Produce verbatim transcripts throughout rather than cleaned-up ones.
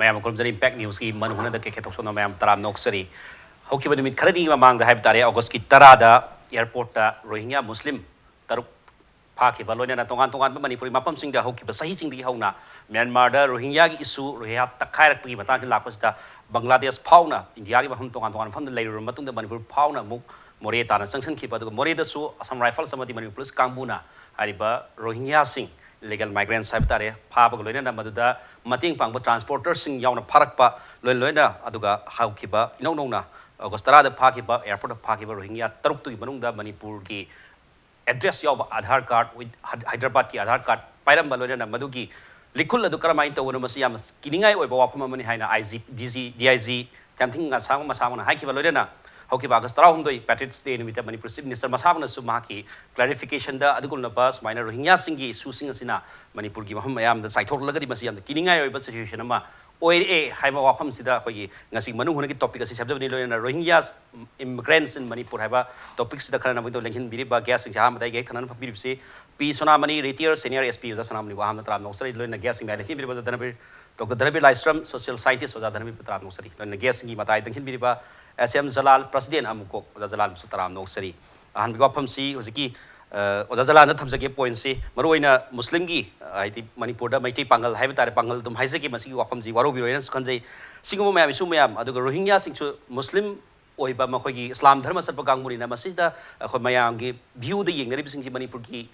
ꯃꯌꯥꯝ ꯈꯨꯔꯨꯝꯖꯔꯤ꯫ ꯏꯝꯄꯦꯛ ꯅ꯭ꯌꯨꯁꯀꯤ ꯃꯅꯨꯡ ꯍꯨꯠꯅꯗ ꯀꯦ ꯀꯦ ꯊꯣꯛꯆꯣꯝꯅ ꯃꯌꯥꯝ ꯇꯔꯥꯝꯅ ꯑꯣꯛꯆꯔꯤ꯫ ꯍꯧꯈꯤꯕ ꯅꯨꯃꯤꯠ ꯈꯔꯅꯤꯒꯤ ꯃꯃꯥꯡꯗ ꯍꯥꯏꯕ ꯇꯥꯔꯦ, ꯑꯣꯒꯁꯀꯤ ꯇꯔꯥꯗ ꯑꯦꯌꯥꯔꯄꯣꯔꯠꯇ ꯔꯣꯍꯤꯡꯒ꯭ꯌꯥ ꯃꯨꯁꯂꯤꯝ ꯇꯔꯨꯛ ꯐꯥꯈꯤꯕ, ꯂꯣꯏꯅꯅ ꯇꯣꯉꯥꯟ ꯇꯣꯉꯥꯟꯕ ꯃꯅꯤꯄꯨꯔꯒꯤ ꯃꯐꯝꯁꯤꯡꯗ ꯍꯧꯈꯤꯕ ꯆꯍꯤꯁꯤꯡꯗꯒꯤ ꯍꯧꯅ ꯃ꯭ꯌꯥꯟꯃꯥꯔꯗ ꯔꯣꯍꯤꯡꯒ꯭ꯌꯥꯒꯤ ꯏꯁꯨ, ꯔꯣꯍꯤꯡꯒ꯭ꯌꯥ ꯇꯛꯈꯥꯏꯔꯛꯄꯒꯤ ꯃꯇꯥꯡꯗ ꯂꯥꯛꯄꯁꯤꯗ ꯕꯪꯒ꯭ꯂꯥꯗꯦꯁ ꯐꯥꯎꯅ ꯏꯟꯗꯤꯌꯥꯒꯤ ꯃꯐꯝ ꯇꯣꯉꯥꯟ ꯇꯣꯉꯥꯟꯕ ꯃꯐꯝꯗ ꯂꯩꯔꯨꯔꯕ ꯃꯇꯨꯡꯗ ꯃꯅꯤꯄꯨꯔ ꯐꯥꯎꯅ ꯑꯃꯨꯛ ꯃꯣꯔꯦ ꯇꯥꯟꯅ ꯆꯪꯁꯤꯟꯈꯤꯕ, ꯑꯗꯨꯒ ꯃꯣꯔꯦꯗꯁꯨ ꯑꯁꯥꯝ ꯔꯥꯏꯐꯜꯁ ꯑꯃꯗꯤ ꯃꯅꯤꯄꯨꯔ ꯄꯨꯂꯤꯁ ꯀꯥꯡꯕꯨꯅ ꯍꯥꯏꯔꯤꯕ ꯔꯣꯍꯤꯡꯒ꯭ꯌꯥꯁꯤꯡ, ꯏꯂꯤꯒꯦꯜ ꯃꯥꯏꯒ꯭ꯔꯦꯟꯁ ꯍꯥꯏꯕ ꯇꯥꯔꯦ, ꯐꯥꯕꯒ ꯂꯣꯏꯅꯅ ꯃꯗꯨꯗ ꯃꯇꯦꯡ ꯄꯥꯡꯕ ꯇ꯭ꯔꯥꯟꯁꯄꯣꯔꯇꯔꯁꯤꯡ ꯌꯥꯎꯅ ꯐꯥꯔꯛꯄ, ꯂꯣꯏꯅ ꯂꯣꯏꯅ ꯑꯗꯨꯒ ꯍꯧꯈꯤꯕ ꯏꯅꯧ ꯅꯧꯅ ꯑꯣꯒꯁ ꯇꯔꯥꯗ ꯐꯥꯈꯤꯕ, ꯑꯦꯌꯥꯔꯄꯣꯔꯠꯇ ꯐꯥꯈꯤꯕ ꯔꯣꯍꯤꯡꯒ꯭ꯌꯥ ꯇꯔꯨꯛꯇꯨꯒꯤ ꯃꯅꯨꯡꯗ ꯃꯅꯤꯄꯨꯔꯒꯤ ꯑꯦꯗ꯭ꯔꯦꯁ ꯌꯥꯎꯕ ꯑꯙꯥꯔ ꯀꯥꯔꯗ with ꯍꯥꯏꯗ꯭ꯔꯕꯥꯗꯀꯤ ꯑꯙꯥꯔ ꯀꯥꯔꯗ ꯄꯥꯏꯔꯝꯕ, ꯂꯣꯏꯅꯅ ꯃꯗꯨꯒꯤ ꯂꯤꯈꯨꯜ ꯑꯗꯨ ꯀꯔꯝꯍꯥꯏꯅ ꯇꯧꯕꯅꯣ, ꯃꯁꯤ ꯌꯥꯝꯅ ꯀꯤꯅꯤꯡꯉꯥꯏ ꯑꯣꯏꯕ ꯋꯥꯐꯝ ꯑꯃꯅꯤ ꯍꯥꯏꯅ I G, D G, D I G ꯊꯦꯝꯊꯤꯡ ꯉꯥꯁꯥꯡ ꯃꯁꯥꯃꯛꯅ ꯍꯥꯏꯈꯤꯕ, ꯂꯣꯏꯅꯅ ꯍꯧꯈꯤꯕ ꯑꯥꯒꯁ ꯇꯔꯥꯍꯨꯝꯗꯣꯏ ꯄꯦꯇ꯭ꯔꯤꯌꯠꯁ ꯗꯦ ꯅꯨꯃꯤꯠꯇ ꯃꯅꯤꯄꯨꯔ ꯆꯤꯐ ꯃꯤꯅꯤꯁꯇꯔ ꯃꯁꯥꯃꯛꯅꯁꯨ ꯃꯍꯥꯛꯀꯤ ꯀ꯭ꯂꯦꯔꯤꯐꯤꯀꯦꯁꯟꯗ ꯑꯗꯨꯒꯨꯝꯂꯕ ꯁꯨꯃꯥꯏꯅ ꯔꯣꯍꯤꯡꯒ꯭ꯌꯥꯁꯤꯡꯒꯤ ꯏꯁꯨꯁꯤꯡ ꯑꯁꯤꯅ ꯃꯅꯤꯄꯨꯔꯒꯤ ꯃꯐꯝ ꯃꯌꯥꯝꯗ ꯆꯥꯏꯊꯣꯛꯂꯒꯗꯤ ꯃꯁꯤ ꯌꯥꯝꯅ ꯀꯤꯅꯤꯡꯉꯥꯏ ꯑꯣꯏꯕ ꯁꯤꯆꯨꯋꯦꯁꯟ ꯑꯃ ꯑꯣꯏꯔꯛꯑꯦ ꯍꯥꯏꯕ ꯋꯥꯐꯝꯁꯤꯗ ꯑꯩꯈꯣꯏꯒꯤ ꯉꯁꯤ ꯃꯅꯨꯡ ꯍꯨꯠꯅꯒꯤ ꯇꯣꯄꯤꯛ ꯑꯁꯤ ꯁꯦꯝꯖꯕꯅꯤ꯫ ꯂꯣꯏꯅꯅ ꯔꯣꯍꯤꯡꯒ꯭ꯌꯥꯁ ꯏꯃꯤꯒ꯭ꯔꯦꯟꯁ ꯏꯟ ꯃꯅꯤꯄꯨꯔ ꯍꯥꯏꯕ ꯇꯣꯄꯤꯛꯁꯤꯗ ꯈꯟꯅꯅꯕꯒꯤꯗꯃꯛ ꯂꯦꯡꯁꯤꯟꯕꯤꯔꯤꯕ ꯒꯦꯁꯁꯤꯡꯁꯦ ꯑꯍꯥꯟꯕꯗ ꯑꯩꯒ ꯍꯦꯛ ꯊꯪꯅꯅ ꯐꯝꯕꯤꯔꯤꯕꯁꯤ ꯄꯤ ꯁꯣꯅꯥꯃꯅꯤ, ꯔꯤꯇꯤꯌꯔ ꯁꯦꯅꯤꯌꯔ ꯑꯦꯁ ꯄꯤ ꯑꯣꯖꯥ ꯁꯣꯅꯥꯃꯅꯤꯕꯨ ꯑꯍꯥꯟꯕꯗ ꯇꯔꯥꯝꯅ ꯑꯣꯛꯆꯔꯤ꯫ ꯂꯣꯏꯅꯅ ꯒꯦꯁꯁꯤꯡ ꯃꯌꯥꯝ ꯂꯦꯡꯁꯤꯟꯕꯤꯔꯤꯕ ꯑꯣꯖꯥ ꯙꯅꯕꯤꯔ, ꯗꯣꯛꯇꯔ ꯙꯅꯕꯤꯔ ꯂꯥꯏꯁ꯭ꯔꯝ, ꯁꯣꯁꯤꯌꯦꯜ ꯁꯥꯏꯟꯇꯤꯁ ꯑꯣꯖꯥ ꯙꯅꯕꯤꯔꯕꯨ ꯇꯔꯥꯝꯅ ꯑꯣꯛꯆꯔꯤ꯫ ꯂꯣꯏꯅꯅ ꯒꯦꯁꯁꯤꯡꯒꯤ ꯃꯇꯥꯏꯗ ꯂꯦꯡꯁꯤꯟꯕꯤꯔꯤꯕ ꯑꯦꯁ ꯑꯦꯝ ꯖꯂꯥꯜ, ꯄ꯭ꯔꯁꯤꯗꯦꯟ ꯑꯃꯨꯀꯣꯛ ꯑꯣꯖꯥ ꯖꯂꯥꯜꯕꯨꯁꯨ ꯇꯔꯥꯝꯅ ꯑꯣꯛꯆꯔꯤ꯫ ꯑꯍꯥꯟꯕꯒꯤ ꯋꯥꯐꯝꯁꯤ ꯍꯧꯖꯤꯛꯀꯤ, ꯑ, ꯑꯣꯖꯥ ꯖꯂꯥꯜꯗ ꯊꯝꯖꯒꯦ ꯄꯣꯏꯟꯠꯁꯤ, ꯃꯔꯨꯑꯣꯏꯅ ꯃꯨꯁꯂꯤꯝꯒꯤ, ꯑ, ꯍꯥꯏꯗꯤ ꯃꯅꯤꯄꯨꯔꯗ ꯃꯩꯇꯩ ꯄꯥꯉꯜ ꯍꯥꯏꯕ ꯇꯥꯔꯦ, ꯄꯥꯉꯜ ꯑꯗꯨꯝ ꯍꯥꯏꯖꯒꯦ, ꯃꯁꯤꯒꯤ ꯋꯥꯐꯝꯁꯤ ꯋꯥꯔꯧꯕꯤꯔꯣꯏꯅꯁꯨ ꯈꯟꯖꯩ꯫ ꯁꯤꯒꯨꯝꯕ ꯃꯌꯥꯝ, ꯏꯁꯨ ꯃꯌꯥꯝ, ꯑꯗꯨꯒ ꯔꯣꯍꯤꯡꯒ꯭ꯌꯥꯁꯤꯡꯁꯨ ꯃꯨꯁꯂꯤꯝ ꯑꯣꯏꯕ, ꯃꯈꯣꯏꯒꯤ ꯏꯁꯂꯥꯝ ꯙꯔꯃ ꯆꯠꯄ ꯀꯥꯡꯕꯨꯅꯤꯅ, ꯃꯁꯤꯗ ꯑꯩꯈꯣꯏ ꯃꯌꯥꯝꯒꯤ ꯚ꯭ꯌꯨꯗ ꯌꯦꯡꯅꯔꯤꯕꯁꯤꯡꯁꯤ ꯃꯅꯤꯄꯨꯔꯒꯤ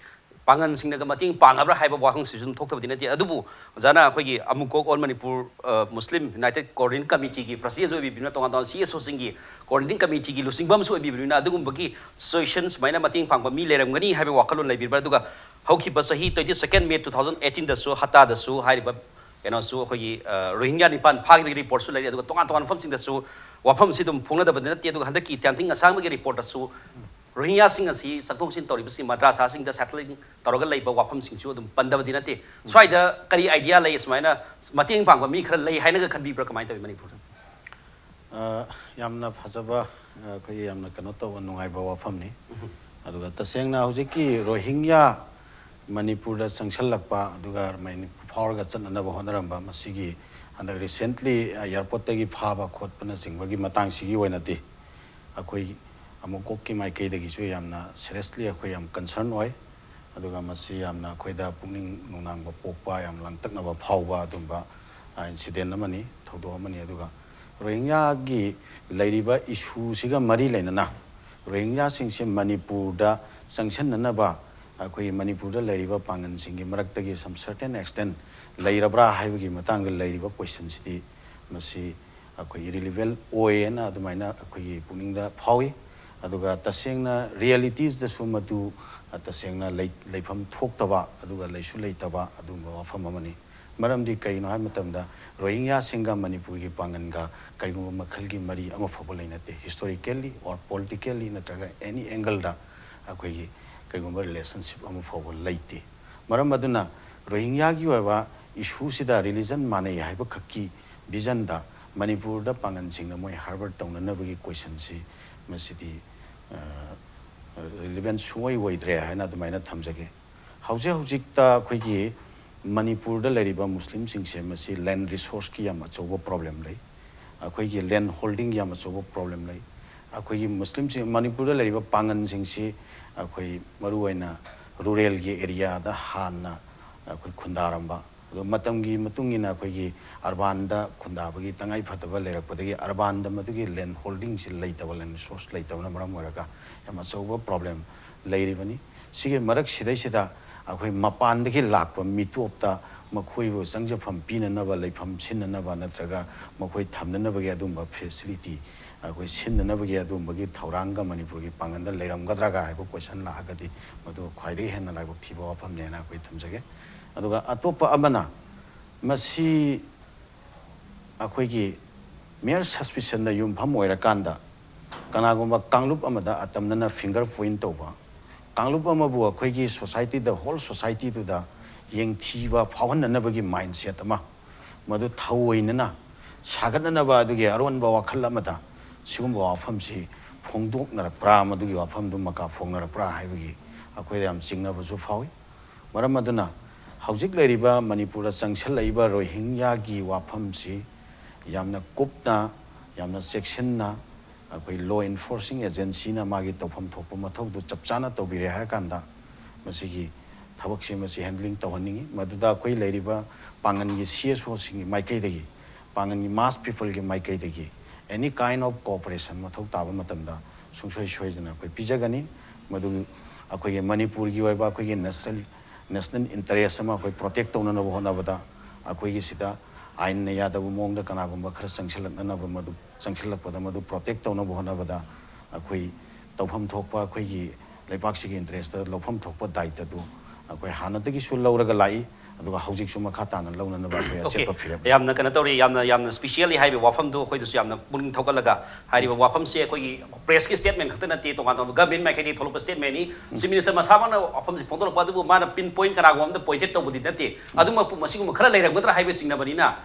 ꯄꯥꯡꯒꯜꯁꯤꯡꯅꯒ ꯃꯇꯦꯡ ꯄꯥꯡꯉꯕ꯭ꯔꯥ ꯍꯥꯏꯕ ꯋꯥꯍꯪꯁꯤꯁꯨ ꯑꯗꯨꯝ ꯊꯣꯛꯇꯕꯗꯤ ꯅꯠꯇꯦ꯫ ꯑꯗꯨꯕꯨ ꯑꯣꯖꯥꯅ ꯑꯩꯈꯣꯏꯒꯤ ꯑꯃꯨꯀꯣꯛ ꯑꯣꯜ ꯃꯅꯤꯄꯨꯔ, ꯑ, ꯃꯨꯁꯂꯤꯝ ꯌꯨꯅꯥꯏꯇꯦꯠ ꯀꯣꯑꯣꯔꯗꯤꯅꯦꯠ ꯀꯃꯤꯇꯤꯒꯤ ꯄ꯭ꯔꯁꯤꯗꯦꯟꯁꯨ ꯑꯣꯏꯕꯤꯕꯅꯤꯅ, ꯇꯣꯉꯥꯟ ꯇꯣꯉꯥꯟꯕ ꯁꯤ ꯑꯦꯁ ꯑꯣꯁꯤꯡꯒꯤ ꯀꯣꯑꯣꯔꯗꯤꯅꯦꯠ ꯀꯃꯤꯇꯤꯒꯤ ꯂꯨꯆꯤꯡꯕ ꯑꯃꯁꯨ ꯑꯣꯏꯕꯤꯕꯅꯤꯅ, ꯑꯗꯨꯒꯨꯝꯕꯒꯤ ꯁꯤꯆꯨꯋꯦꯁꯟ ꯁꯨꯃꯥꯏꯅ ꯃꯇꯦꯡ ꯄꯥꯡꯕ ꯃꯤ ꯂꯩꯔꯝꯒꯅꯤ ꯍꯥꯏꯕ ꯋꯥꯈꯜꯂꯣꯟ ꯂꯩꯕꯤꯕ꯭ꯔꯥ? ꯑꯗꯨꯒ ꯍꯧꯈꯤꯕ ꯆꯍꯤ twenty second May two thousand eighteen ꯗꯁꯨ ꯍꯠꯇꯥꯗꯁꯨ ꯍꯥꯏꯔꯤꯕ ꯀꯩꯅꯣꯁꯨ ꯑꯩꯈꯣꯏꯒꯤ, ꯑ, ꯔꯣꯍꯤꯡꯒ꯭ꯌꯥ ꯅꯤꯄꯥꯟ ꯐꯥꯈꯤꯕꯒꯤ ꯔꯤꯄꯣꯔꯠꯁꯨ ꯂꯩꯔꯤ꯫ ꯑꯗꯨꯒ ꯇꯣꯉꯥꯟ ꯇꯣꯉꯥꯟꯕ ꯃꯐꯝꯁꯤꯡꯗꯁꯨ ꯋꯥꯐꯝꯁꯤ ꯑꯗꯨꯝ ꯐꯣꯡꯅꯗꯕꯗꯤ ꯅꯠꯇꯦ꯫ ꯑꯗꯨꯒ ꯍꯟꯗꯛꯀꯤ ꯇꯦꯝꯊꯤꯡ ꯑꯁꯥꯡꯕꯒꯤ ꯔꯤꯄꯣꯔꯠꯇꯁꯨ ꯔꯣꯍꯤꯡꯒ꯭ꯌꯥꯁꯤꯡ ꯑꯁꯤ ꯆꯪꯊꯣꯛ ꯆꯪꯁꯤꯟ ꯇꯧꯔꯤꯕꯁꯤ ꯃꯗ꯭ꯔꯥꯁꯥꯁꯤꯡꯗ ꯁꯦꯇꯂꯤꯡ ꯇꯧꯔꯒ ꯂꯩꯕ ꯋꯥꯐꯝꯁꯤꯡꯁꯨ ꯑꯗꯨꯝ ꯄꯟꯗꯕꯗꯤ ꯅꯠꯇꯦ꯫ ꯁ꯭ꯋꯥꯏꯗ ꯀꯔꯤ ꯑꯥꯏꯗꯤꯌꯥ ꯂꯩ, ꯁꯨꯃꯥꯏꯅ ꯃꯇꯦꯡ ꯄꯥꯡꯕ ꯃꯤ ꯈꯔ ꯂꯩ ꯍꯥꯏꯅꯒ ꯈꯟꯕꯤꯕ꯭ꯔꯥ, ꯀꯃꯥꯏꯅ ꯇꯧꯋꯤ ꯃꯅꯤꯄꯨꯔꯗ? ꯑ, ꯌꯥꯝꯅ ꯐꯖꯕ, ꯑ, ꯑꯩꯈꯣꯏꯒꯤ ꯌꯥꯝꯅ ꯀꯩꯅꯣ ꯇꯧꯕ ꯅꯨꯡꯉꯥꯏꯕ ꯋꯥꯐꯝꯅꯤ꯫ ꯎꯝ꯫ ꯑꯗꯨꯒ ꯇꯁꯦꯡꯅ ꯍꯧꯖꯤꯛꯀꯤ ꯔꯣꯍꯤꯡꯒ꯭ꯌꯥ ꯃꯅꯤꯄꯨꯔꯗ ꯆꯪꯁꯤꯜꯂꯛꯄ, ꯑꯗꯨꯒ ꯃꯅꯤꯄꯨꯔ ꯐꯥꯎꯔꯒ ꯆꯠꯅꯅꯕ ꯍꯣꯠꯅꯔꯝꯕ, ꯃꯁꯤꯒꯤ ꯍꯟꯗꯛ recently airportꯇꯒꯤ ꯐꯥꯕ ꯈꯣꯠꯄꯅꯆꯤꯡꯕꯒꯤ ꯃꯇꯥꯡꯁꯤꯒꯤ ꯑꯣꯏꯅꯗꯤ ꯑꯩꯈꯣꯏ ꯑꯃꯨꯛ ꯀꯣꯛꯀꯤ ꯃꯥꯏꯀꯩꯗꯒꯤꯁꯨ ꯌꯥꯝꯅ seriously ꯑꯩꯈꯣꯏ ꯌꯥꯝ concern ꯑꯣꯏ꯫ ꯑꯗꯨꯒ ꯃꯁꯤ ꯌꯥꯝꯅ ꯑꯩꯈꯣꯏꯗ ꯄꯨꯛꯅꯤꯡ ꯅꯨꯡꯅꯥꯡꯕ ꯄꯣꯛꯄ, ꯌꯥꯝ ꯂꯥꯡꯇꯛꯅꯕ ꯐꯥꯎꯕ ꯑꯗꯨꯝꯕ incident ꯑꯃꯅꯤ, ꯊꯧꯗꯣꯛ ꯑꯃꯅꯤ꯫ ꯑꯗꯨꯒ ꯔꯣꯍꯤꯡꯒ꯭ꯌꯥꯒꯤ ꯂꯩꯔꯤꯕ issueꯁꯤꯒ ꯃꯔꯤ ꯂꯩꯅꯅ ꯔꯣꯍꯤꯡꯒ꯭ꯌꯥꯁꯤꯡꯁꯦ ꯃꯅꯤꯄꯨꯔꯗ ꯆꯪꯁꯤꯟꯅꯅꯕ ꯑꯩꯈꯣꯏꯒꯤ ꯃꯅꯤꯄꯨꯔꯗ ꯂꯩꯔꯤꯕ ꯄꯥꯡꯒꯜꯁꯤꯡꯒꯤ ꯃꯔꯛꯇꯒꯤ some certain extent ꯂꯩꯔꯕ꯭ꯔꯥ ꯍꯥꯏꯕꯒꯤ ꯃꯇꯥꯡꯗ ꯂꯩꯔꯤꯕ questionꯁꯤꯗꯤ ꯃꯁꯤ ꯑꯩꯈꯣꯏ irrelevant ꯑꯣꯏꯌꯦꯅ ꯑꯗꯨꯃꯥꯏꯅ ꯑꯩꯈꯣꯏꯒꯤ ꯄꯨꯛꯅꯤꯡꯗ ꯐꯥꯎꯏ꯫ ꯑꯗꯨꯒ ꯇꯁꯦꯡꯅ realities ꯇꯁꯨ ꯃꯗꯨ ꯇꯁꯦꯡꯅ ꯂꯩ-, ꯂꯩꯐꯝ ꯊꯣꯛꯇꯕ ꯑꯗꯨꯒ ꯂꯩꯁꯨ ꯂꯩꯇꯕ ꯑꯗꯨꯒꯨꯝꯕ ꯋꯥꯐꯝ ꯑꯃꯅꯤ꯫ ꯃꯔꯝꯗꯤ ꯀꯩꯅꯣ ꯍꯥꯏꯕ ꯃꯇꯝꯗ ꯔꯣꯍꯤꯡꯒ꯭ꯌꯥꯁꯤꯡꯒ ꯃꯅꯤꯄꯨꯔꯒꯤ ꯄꯥꯡꯒꯜꯒ ꯀꯔꯤꯒꯨꯝꯕ ꯃꯈꯜꯒꯤ ꯃꯔꯤ ꯑꯃ ꯐꯥꯎꯕ ꯂꯩꯅꯗꯦ, historically or politically ꯅꯠꯇ꯭ꯔꯒ any angleꯗ ꯑꯩꯈꯣꯏꯒꯤ ꯀꯔꯤꯒꯨꯝꯕ relationship ꯑꯃ ꯐꯥꯎꯕ ꯂꯩꯇꯦ꯫ ꯃꯔꯝ ꯑꯗꯨꯅ ꯔꯣꯍꯤꯡꯒ꯭ꯌꯥꯒꯤ ꯑꯣꯏꯕ issueꯁꯤꯗ religion ꯃꯥꯟꯅꯩ ꯍꯥꯏꯕꯈꯛꯀꯤ visionꯗ ꯃꯅꯤꯄꯨꯔꯗ ꯄꯥꯡꯒꯜꯁꯤꯡꯅ ꯃꯣꯏ harbour ꯇꯧꯅꯅꯕꯒꯤ questionꯁꯤ ꯃꯁꯤꯗꯤ relevant ꯁꯨꯡꯑꯣꯏ ꯑꯣꯏꯗ꯭ꯔꯦ ꯍꯥꯏꯅ ꯑꯗꯨꯃꯥꯏꯅ ꯊꯝꯖꯒꯦ꯫ ꯍꯧꯖꯤꯛ ꯍꯧꯖꯤꯛꯇ ꯑꯩꯈꯣꯏꯒꯤ ꯃꯅꯤꯄꯨꯔꯗ ꯂꯩꯔꯤꯕ ꯃꯨꯁꯂꯤꯝꯁꯤꯡꯁꯦ ꯃꯁꯤ land resourceꯀꯤ ꯌꯥꯝ ꯑꯆꯧꯕ problem ꯂꯩ, ꯑꯩꯈꯣꯏꯒꯤ land holdingꯒꯤ ꯌꯥꯝ ꯑꯆꯧꯕ problem ꯂꯩ꯫ ꯑꯩꯈꯣꯏꯒꯤ ꯃꯨꯁꯂꯤꯝꯁꯤꯡ, ꯃꯅꯤꯄꯨꯔꯗ ꯂꯩꯔꯤꯕ ꯄꯥꯡꯒꯜꯁꯤꯡꯁꯤ ꯑꯩꯈꯣꯏ ꯃꯔꯨꯑꯣꯏꯅ ruralꯒꯤ areaꯗ ꯍꯥꯟꯅ ꯑꯩꯈꯣꯏ ꯈꯨꯟꯗꯥꯔꯝꯕ, ꯑꯗꯣ ꯃꯇꯝꯒꯤ ꯃꯇꯨꯡ ꯏꯟꯅ ꯑꯩꯈꯣꯏꯒꯤ urbanꯗ ꯈꯨꯟꯗꯥꯕꯒꯤ ꯇꯉꯥꯏ ꯐꯗꯕ ꯂꯩꯔꯛꯄꯗꯒꯤ urbanꯗ ꯃꯗꯨꯒꯤ land holdingꯁꯤ ꯂꯩꯇꯕ, land resource ꯂꯩꯇꯕꯅ ꯃꯔꯝ ꯑꯣꯏꯔꯒ ꯌꯥꯝ ꯑꯆꯧꯕ problem ꯂꯩꯔꯤꯕꯅꯤ꯫ ꯁꯤꯒꯤ ꯃꯔꯛꯁꯤꯗꯩꯁꯤꯗ ꯑꯩꯈꯣꯏ ꯃꯄꯥꯟꯗꯒꯤ ꯂꯥꯛꯄ ꯃꯤꯇꯣꯞꯇ ꯃꯈꯣꯏꯕꯨ ꯆꯪꯖꯐꯝ ꯄꯤꯅꯅꯕ, ꯂꯩꯐꯝ ꯁꯤꯟꯅꯅꯕ ꯅꯠꯇ꯭ꯔꯒ ꯃꯈꯣꯏ ꯊꯝꯅꯅꯕꯒꯤ ꯑꯗꯨꯝꯕ facility ꯑꯩꯈꯣꯏ ꯁꯤꯟꯅꯅꯕꯒꯤ ꯑꯗꯨꯝꯕꯒꯤ ꯊꯧꯔꯥꯡꯒ ꯃꯅꯤꯄꯨꯔꯒꯤ ꯄꯥꯡꯒꯜꯗ ꯂꯩꯔꯝꯒꯗ꯭ꯔꯥꯒ ꯍꯥꯏꯕ question ꯂꯥꯛꯑꯒꯗꯤ ꯃꯗꯨ ꯈ꯭ꯋꯥꯏꯗꯒꯤ ꯍꯦꯟꯅ ꯂꯥꯏꯕꯛ ꯊꯤꯕ ꯋꯥꯐꯝꯅꯦꯅ ꯑꯩꯈꯣꯏ ꯊꯝꯖꯒꯦ꯫ ꯑꯗꯨꯒ ꯑꯇꯣꯞꯄ ꯑꯃꯅ ꯃꯁꯤ ꯑꯩꯈꯣꯏꯒꯤ mere suspicionꯗ ꯌꯨꯝꯐꯝ ꯑꯣꯏꯔꯀꯥꯟꯗ ꯀꯅꯥꯒꯨꯝꯕ ꯀꯥꯡꯂꯨꯞ ꯑꯃꯗ ꯑꯇꯝꯅꯅ finger point ꯇꯧꯕ, ꯀꯥꯡꯂꯨꯞ ꯑꯃꯕꯨ ꯑꯩꯈꯣꯏꯒꯤ societyꯗ, whole societyꯗꯨꯗ ꯌꯦꯡꯊꯤꯕ ꯐꯥꯎꯍꯟꯅꯅꯕꯒꯤ mindset ꯑꯃ, ꯃꯗꯨ ꯊꯑꯣꯏꯅꯅ ꯁꯥꯒꯠꯅꯅꯕ ꯑꯗꯨꯒꯤ ꯑꯔꯣꯟꯕ ꯋꯥꯈꯜ ꯑꯃꯗ ꯁꯤꯒꯨꯝꯕ ꯋꯥꯐꯝꯁꯤ ꯐꯣꯡꯗꯣꯛꯅꯔꯛꯄ꯭ꯔꯥ, ꯃꯗꯨꯒꯤ ꯋꯥꯐꯝꯗꯨ ꯃꯀꯥ ꯐꯣꯡꯅꯔꯛꯄ꯭ꯔꯥ ꯍꯥꯏꯕꯒꯤ ꯑꯩꯈꯣꯏꯗ ꯌꯥꯝ ꯆꯤꯡꯅꯕꯁꯨ ꯐꯥꯎꯏ꯫ ꯃꯔꯝ ꯑꯗꯨꯅ ꯍꯧꯖꯤꯛ ꯂꯩꯔꯤꯕ ꯃꯅꯤꯄꯨꯔꯗ ꯆꯪꯁꯤꯜꯂꯛꯏꯕ ꯔꯣꯍꯤꯡꯌꯥꯒꯤ ꯋꯥꯐꯝꯁꯤ ꯌꯥꯝꯅ ꯀꯨꯞꯅ, ꯌꯥꯝꯅ ꯆꯦꯛꯁꯤꯟꯅ ꯑꯩꯈꯣꯏ law enforcing agencyꯅ ꯃꯥꯒꯤ ꯇꯧꯐꯝ ꯊꯣꯛꯄ ꯃꯊꯧꯗꯨ ꯆꯞ ꯆꯥꯅ ꯇꯧꯕꯤꯔꯦ ꯍꯥꯏꯔꯀꯥꯟꯗ, ꯃꯁꯤꯒꯤ ꯊꯕꯛꯁꯦ ꯃꯁꯤ handling ꯇꯧꯍꯟꯅꯤꯡꯉꯤ꯫ ꯃꯗꯨꯗ ꯑꯩꯈꯣꯏ ꯂꯩꯔꯤꯕ ꯄꯥꯡꯒꯜꯒꯤ CSOꯁꯤꯡꯒꯤ ꯃꯥꯏꯀꯩꯗꯒꯤ, ꯄꯥꯡꯒꯜꯒꯤ mass peopleꯒꯤ ꯃꯥꯏꯀꯩꯗꯒꯤ any kind of cooperation ꯃꯊꯧ ꯇꯥꯕ ꯃꯇꯝꯗ ꯁꯨꯡꯁꯣꯏ ꯁꯣꯏꯗꯅ ꯑꯩꯈꯣꯏ ꯄꯤꯖꯒꯅꯤ꯫ ꯃꯗꯨ ꯑꯩꯈꯣꯏꯒꯤ ꯃꯅꯤꯄꯨꯔꯒꯤ ꯑꯣꯏꯕ ꯑꯩꯈꯣꯏꯒꯤ national, national interest ꯑꯃ ꯑꯩꯈꯣꯏ protect ꯇꯧꯅꯅꯕ ꯍꯣꯠꯅꯕꯗ, ꯑꯩꯈꯣꯏꯒꯤ ꯁꯤꯗ ꯑꯥꯏꯟꯅ ꯌꯥꯗꯕ ꯃꯑꯣꯡꯗ ꯀꯅꯥꯒꯨꯝꯕ ꯈꯔ ꯆꯪꯁꯤꯜꯂꯛꯅꯅꯕ, ꯃꯗꯨ ꯆꯪꯁꯤꯜꯂꯛꯄꯗ ꯃꯗꯨ protect ꯇꯧꯅꯕ ꯍꯣꯠꯅꯕꯗ ꯑꯩꯈꯣꯏ ꯇꯧꯐꯝ ꯊꯣꯛꯄ, ꯑꯩꯈꯣꯏꯒꯤ ꯂꯩꯕꯥꯛꯁꯤꯒꯤ interestꯇ ꯂꯧꯐꯝ ꯊꯣꯛꯄ ꯗꯥꯏꯇꯗꯨ ꯑꯩꯈꯣꯏ ꯍꯥꯟꯅꯗꯒꯤꯁꯨ ꯂꯧꯔꯒ ꯂꯥꯛꯏ, ꯑꯗꯨꯒ ꯍꯧꯖꯤꯛꯁꯨ ꯃꯈꯥ ꯇꯥꯅ ꯂꯧꯅꯅꯕ ꯑꯩꯈꯣꯏ ꯑꯆꯦꯠꯄ ꯐꯤꯔꯦꯞ ꯂꯩ꯫ ꯌꯥꯝꯅ ꯀꯩꯅꯣ ꯇꯧꯔꯤ, ꯌꯥꯝꯅ, ꯌꯥꯝꯅ specially ꯍꯥꯏꯔꯤꯕ ꯋꯥꯐꯝꯗꯨ ꯑꯩꯈꯣꯏꯗꯁꯨ ꯌꯥꯝꯅ ꯄꯨꯛꯅꯤꯡ ꯊꯧꯒꯠꯂꯒ, ꯍꯥꯏꯔꯤꯕ ꯋꯥꯐꯝꯁꯤ ꯑꯩꯈꯣꯏꯒꯤ pressꯀꯤ statement ꯈꯛꯇ ꯅꯠꯇꯦ, ꯇꯣꯉꯥꯟ ꯇꯣꯉꯥꯟꯕ government ꯃꯥꯏꯀꯩꯗꯒꯤ ꯊꯣꯛꯂꯛꯄ statementꯅꯤ꯫ Chief Minister ꯃꯁꯥꯃꯛꯅ ꯋꯥꯐꯝꯁꯤ ꯐꯣꯡꯗꯣꯛꯂꯛꯄ ꯑꯗꯨꯕꯨ ꯃꯥꯅ pin point ꯀꯅꯥꯒꯨꯝꯕ ꯑꯃꯗ pointed ꯇꯧꯕꯗꯤ ꯅꯠꯇꯦ꯫ ꯑꯗꯨꯃꯛꯄꯨ ꯃꯁꯤꯒꯨꯝꯕ ꯈꯔ ꯂꯩꯔꯝꯒꯗ꯭ꯔꯥ ꯍꯥꯏꯕ ꯆꯤꯡꯅꯕꯅꯤꯅ,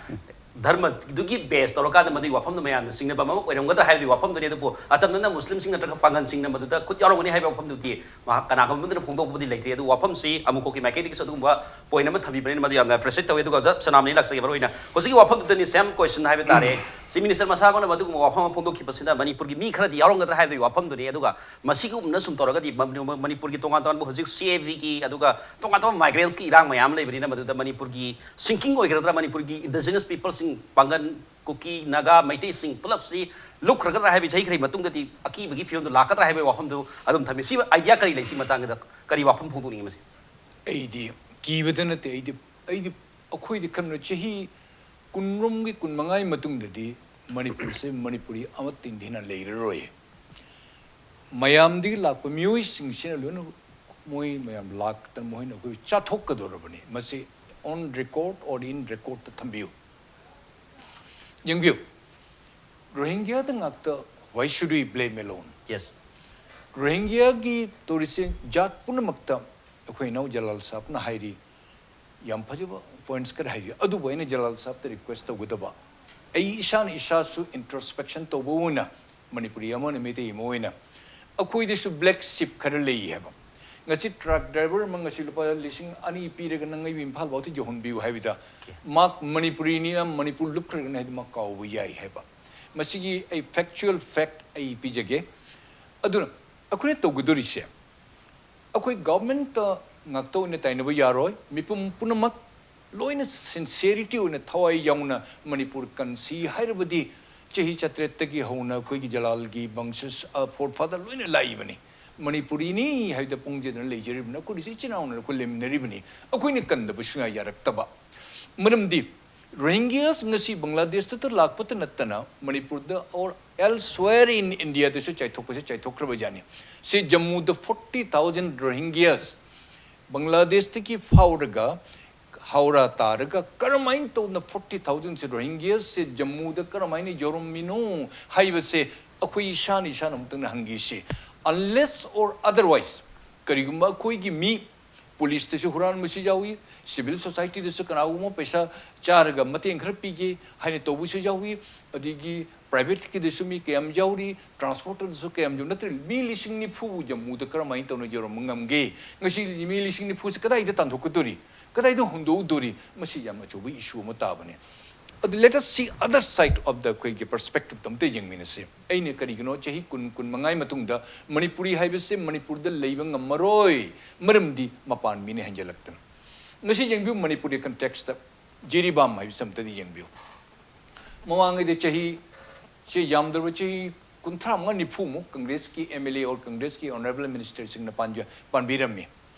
ꯙꯔꯃꯗꯨꯒꯤ base ꯇꯧꯔꯀꯥꯟꯗ ꯃꯗꯨꯒꯤ ꯋꯥꯐꯝꯗꯨ ꯃꯌꯥꯝꯅ ꯆꯤꯡꯅꯕ ꯑꯃ ꯑꯣꯏꯔꯝꯒꯗ꯭ꯔꯥ ꯍꯥꯏꯕꯗꯨꯒꯤ ꯋꯥꯐꯝꯗꯨꯅꯤ꯫ ꯑꯗꯨꯕꯨ ꯑꯇꯝꯅꯅ ꯃꯨꯁꯂꯤꯝꯁꯤꯡ ꯅꯠꯇ꯭ꯔꯒ ꯄꯥꯡꯒꯜꯁꯤꯡꯅ ꯃꯗꯨꯗ ꯈꯨꯠ ꯌꯥꯎꯔꯝꯒꯅꯤ ꯍꯥꯏꯕ ꯋꯥꯐꯝꯗꯨꯗꯤ ꯃꯍꯥꯛ ꯀꯅꯥꯒꯨꯝꯕ ꯑꯃꯠꯇꯅ ꯐꯣꯡꯗꯣꯛꯄꯕꯨꯗꯤ ꯂꯩꯇ꯭ꯔꯤ꯫ ꯑꯗꯨ ꯋꯥꯐꯝꯁꯤ ꯑꯃꯨꯀꯣꯛꯀꯤ ꯃꯥꯏꯀꯩꯗꯒꯤꯁꯨ ꯑꯗꯨꯒꯨꯝꯕ point ꯑꯃ ꯊꯝꯕꯤꯕꯅꯤꯅ ꯃꯗꯨ ꯌꯥꯝꯅ appreciate ꯇꯧꯏ꯫ ꯑꯗꯨꯒ ꯖ ꯁꯅꯥꯝꯅ ꯂꯥꯛꯆꯒꯦ꯫ ꯃꯔꯨꯑꯣꯏꯅ ꯍꯧꯖꯤꯛꯀꯤ ꯋꯥꯐꯝꯗꯨꯗꯅꯤ same question ꯍꯥꯏꯕ ꯇꯥꯔꯦ꯫ Chief Minister ꯃꯁꯥꯃꯛꯅ ꯃꯗꯨꯒꯨꯝꯕ ꯋꯥꯐꯝ ꯑꯃ ꯐꯣꯡꯗꯣꯛꯈꯤꯕꯁꯤꯅ ꯃꯅꯤꯄꯨꯔꯒꯤ ꯃꯤ ꯈꯔꯗꯤ ꯌꯥꯎꯔꯝꯒꯗ꯭ꯔꯥ ꯍꯥꯏꯕꯒꯤ ꯋꯥꯐꯝꯗꯨꯅꯤ꯫ ꯑꯗꯨꯒ ꯃꯁꯤꯒꯨꯝꯅ ꯁꯨꯝ ꯇꯧꯔꯒꯗꯤ ꯃ-, ꯃ-, ꯃꯅꯤꯄꯨꯔꯒꯤ ꯇꯣꯉꯥꯟ ꯇꯣꯉꯥꯟꯕ ꯍꯧꯖꯤꯛ CAVꯒꯤ ꯑꯗꯨꯒ ꯇꯣꯉꯥꯟ ꯇꯣꯉꯥꯟꯕ migrantsꯀꯤ ꯏꯔꯥꯡ ꯃꯌꯥꯝ ꯂꯩꯕꯅꯤꯅ ꯃꯗꯨꯗ ꯃꯅꯤꯄꯨꯔꯒꯤ sinking ꯑꯣꯏꯒꯗ꯭ꯔꯥ, ꯃꯅꯤꯄꯨꯔꯒꯤ indigenous peopleꯁꯤꯡ, ꯄꯥꯡꯒꯜ, ꯀꯨꯀꯤ, ꯅꯥꯒꯥ, ꯃꯩꯇꯩꯁꯤꯡ ꯄꯨꯂꯞꯁꯤ ꯂꯨꯞꯈ꯭ꯔꯒꯗ꯭ꯔꯥ ꯍꯥꯏꯕ, ꯆꯍꯤ ꯈꯔꯒꯤ ꯃꯇꯨꯡꯗꯗꯤ ꯑꯀꯤꯕꯒꯤ ꯐꯤꯕꯝꯗꯨ ꯂꯥꯛꯀꯗ꯭ꯔꯥ ꯍꯥꯏꯕꯒꯤ ꯋꯥꯐꯝꯗꯨ ꯑꯗꯨꯝ ꯊꯝꯃꯤ꯫ ꯁꯤ idea ꯀꯔꯤ ꯂꯩ? ꯁꯤ ꯃꯇꯥꯡꯗ ꯀꯔꯤ ꯋꯥꯐꯝ ꯐꯣꯡꯗꯣꯛꯅꯤꯡꯉꯤ ꯃꯁꯤ? ꯑꯩꯗꯤ ꯀꯤꯕꯗ ꯅꯠꯇꯦ, ꯑꯩꯗꯤ, ꯑꯩꯗꯤ ꯑꯩꯈꯣꯏꯗꯤ ꯈꯟꯕ ꯆꯍꯤ ꯀꯨꯟꯔꯣꯝꯒꯤ ꯀꯨꯟꯃꯉꯥꯒꯤ ꯃꯇꯨꯡꯗꯗꯤ ꯃꯅꯤꯄꯨꯔꯁꯦ ꯃꯅꯤꯄꯨꯔꯤ ꯑꯃꯠꯇ ꯏꯟꯗꯤꯌꯥꯅ ꯂꯩꯔꯔꯣꯏ꯫ ꯃꯌꯥꯝꯗꯒꯤ ꯂꯥꯛꯄ ꯃꯤꯑꯣꯏꯁꯤꯡꯁꯤꯅ ꯂꯣꯏꯅ ꯃꯣꯏ ꯃꯌꯥꯝ ꯂꯥꯛꯇꯅ ꯃꯈꯣꯏꯅ ꯑꯩꯈꯣꯏ ꯆꯥꯊꯣꯛꯀꯗꯧꯔꯕꯅꯤ꯫ ꯃꯁꯤ on record or in recordꯇ ꯊꯝꯕꯤꯌꯨ꯫ ꯌꯦꯡꯕꯤꯌꯨ, ꯔꯣꯍꯤꯡꯒ꯭ꯌꯥꯗ ꯉꯥꯛꯇ why should we blame alone? Yes. ꯔꯣꯍꯤꯡꯒ꯭ꯌꯥꯒꯤ ꯇꯧꯔꯤꯁꯦ ꯖꯥꯠ ꯄꯨꯝꯅꯃꯛꯇ ꯑꯩꯈꯣꯏ ꯏꯅꯥꯎ ꯖꯂꯥꯜ ꯁꯥꯍꯕꯅ ꯍꯥꯏꯔꯤ, ꯌꯥꯝ ꯐꯖꯕ points ꯈꯔ ꯍꯥꯏꯔꯤ꯫ ꯑꯗꯨꯕꯨ ꯑꯩꯅ ꯖꯂꯥꯜ ꯁꯥꯍꯕꯇ request ꯇꯧꯒꯗꯕ, ꯑꯩ ꯏꯁꯥꯅ ꯏꯁꯥꯁꯨ introspection ꯇꯧꯕ ꯑꯣꯏꯅ ꯃꯅꯤꯄꯨꯔꯤ ꯑꯃꯅ ꯃꯩꯇꯩ ꯑꯃ ꯑꯣꯏꯅ ꯑꯩꯈꯣꯏꯗꯁꯨ black sheep ꯈꯔ ꯂꯩ ꯍꯥꯏꯕ꯫ ꯉꯁꯤ ꯇ꯭ꯔꯛ ꯗ꯭ꯔꯥꯏꯚꯔ ꯑꯃ ꯉꯁꯤ ꯂꯨꯄꯥ ꯂꯤꯁꯤꯡ ꯑꯅꯤ ꯄꯤꯔꯒ ꯅꯪ ꯑꯩꯕꯨ ꯏꯝꯐꯥꯜ ꯐꯥꯎꯗ ꯌꯧꯍꯟꯕꯤꯌꯨ ꯍꯥꯏꯕꯗ, ꯃꯍꯥꯛ ꯃꯅꯤꯄꯨꯔꯤꯅꯤꯅ ꯃꯅꯤꯄꯨꯔ ꯂꯨꯞꯈ꯭ꯔꯒꯅꯤ ꯍꯥꯏꯗꯤ ꯃꯥ ꯀꯥꯎꯕ ꯌꯥꯏ ꯍꯥꯏꯕ꯫ ꯃꯁꯤꯒꯤ ꯑꯩ ꯐꯦꯛꯆꯨꯋꯦꯜ ꯐꯦꯛ ꯑꯩ ꯄꯤꯖꯒꯦ꯫ ꯑꯗꯨꯅ ꯑꯩꯈꯣꯏꯅ ꯇꯧꯒꯗꯧꯔꯤꯁꯦ, ꯑꯩꯈꯣꯏ ꯒꯚꯔꯟꯃꯦꯟꯠꯇ ꯉꯥꯛꯇ ꯑꯣꯏꯅ ꯇꯥꯏꯅꯕ ꯌꯥꯔꯣꯏ꯫ ꯃꯤꯄꯨꯝ ꯄꯨꯝꯅꯃꯛ ꯂꯣꯏꯅ ꯁꯤꯟꯁꯤꯌꯔꯤꯇꯤ ꯑꯣꯏꯅ, ꯊꯋꯥꯏ ꯌꯥꯎꯅ ꯃꯅꯤꯄꯨꯔ ꯀꯟꯁꯤ ꯍꯥꯏꯔꯕꯗꯤ ꯆꯍꯤ ꯆꯥꯇ꯭ꯔꯦꯠꯇꯒꯤ ꯍꯧꯅ ꯑꯩꯈꯣꯏꯒꯤ ꯖꯂꯥꯜꯒꯤ ꯕꯪꯁꯁ, ꯑ, ꯐꯣꯔ ꯐꯥꯗꯔ ꯂꯣꯏꯅ ꯂꯥꯛꯏꯕꯅꯤ꯫ ꯃꯅꯤꯄꯨꯔꯤꯅꯤ ꯍꯥꯏꯕꯗ ꯄꯨꯡꯖꯦꯗꯅ ꯂꯩꯖꯔꯤꯕꯅꯤ꯫ ꯑꯩꯈꯣꯏꯗꯤ ꯏꯆꯤꯟ ꯏꯅꯥꯎꯅ ꯑꯩꯈꯣꯏ ꯂꯩꯃꯤꯟꯅꯔꯤꯕꯅꯤ꯫ ꯑꯩꯈꯣꯏꯅ ꯀꯟꯗꯕ ꯁꯨꯡꯌꯥ ꯌꯥꯔꯛꯇꯕ꯫ ꯃꯔꯝꯗꯤ ꯔꯣꯍꯤꯡꯒ꯭ꯌꯥꯁ ꯉꯁꯤ ꯕꯪꯒ꯭ꯂꯥꯗꯦꯁꯇ ꯂꯥꯛꯄꯇ ꯅꯠꯇꯅ ꯃꯅꯤꯄꯨꯔꯗ or elsewhere in India ꯗꯁꯨ ꯆꯥꯏꯊꯣꯛꯄꯁꯦ ꯆꯥꯏꯊꯣꯛꯈ꯭ꯔꯕ ꯖꯥꯠꯅꯤ꯫ ꯁꯤ ꯖꯝꯃꯨꯗ forty thousand ꯔꯣꯍꯤꯡꯒ꯭ꯌꯥꯁ ꯕꯪꯒ꯭ꯂꯥꯗꯦꯁꯇꯒꯤ ꯐꯥꯎꯔꯒ ꯍꯧꯔꯥ ꯇꯥꯔꯒ ꯀꯔꯝꯍꯥꯏꯅ ꯇꯧꯗꯅ forty thousand ꯁꯦ ꯔꯣꯍꯤꯡꯒ꯭ꯌꯥꯁ ꯁꯦ ꯖꯝꯃꯨꯗ ꯀꯔꯝꯍꯥꯏꯅ ꯌꯧꯔꯝꯃꯤꯅꯣ ꯍꯥꯏꯕꯁꯦ ꯑꯩꯈꯣꯏ ꯏꯁꯥꯅ ꯏꯁꯥꯅ ꯑꯃꯨꯛꯇꯪ ꯍꯪꯈꯤꯁꯤ꯫ Unless or otherwise, ꯀꯔꯤꯒꯨꯝꯕ ꯑꯩꯈꯣꯏꯒꯤ ꯃꯤ ꯄꯨꯂꯤꯁꯇꯁꯨ ꯍꯨꯔꯥꯟꯕꯁꯨ ꯌꯥꯎꯏ, ꯁꯤꯚꯤꯜ ꯁꯣꯁꯥꯏꯇꯤꯗꯁꯨ ꯀꯅꯥꯒꯨꯝꯕ ꯄꯩꯁꯥ ꯆꯥꯔꯒ ꯃꯇꯦꯡ ꯈꯔ ꯄꯤꯒꯦ ꯍꯥꯏꯅ ꯇꯧꯕꯁꯨ ꯌꯥꯎꯏ, ꯑꯗꯒꯤ ꯄ꯭ꯔꯥꯏꯚꯦꯠꯀꯤꯗꯁꯨ ꯃꯤ ꯀꯌꯥꯝ ꯌꯥꯎꯔꯤ, ꯇ꯭ꯔꯥꯟꯁꯄꯣꯔꯇꯔꯗꯁꯨ ꯀꯌꯥꯝ ꯌꯥꯎꯔꯤ, ꯅꯠꯇ꯭ꯔꯒ ꯃꯤ ꯂꯤꯁꯤꯡ ꯅꯤꯐꯨꯕꯨ ꯖꯝꯃꯨꯗ ꯀꯔꯝꯍꯥꯏꯅ ꯇꯧꯅ ꯌꯧꯔꯝꯕ ꯉꯝꯒꯦ? ꯉꯁꯤ ꯃꯤ ꯂꯤꯁꯤꯡ ꯅꯤꯐꯨꯁꯦ ꯀꯗꯥꯏꯗ ꯇꯥꯟꯊꯣꯛꯀꯗꯧꯔꯤ? ꯀꯗꯥꯏꯗ ꯍꯨꯟꯗꯣꯛꯎꯗꯣꯔꯤ? ꯃꯁꯤ ꯌꯥꯝ ꯑꯆꯧꯕ ꯏꯁꯨ ꯑꯃ ꯇꯥꯕꯅꯤ꯫ ꯑꯗꯨ let us see other side of the ꯑꯩꯈꯣꯏꯒꯤ ꯄꯔꯁꯄꯦꯛꯇꯤꯞꯇ ꯑꯝꯇ ꯌꯦꯡꯃꯤꯟꯅꯁꯤ꯫ ꯑꯩꯅ ꯀꯔꯤꯒꯤꯅꯣ ꯆꯍꯤ ꯀꯨꯟ, ꯀꯨꯟ ꯃꯉꯥꯒꯤ ꯃꯇꯨꯡꯗ ꯃꯅꯤꯄꯨꯔꯤ ꯍꯥꯏꯕꯁꯦ ꯃꯅꯤꯄꯨꯔꯗ ꯂꯩꯕ ꯉꯝꯃꯔꯣꯏ, ꯃꯔꯝꯗꯤ ꯃꯄꯥꯟ ꯃꯤꯅ ꯍꯦꯟꯖꯜꯂꯛꯇꯅ꯫ ꯉꯁꯤ ꯌꯦꯡꯕꯤꯌꯨ, ꯃꯅꯤꯄꯨꯔꯒꯤ ꯀꯟꯇꯦꯛꯁꯇ ꯖꯤꯔꯤꯕꯥꯝ ꯍꯥꯏꯕꯁꯤ ꯑꯝꯇꯗꯤ ꯌꯦꯡꯕꯤꯌꯨ꯫ ꯃꯃꯥꯡꯉꯩꯗ ꯆꯍꯤ, ꯁꯤ ꯌꯥꯝꯗ꯭ꯔꯕ ꯆꯍꯤ ꯀꯨꯟꯊ꯭ꯔꯥ ꯃꯉꯥ ꯅꯤꯐꯨꯃꯨꯛ ꯀꯪꯒ꯭ꯔꯦꯁꯀꯤ ꯑꯦꯝ ꯑꯦꯜ ꯑꯦ ꯑꯣꯔ ꯀꯪꯒ꯭ꯔꯦꯁꯀꯤ ꯑꯣꯅꯔꯦꯕꯜ ꯃꯤꯅꯤꯁꯇꯔꯁꯤꯡꯅ ꯄꯥꯟꯕꯤ-, ꯄꯥꯟꯕꯤꯔꯝꯃꯤ꯫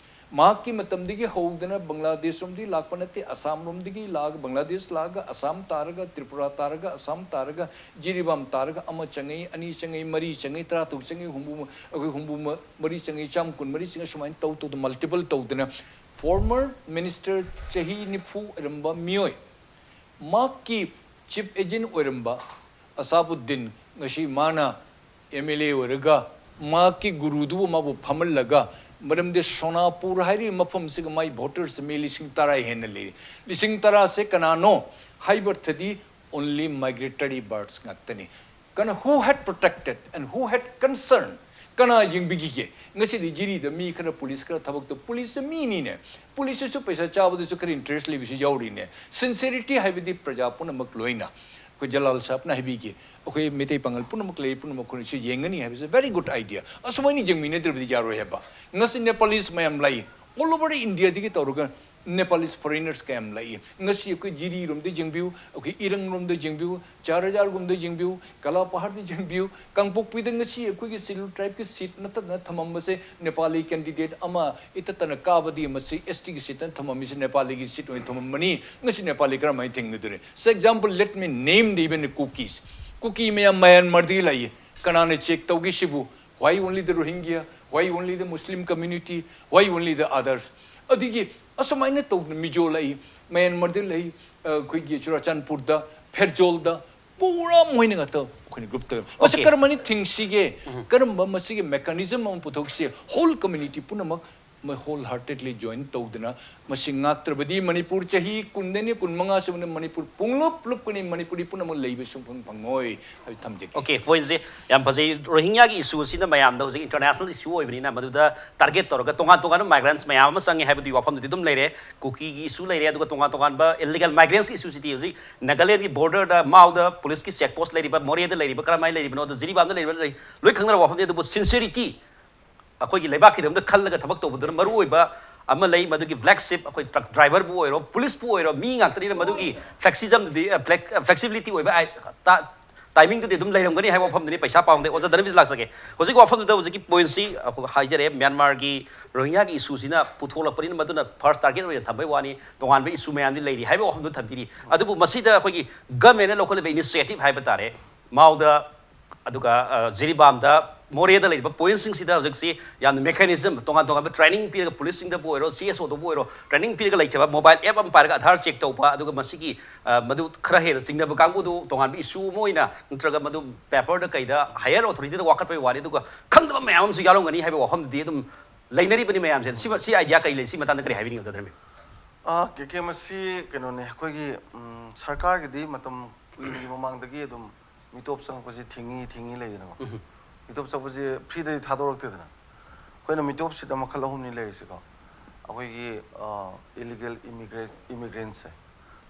ꯃꯍꯥꯛꯀꯤ ꯃꯇꯝꯗꯒꯤ ꯍꯧꯗꯅ ꯕꯪꯒ꯭ꯂꯥꯗꯦꯁꯔꯣꯝꯗꯒꯤ ꯂꯥꯛꯄ ꯅꯠꯇꯦ, ꯑꯁꯥꯝꯔꯣꯝꯗꯒꯤ ꯂꯥꯛꯑꯒ, ꯕꯪꯒ꯭ꯂꯥꯗꯦꯁ ꯂꯥꯛꯑꯒ, ꯑꯁꯥꯝ ꯇꯥꯔꯒ, ꯇ꯭ꯔꯤꯄꯨꯔꯥ ꯇꯥꯔꯒ, ꯑꯁꯥꯝ ꯇꯥꯔꯒ, ꯖꯤꯔꯤꯕꯥꯝ ꯇꯥꯔꯒ, ꯑꯃ ꯆꯪꯉꯛꯏ, ꯑꯅꯤ ꯆꯪꯉꯛꯏ, ꯃꯔꯤ ꯆꯪꯉꯛꯏ, ꯇꯔꯥ ꯇꯔꯨꯛ ꯆꯪꯉꯛꯏ, ꯍꯨꯝꯐꯨ ꯃ-, ꯑꯩꯈꯣꯏ ꯍꯨꯝꯐꯨ ꯃ-, ꯃꯔꯤ ꯆꯪꯉꯛꯏ, ꯆꯥꯝ ꯀꯨꯟ ꯃꯔꯤ ꯆꯪꯉꯛꯏ, ꯁꯨꯃꯥꯏꯅ ꯇꯧ ꯇꯧꯗꯅ, ꯃꯜꯇꯤꯄꯜ ꯇꯧꯗꯅ, ꯐꯣꯔꯃꯔ ꯃꯤꯅꯤꯁꯇꯔ ꯆꯍꯤ ꯅꯤꯐꯨ ꯑꯣꯏꯔꯝꯕ ꯃꯤꯑꯣꯏ, ꯃꯍꯥꯛꯀꯤ ꯆꯤꯐ ꯑꯦꯖꯦꯟ ꯑꯣꯏꯔꯝꯕ ꯑꯁꯥꯕꯨꯗꯤꯟ, ꯉꯁꯤ ꯃꯥꯅ ꯑꯦꯝ ꯑꯦꯜ ꯑꯦ ꯑꯣꯏꯔꯒ ꯃꯍꯥꯛꯀꯤ ꯒꯨꯔꯨꯗꯨꯕꯨ ꯃꯥꯕꯨ ꯐꯝꯍꯜꯂꯒ, ꯃꯔꯝꯗꯤ ꯁꯣꯅꯥꯄꯨꯔ ꯍꯥꯏꯔꯤꯕ ꯃꯐꯝꯁꯤꯒ ꯃꯥꯒꯤ ꯚꯣꯇꯔꯁ ꯃꯤ ꯂꯤꯁꯤꯡ ꯇꯔꯥ ꯍꯦꯟꯅ ꯂꯩꯔꯤ꯫ ꯂꯤꯁꯤꯡ ꯇꯔꯥꯁꯦ ꯀꯅꯥꯅꯣ ꯍꯥꯏꯕ ꯑꯔꯊꯗꯤ only migratory birds ꯉꯥꯛꯇꯅꯤ꯫ ꯀꯅꯥ, who had protected and who had concern? ꯀꯅꯥ ꯌꯦꯡꯕꯤꯈꯤꯒꯦ? ꯉꯁꯤꯗꯤ ꯖꯤꯔꯤꯗ ꯃꯤ ꯈꯔ, ꯄꯨꯂꯤꯁ ꯈꯔ, ꯊꯕꯛꯇꯣ ꯄꯨꯂꯤꯁꯁꯨ ꯃꯤꯅꯤꯅꯦ꯫ ꯄꯨꯂꯤꯁꯁꯤꯁꯨ ꯄꯩꯁꯥ ꯆꯥꯕꯗꯁꯨ ꯈꯔ ꯏꯟꯇꯔꯦꯁ ꯂꯩꯕꯁꯨ ꯌꯥꯎꯔꯤꯅꯦ꯫ ꯁꯤꯟꯁꯤꯌꯔꯤꯇꯤ ꯍꯥꯏꯕꯗꯤ ꯄ꯭ꯔꯖꯥ ꯄꯨꯝꯅꯃꯛ ꯂꯣꯏꯅ, ꯑꯩꯈꯣꯏ ꯖꯂꯥꯜ ꯁꯥꯍꯕꯅ ꯍꯥꯏꯕꯤꯈꯤ, ꯑꯩꯈꯣꯏ ꯃꯩꯇꯩ ꯄꯥꯉꯜ ꯄꯨꯝꯅꯃꯛ ꯂꯩ, ꯄꯨꯝꯅꯃꯛ ꯑꯩꯈꯣꯏꯅꯁꯨ ꯌꯦꯡꯒꯅꯤ ꯍꯥꯏꯕꯁꯦ very good idea꯫ ꯑꯁꯨꯃꯥꯏꯅ ꯌꯦꯡꯃꯤꯟꯅꯗ꯭ꯔꯕꯗꯤ ꯌꯥꯔꯣꯏ ꯍꯥꯏꯕ꯫ ꯉꯁꯤ ꯅꯦꯄꯥꯂꯤꯁ ꯃꯌꯥꯝ ꯂꯥꯛꯏ, all over ꯏꯟꯗꯤꯌꯥꯗꯒꯤ ꯇꯧꯔꯒ ꯅꯦꯄꯥꯂꯤꯁ ꯐꯣꯔꯦꯅꯔꯁ ꯀꯌꯥꯝ ꯂꯥꯛꯏ꯫ ꯉꯁꯤ ꯑꯩꯈꯣꯏ ꯖꯤꯔꯤꯔꯣꯝꯗ ꯌꯦꯡꯕꯤꯌꯨ, ꯑꯩꯈꯣꯏ ꯏꯔꯪꯔꯣꯝꯗ ꯌꯦꯡꯕꯤꯌꯨ, ꯆꯥꯔꯖꯥꯔꯒꯨꯝꯗ ꯌꯦꯡꯕꯤꯌꯨ, ꯀꯂꯥ ꯄꯍꯥꯔꯗ ꯌꯦꯡꯕꯤꯌꯨ, ꯀꯥꯡꯄꯣꯛꯄꯤꯗ ꯉꯁꯤ ꯑꯩꯈꯣꯏꯒꯤ ꯁꯦꯗ꯭ꯌꯨꯜ ꯇ꯭ꯔꯥꯏꯕꯀꯤ ꯁꯤꯠ ꯅꯠꯇꯅ ꯊꯝꯃꯝꯕꯁꯦ, ꯅꯦꯄꯥꯂꯤ ꯀꯦꯟꯗꯤꯗꯦꯠ ꯑꯃ ꯏꯇꯠꯇꯅ ꯀꯥꯕꯗꯤ ꯃꯁꯤ ꯑꯦꯁ ꯇꯤꯒꯤ ꯁꯤꯠꯇ ꯊꯝꯃꯝꯃꯤꯁꯦ ꯅꯦꯄꯥꯂꯤꯒꯤ ꯁꯤꯠ ꯑꯣꯏꯅ ꯊꯝꯃꯝꯕꯅꯤ꯫ ꯉꯁꯤ ꯅꯦꯄꯥꯂꯤ ꯀꯔꯝꯍꯥꯏꯅ ꯊꯦꯡꯅꯗꯣꯔꯤ? So example, let me name the even Kukis. ꯀꯨꯀꯤ ꯃꯌꯥꯝ ꯃꯌꯥꯟꯃꯥꯔꯗꯒꯤ ꯂꯥꯛꯏ꯫ ꯀꯅꯥꯅ ꯆꯦꯛ ꯇꯧꯒꯦ ꯁꯤꯕꯨ? Why only the Rohingya? Why only the Muslim community? Why only the others? ꯑꯗꯒꯤ ꯑꯁꯨꯃꯥꯏꯅ ꯇꯧꯗꯅ ꯃꯤꯖꯣ ꯂꯩ, ꯃꯌꯥꯟꯃꯥꯔꯗ ꯂꯩ, ꯑꯩꯈꯣꯏꯒꯤ ꯆꯨꯔꯥꯆꯥꯟꯄꯨꯔꯗ, ꯐꯦꯔꯖꯣꯜꯗ, ꯄꯨꯔꯥ ꯃꯣꯏꯅ ꯉꯥꯛꯇ ꯑꯩꯈꯣꯏꯅ ꯒ꯭ꯔꯨꯞꯇ꯫ ꯃꯁꯤ Okay. ꯀꯔꯝꯕꯅ ꯊꯤꯡꯁꯤꯒꯦ? ꯎꯝ꯫ ꯀꯔꯝꯕ ꯃꯁꯤꯒꯤ ꯃꯦꯀꯥꯅꯤꯖꯝ ꯑꯃ ꯄꯨꯊꯣꯛꯁꯤ? ꯍꯣꯜ ꯀꯝꯃ꯭ꯌꯨꯅꯤꯇꯤ ꯄꯨꯝꯅꯃꯛ ꯃꯣꯏ ꯍꯣꯜ ꯍꯥꯔꯇꯦꯗꯂꯤ ꯖꯣꯏꯟ ꯇꯧꯗꯅ ꯃꯁꯤ ꯉꯥꯛꯇ꯭ꯔꯕꯗꯤ ꯃꯅꯤꯄꯨꯔ ꯆꯍꯤ ꯀꯨꯟꯗꯅꯤ, ꯀꯨꯟꯃꯉꯥ ꯁꯨꯕꯅ ꯃꯅꯤꯄꯨꯔ ꯄꯨꯡꯂꯨꯞ ꯂꯨꯞꯀꯅꯤ, ꯃꯅꯤꯄꯨꯔꯤ ꯄꯨꯝꯅꯃꯛ ꯂꯩꯕ ꯁꯨꯡꯐꯪ ꯐꯪꯉꯣꯏ ꯍꯥꯏꯕ ꯊꯝꯖꯒꯦ꯫ Okay, point ꯁꯦ ꯌꯥꯝ ꯐꯖꯩ꯫ ꯔꯣꯍꯤꯡꯌꯥꯒꯤ ꯏꯁꯨ ꯑꯁꯤꯅ ꯃꯌꯥꯝꯗ ꯍꯧꯖꯤꯛ ꯏꯟꯇꯔꯅꯦꯁꯅꯦꯜ ꯏꯁꯨ ꯑꯣꯏꯕꯅꯤꯅ ꯃꯗꯨꯗ ꯇꯥꯔꯒꯦꯠ ꯇꯧꯔꯒ ꯇꯣꯉꯥꯟ ꯇꯣꯉꯥꯟꯕ ꯃꯥꯏꯒ꯭ꯔꯦꯟꯠꯁ ꯃꯌꯥꯝ ꯑꯃ ꯆꯪꯉꯦ ꯍꯥꯏꯕꯗꯨꯒꯤ ꯋꯥꯐꯝꯗꯨꯗꯤ ꯑꯗꯨꯝ ꯂꯩꯔꯦ꯫ ꯀꯨꯀꯤꯒꯤ ꯏꯁꯨ ꯂꯩꯔꯦ, ꯑꯗꯨꯒ ꯇꯣꯉꯥꯟ ꯇꯣꯉꯥꯟꯕ ꯏꯜꯂꯤꯒꯦꯜ ꯃꯥꯏꯒ꯭ꯔꯦꯟꯠꯁꯀꯤ ꯏꯁꯨꯁꯤꯗꯤ ꯍꯧꯖꯤꯛ ꯅꯥꯒꯥꯂꯦꯟꯒꯤ ꯕꯣꯔꯗꯔꯗ ꯃꯥꯎꯗ ꯄꯨꯂꯤꯁꯀꯤ ꯆꯦꯛ ꯄꯣꯁ ꯂꯩꯔꯤꯕ, ꯃꯣꯔꯦꯗ ꯂꯩꯔꯤꯕ, ꯀꯔꯝꯍꯥꯏꯅ ꯂꯩꯔꯤꯕꯅꯣ, ꯑꯗꯨ ꯖꯤꯔꯤꯕꯥꯝꯗ ꯂꯩꯔꯤꯕ ꯂꯩ, ꯂꯣꯏ ꯈꯪꯅꯔꯕ ꯋꯥꯐꯝꯅꯤ꯫ ꯑꯗꯨꯕꯨ ꯁꯤꯟꯁꯤꯌꯔꯤꯇꯤ ꯑꯩꯈꯣꯏꯒꯤ ꯂꯩꯕꯥꯛꯀꯤꯗꯃꯛꯇ ꯈꯜꯂꯒ ꯊꯕꯛ ꯇꯧꯕꯗꯨꯅ ꯃꯔꯨ ꯑꯣꯏꯕ ꯑꯃ ꯂꯩ꯫ ꯃꯗꯨꯒꯤ ꯕ꯭ꯂꯦꯛ ꯁꯤꯞ, ꯑꯩꯈꯣꯏ ꯇ꯭ꯔꯛ ꯗ꯭ꯔꯥꯏꯚꯔꯕꯨ ꯑꯣꯏꯔꯣ, ꯄꯨꯂꯤꯁꯄꯨ ꯑꯣꯏꯔꯣ, ꯃꯤ ꯉꯥꯛꯇꯅꯤꯅ ꯃꯗꯨꯒꯤ ꯐ꯭ꯂꯦꯛꯁꯤꯖꯝꯗꯨꯗꯤ, ꯑ, ꯐ꯭ꯂꯦꯛ-, ꯑ, ꯐ꯭ꯂꯦꯛꯁꯤꯕꯤꯂꯤꯇꯤ ꯑꯣꯏꯕ ꯑꯥꯏ-, ꯇꯥ-, ꯇꯥꯏꯃꯤꯡꯗꯨꯗꯤ ꯑꯗꯨꯝ ꯂꯩꯔꯝꯒꯅꯤ ꯍꯥꯏꯕ ꯋꯥꯐꯝꯗꯨꯅꯤ꯫ ꯄꯩꯁꯥ ꯄꯥꯝꯗꯦ꯫ ꯑꯣꯖꯥ ꯙꯔꯃꯦꯁ ꯂꯥꯛꯆꯒꯦ꯫ ꯍꯧꯖꯤꯛ ꯋꯥꯐꯝꯗꯨꯗ ꯍꯧꯖꯤꯛꯀꯤ ꯄꯣꯏꯟꯠꯁꯤ ꯑꯩꯈꯣꯏ ꯍꯥꯏꯖꯔꯦ, ꯃ꯭ꯌꯥꯟꯃꯥꯔꯒꯤ ꯔꯣꯍꯤꯡꯌꯥꯒꯤ ꯏꯁꯨꯁꯤꯅ ꯄꯨꯊꯣꯛꯂꯛꯄꯅꯤꯅ ꯃꯗꯨꯅ ꯐꯥꯔꯁ ꯇꯥꯔꯒꯦꯠ ꯑꯣꯏꯅ ꯊꯝꯕꯩ ꯋꯥꯅꯤ, ꯇꯣꯉꯥꯟꯕ ꯏꯁꯨ ꯃꯌꯥꯝꯗꯤ ꯂꯩꯔꯤ ꯍꯥꯏꯕ ꯋꯥꯐꯝꯗꯨ ꯊꯝꯕꯤꯔꯤ꯫ ꯑꯗꯨꯕꯨ ꯃꯁꯤꯗ ꯑꯩꯈꯣꯏꯒꯤ ꯒꯃꯦꯟꯅ ꯂꯧꯈꯠꯂꯤꯕ ꯏꯅꯤꯁꯤꯌꯦꯇꯤꯚ ꯍꯥꯏꯕ ꯇꯥꯔꯦ, ꯃꯥꯎꯗ ꯑꯗꯨꯒ, ꯑ, ꯖꯤꯔꯤꯕꯥꯝꯗ, ꯃꯣꯔꯦꯗ ꯂꯩꯔꯤꯕ ꯄꯣꯏꯟꯠꯁꯤꯡꯁꯤꯗ ꯍꯧꯖꯤꯛꯁꯤ ꯌꯥꯝꯅ ꯃꯦꯀꯥꯅꯤꯖꯝ, ꯇꯣꯉꯥꯟ ꯇꯣꯉꯥꯟꯕ ꯇ꯭ꯔꯦꯅꯤꯡ ꯄꯤꯔꯒ, ꯄꯨꯂꯤꯁꯁꯤꯡꯗꯕꯨ ꯑꯣꯏꯔꯣ, ꯁꯤ ꯑꯦꯁ ꯑꯣꯗꯕꯨ ꯑꯣꯏꯔꯣ, ꯇ꯭ꯔꯦꯅꯤꯡ ꯄꯤꯔꯒ ꯂꯩꯊꯕ, ꯃꯣꯕꯥꯏꯜ ꯑꯦꯞ ꯑꯃ ꯄꯥꯏꯔꯒ ꯑꯙꯥꯔ ꯆꯦꯛ ꯇꯧꯕ, ꯑꯗꯨꯒ ꯃꯁꯤꯒꯤ, ꯑ, ꯃꯗꯨ ꯈꯔ ꯍꯦꯟꯅ ꯆꯤꯡꯅꯕ ꯀꯥꯡꯕꯨꯗꯨ ꯇꯣꯉꯥꯟꯕ ꯏꯁꯨ ꯑꯃ ꯑꯣꯏꯅ, ꯅꯠꯇ꯭ꯔꯒ ꯃꯗꯨ ꯄꯦꯄꯔꯗ ꯀꯩꯗ ꯍꯥꯌꯔ ꯑꯣꯊꯣꯔꯤꯇꯤꯗ ꯋꯥꯀꯠꯄꯒꯤ ꯋꯥꯅꯤ, ꯑꯗꯨꯒ ꯈꯪꯗꯕ ꯃꯌꯥꯝ ꯑꯃꯁꯨ ꯌꯥꯎꯔꯝꯒꯅꯤ ꯍꯥꯏꯕ ꯋꯥꯐꯝꯗꯨꯗꯤ ꯑꯗꯨꯝ ꯂꯩꯅꯔꯤꯕꯅꯤ ꯃꯌꯥꯝꯁꯦ꯫ ꯁꯤ, ꯁꯤ ꯑꯥꯏꯗꯤꯌꯥ ꯀꯩ ꯂꯩ? ꯁꯤ ꯃꯇꯥꯡꯗ ꯀꯔꯤ ꯍꯥꯏꯕꯤꯅꯤꯡꯉꯤ, ꯑꯣꯖꯥ ꯙꯔꯃꯦ? ꯑꯥ, ꯀꯦ ꯀꯦ, ꯃꯁꯤ ꯀꯩꯅꯣꯅꯦ, ꯑꯩꯈꯣꯏꯒꯤ, ꯎꯝ, ꯁꯔꯀꯥꯔꯒꯤꯗꯤ ꯃꯇꯝ ꯀꯨꯏꯅꯒꯤ ꯃꯃꯥꯡꯗꯒꯤ ꯑꯗꯨꯝ ꯃꯤꯇꯣꯞ ꯆꯪꯉꯛꯄꯁꯦ ꯊꯤꯡꯉꯤ, ꯊꯤꯡꯉꯤ ꯂꯩꯗꯅꯀꯣ꯫ ꯎꯝ꯫ ꯃꯤꯇꯣꯞ ꯆꯠꯄꯁꯦ ꯐ꯭ꯔꯤꯗꯗꯤ ꯊꯥꯗꯣꯔꯛꯇꯦꯗꯅ꯫ ꯑꯩꯈꯣꯏꯅ ꯃꯤꯇꯣꯞꯁꯤꯗ ꯃꯈꯜ ꯑꯍꯨꯝꯅꯤ ꯂꯩꯔꯤꯁꯤꯀꯣ꯫ ꯑꯩꯈꯣꯏꯒꯤ ꯏꯂꯤꯒꯦꯜ ꯏꯃꯤꯒ꯭ꯔꯦꯟꯁꯦ,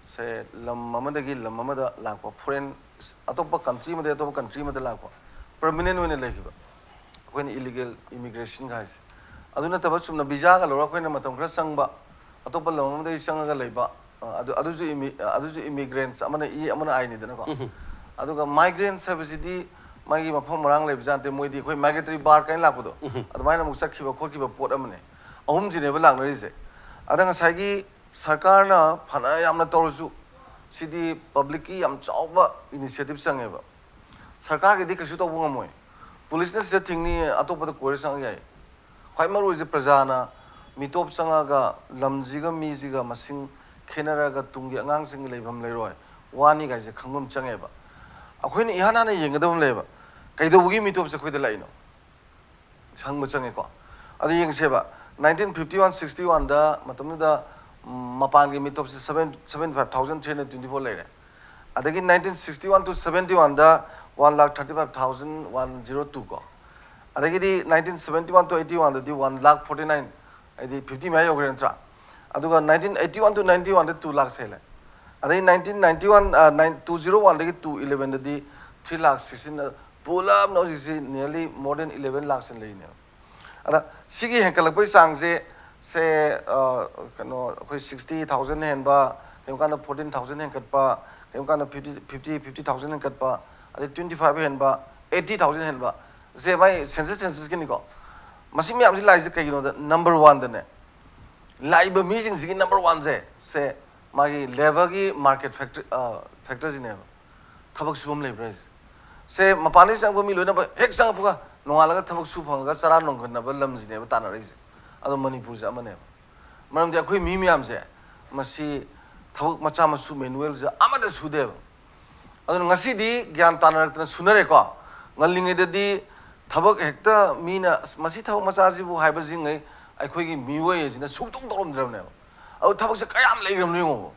ꯁꯦ ꯂꯝ ꯑꯃꯗꯒꯤ ꯂꯝ ꯑꯃꯗ ꯂꯥꯛꯄ, ꯐꯣꯔꯦꯟ, ꯑꯇꯣꯞꯄ ꯀꯟꯇ꯭ꯔꯤ ꯑꯃꯗꯒꯤ ꯑꯇꯣꯞꯄ ꯀꯟꯇ꯭ꯔꯤ ꯑꯃꯗ ꯂꯥꯛꯄ, ꯄꯔꯃꯤꯅꯦꯟ ꯑꯣꯏꯅ ꯂꯩꯈꯤꯕ, ꯑꯩꯈꯣꯏꯅ ꯏꯂꯤꯒꯦꯜ ꯏꯃꯤꯒ꯭ꯔꯦꯁꯟꯒ ꯍꯥꯏꯁꯦ꯫ ꯑꯗꯨ ꯅꯠꯇꯕ ꯆꯨꯝꯅ ꯚꯤꯖꯥꯒ ꯂꯧꯔꯒ ꯑꯩꯈꯣꯏꯅ ꯃꯇꯝ ꯈꯔ ꯆꯪꯕ, ꯑꯇꯣꯞꯄ ꯂꯝ ꯑꯃꯗꯒꯤ ꯆꯪꯉꯒ ꯂꯩꯕ, ꯑ, ꯑꯗꯨ, ꯑꯗꯨꯁꯨ ꯏꯃꯤ-, ꯑ, ꯑꯗꯨꯁꯨ ꯏꯃꯤꯒ꯭ꯔꯦꯟꯁ ꯑꯃꯅ ꯏ, ꯑꯃꯅ ꯑꯥꯏꯅꯤꯗꯅꯀꯣ꯫ ꯑꯗꯨꯒ ꯃꯥꯏꯒ꯭ꯔꯦꯟꯁ ꯍꯥꯏꯕꯁꯤꯗꯤ ꯃꯥꯒꯤ ꯃꯐꯝ ꯃꯔꯥꯡ ꯂꯩꯕꯖꯥꯠ ꯅꯠꯇꯦ, ꯃꯣꯏꯗꯤ ꯑꯩꯈꯣꯏ ꯃꯥꯏꯒ꯭ꯔꯦꯇꯔꯤ ꯕꯥꯔꯠ ꯀꯥꯏꯅ ꯂꯥꯛꯄꯗꯣ, ꯑꯗꯨꯃꯥꯏꯅ ꯑꯃꯨꯛ ꯆꯠꯈꯤꯕ ꯈꯣꯠꯈꯤꯕ ꯄꯣꯠ ꯑꯃꯅꯦ꯫ ꯑꯍꯨꯝꯁꯤꯅꯦꯕ ꯂꯥꯛꯅꯔꯤꯁꯦ꯫ ꯑꯗ ꯉꯁꯥꯏꯒꯤ ꯁꯔꯀꯥꯔꯅ ꯐꯅ ꯌꯥꯝꯅ ꯇꯧꯔꯁꯨ, ꯁꯤꯗꯤ ꯄꯕ꯭ꯂꯤꯛꯀꯤ ꯌꯥꯝ ꯆꯥꯎꯕ ꯏꯅꯤꯁꯤꯌꯦꯇꯤꯞ ꯆꯪꯉꯦꯕ꯫ ꯁꯔꯀꯥꯔꯒꯤꯗꯤ ꯀꯩꯁꯨ ꯇꯧꯕ ꯉꯝꯃꯣꯏ꯫ ꯄꯨꯂꯤꯁꯅ ꯁꯤꯗ ꯊꯤꯡꯅꯤ, ꯑꯇꯣꯞꯄꯗ ꯀꯣꯏꯔ ꯆꯪꯉ ꯌꯥꯏ꯫ ꯈ꯭ꯋꯥꯏ ꯃꯔꯨꯑꯣꯏꯁꯦ ꯄ꯭ꯔꯖꯥꯅ ꯃꯤꯇꯣꯞ ꯆꯪꯉꯒ ꯂꯝꯁꯤꯒ ꯃꯤꯁꯤꯒ ꯃꯁꯤꯡ ꯈꯦꯠꯅꯔꯒ ꯇꯨꯡꯒꯤ ꯑꯉꯥꯡꯁꯤꯡꯒꯤ ꯂꯩꯐꯝ ꯂꯩꯔꯣꯏ, ꯋꯥꯅꯤ ꯀꯥꯏꯁꯦ ꯈꯪꯕ ꯑꯃ ꯆꯪꯉꯦꯕ꯫ ꯑꯩꯈꯣꯏꯅ ꯏꯍꯥꯟ ꯍꯥꯟꯅ ꯌꯦꯡꯒꯗꯕ ꯑꯃ ꯂꯩꯌꯦꯕ, ꯀꯩꯗꯧꯕꯒꯤ ꯃꯤꯇꯣꯞꯁꯦ ꯑꯩꯈꯣꯏꯗ ꯂꯥꯛꯏꯅꯣ? ꯍꯪꯕ ꯆꯪꯉꯦꯀꯣ꯫ ꯑꯗꯨ ꯌꯦꯡꯁꯦꯕ, ꯅꯥꯏꯟꯇꯤꯟ ꯐꯤꯐꯇꯤ ꯋꯥꯟ ꯁꯤꯛꯁꯇꯤ ꯋꯥꯟꯗ ꯃꯇꯝꯗꯨꯗ, ꯎꯝ, ꯃꯄꯥꯟꯒꯤ ꯃꯤꯇꯣꯞꯁꯦ seven, seventy five thousand three hundred twenty four ꯂꯩꯔꯦ꯫ ꯑꯗꯒꯤ nineteen sixty one two seventy ꯋꯥꯟꯗ one lakh thirty five thousand one zero two ꯀꯣ꯫ ꯑꯗꯒꯤꯗꯤ nineteen seventy one two eighty ꯋꯥꯟꯗꯗꯤ ꯋꯥꯟ ꯂꯥꯛ ꯐꯣꯔꯇꯤ ꯅꯥꯏꯟ, ꯍꯥꯏꯗꯤ ꯐꯤꯐꯇꯤ ꯃꯌꯥ ꯌꯧꯈ꯭ꯔꯦ ꯅꯠꯇ꯭ꯔꯥ? ꯑꯗꯨꯒ nineteen eighty one two ninety ꯋꯥꯟꯗ ꯇꯨ ꯂꯥꯛ ꯍꯦꯜꯂꯦ꯫ ꯑꯗꯩ ꯅꯥꯏꯟꯇꯤꯟ ꯅꯥꯏꯟꯇꯤ ꯋꯥꯟ, ꯑ, ꯅꯥꯏꯟ, ꯇꯨ ꯖꯤꯔꯣ ꯋꯥꯟꯗꯒꯤ ꯇꯨ ꯏꯂꯦꯚꯦꯟꯗꯗꯤ ꯊ꯭ꯔꯤ ꯂꯥꯛ ꯁꯤꯛꯁꯇꯤꯟ, ꯄꯨꯂꯞꯅ ꯍꯧꯖꯤꯛꯁꯤ nearly more than eleven ꯂꯥꯛꯁꯤꯅ ꯂꯩꯔꯤꯅꯦꯕ꯫ ꯑꯗ ꯁꯤꯒꯤ ꯍꯦꯟꯒꯠꯂꯛꯄꯒꯤ ꯆꯥꯡꯁꯦ, ꯁꯦ, ꯑ, ꯀꯩꯅꯣ, ꯑꯩꯈꯣꯏ ꯁꯤꯛꯁꯇꯤ ꯊꯥꯎꯖꯟ ꯍꯦꯟꯕ, ꯀꯔꯤꯒꯨꯝꯕ ꯀꯥꯟꯗ ꯐꯣꯔꯇꯤꯟ ꯊꯥꯎꯖꯟ ꯍꯦꯟꯒꯠꯄ, ꯀꯔꯤꯒꯨꯝꯕ ꯀꯥꯟꯗ ꯐꯤꯐꯇꯤ, ꯐꯤꯐꯇꯤ, ꯐꯤꯐꯇꯤ ꯊꯥꯎꯖꯟ ꯍꯦꯟꯒꯠꯄ, ꯑꯗꯩ ꯇ꯭ꯋꯦꯟꯇꯤ ꯐꯥꯏꯚ ꯍꯦꯟꯕ, ꯑꯩꯠꯇꯤ ꯊꯥꯎꯖꯟ ꯍꯦꯟꯕ, ꯁꯦ ꯃꯥꯏ ꯁꯦꯟꯁꯁ, ꯁꯦꯟꯁꯁꯀꯤꯅꯤꯀꯣ꯫ ꯃꯁꯤ ꯃꯌꯥꯝꯁꯤ ꯂꯥꯛꯏꯁꯦ ꯀꯩꯒꯤꯅꯣꯗ, ꯅꯝꯕꯔ ꯋꯥꯟꯗꯅꯦ, ꯂꯥꯛꯏꯕ ꯃꯤꯁꯤꯡꯁꯤꯒꯤ ꯅꯝꯕꯔ ꯋꯥꯟꯁꯦ, ꯁꯦ ꯃꯥꯒꯤ ꯂꯦꯕꯔꯒꯤ ꯃꯥꯔꯀꯦꯠ ꯐꯦꯛꯇꯔ, ꯑ, ꯐꯦꯛꯇꯔꯁꯤꯅꯦꯕ꯫ ꯊꯕꯛ ꯁꯨꯐꯝ ꯂꯩꯕ꯭ꯔꯥ ꯍꯥꯏꯁꯦ? ꯁꯦ ꯃꯄꯥꯟꯗꯒꯤ ꯆꯪꯉꯛꯄ ꯃꯤ ꯂꯣꯏꯅꯃꯛ ꯍꯦꯛ ꯆꯪꯉꯛꯄꯒ ꯅꯣꯡꯉꯥꯜꯂꯒ ꯊꯕꯛ ꯁꯨ ꯐꯪꯉꯒ ꯆꯔꯥ ꯅꯣꯝꯒꯟꯅꯕ ꯂꯝꯁꯤꯅꯦꯕ ꯇꯥꯟꯅꯔꯛꯏꯁꯦ꯫ ꯑꯗꯣ ꯃꯅꯤꯄꯨꯔꯁꯦ ꯑꯃꯅꯦꯕ꯫ ꯃꯔꯝꯗꯤ ꯑꯩꯈꯣꯏ ꯃꯤ ꯃꯌꯥꯝꯁꯦ ꯃꯁꯤ ꯊꯕꯛ ꯃꯆꯥ ꯃꯁꯨ ꯃꯦꯅꯨꯋꯦꯜꯁꯦ ꯑꯃꯠꯇ ꯁꯨꯗꯦꯕ꯫ ꯑꯗꯨꯅ ꯉꯁꯤꯗꯤ ꯒ꯭ꯌꯥꯟ ꯇꯥꯅꯔꯛꯇꯅ ꯁꯨꯅꯔꯦꯀꯣ꯫ ꯉꯜꯂꯤꯉꯩꯗꯗꯤ ꯊꯕꯛ ꯍꯦꯛꯇ ꯃꯤꯅ, "ꯑꯁ, ꯃꯁꯤ ꯊꯕꯛ ꯃꯆꯥꯁꯤꯕꯨ" ꯍꯥꯏꯕꯁꯤꯉꯩ ꯑꯩꯈꯣꯏꯒꯤ ꯃꯤꯑꯣꯏ ꯑꯁꯤꯅ ꯁꯨꯡꯇꯧ ꯇꯧꯔꯝꯗ꯭ꯔꯕꯅꯦꯕ꯫ ꯑꯗꯨ ꯊꯕꯛꯁꯦ ꯀꯌꯥꯝ ꯂꯩꯈ꯭ꯔꯕꯅꯣ ꯌꯦꯡꯉꯣꯕ꯫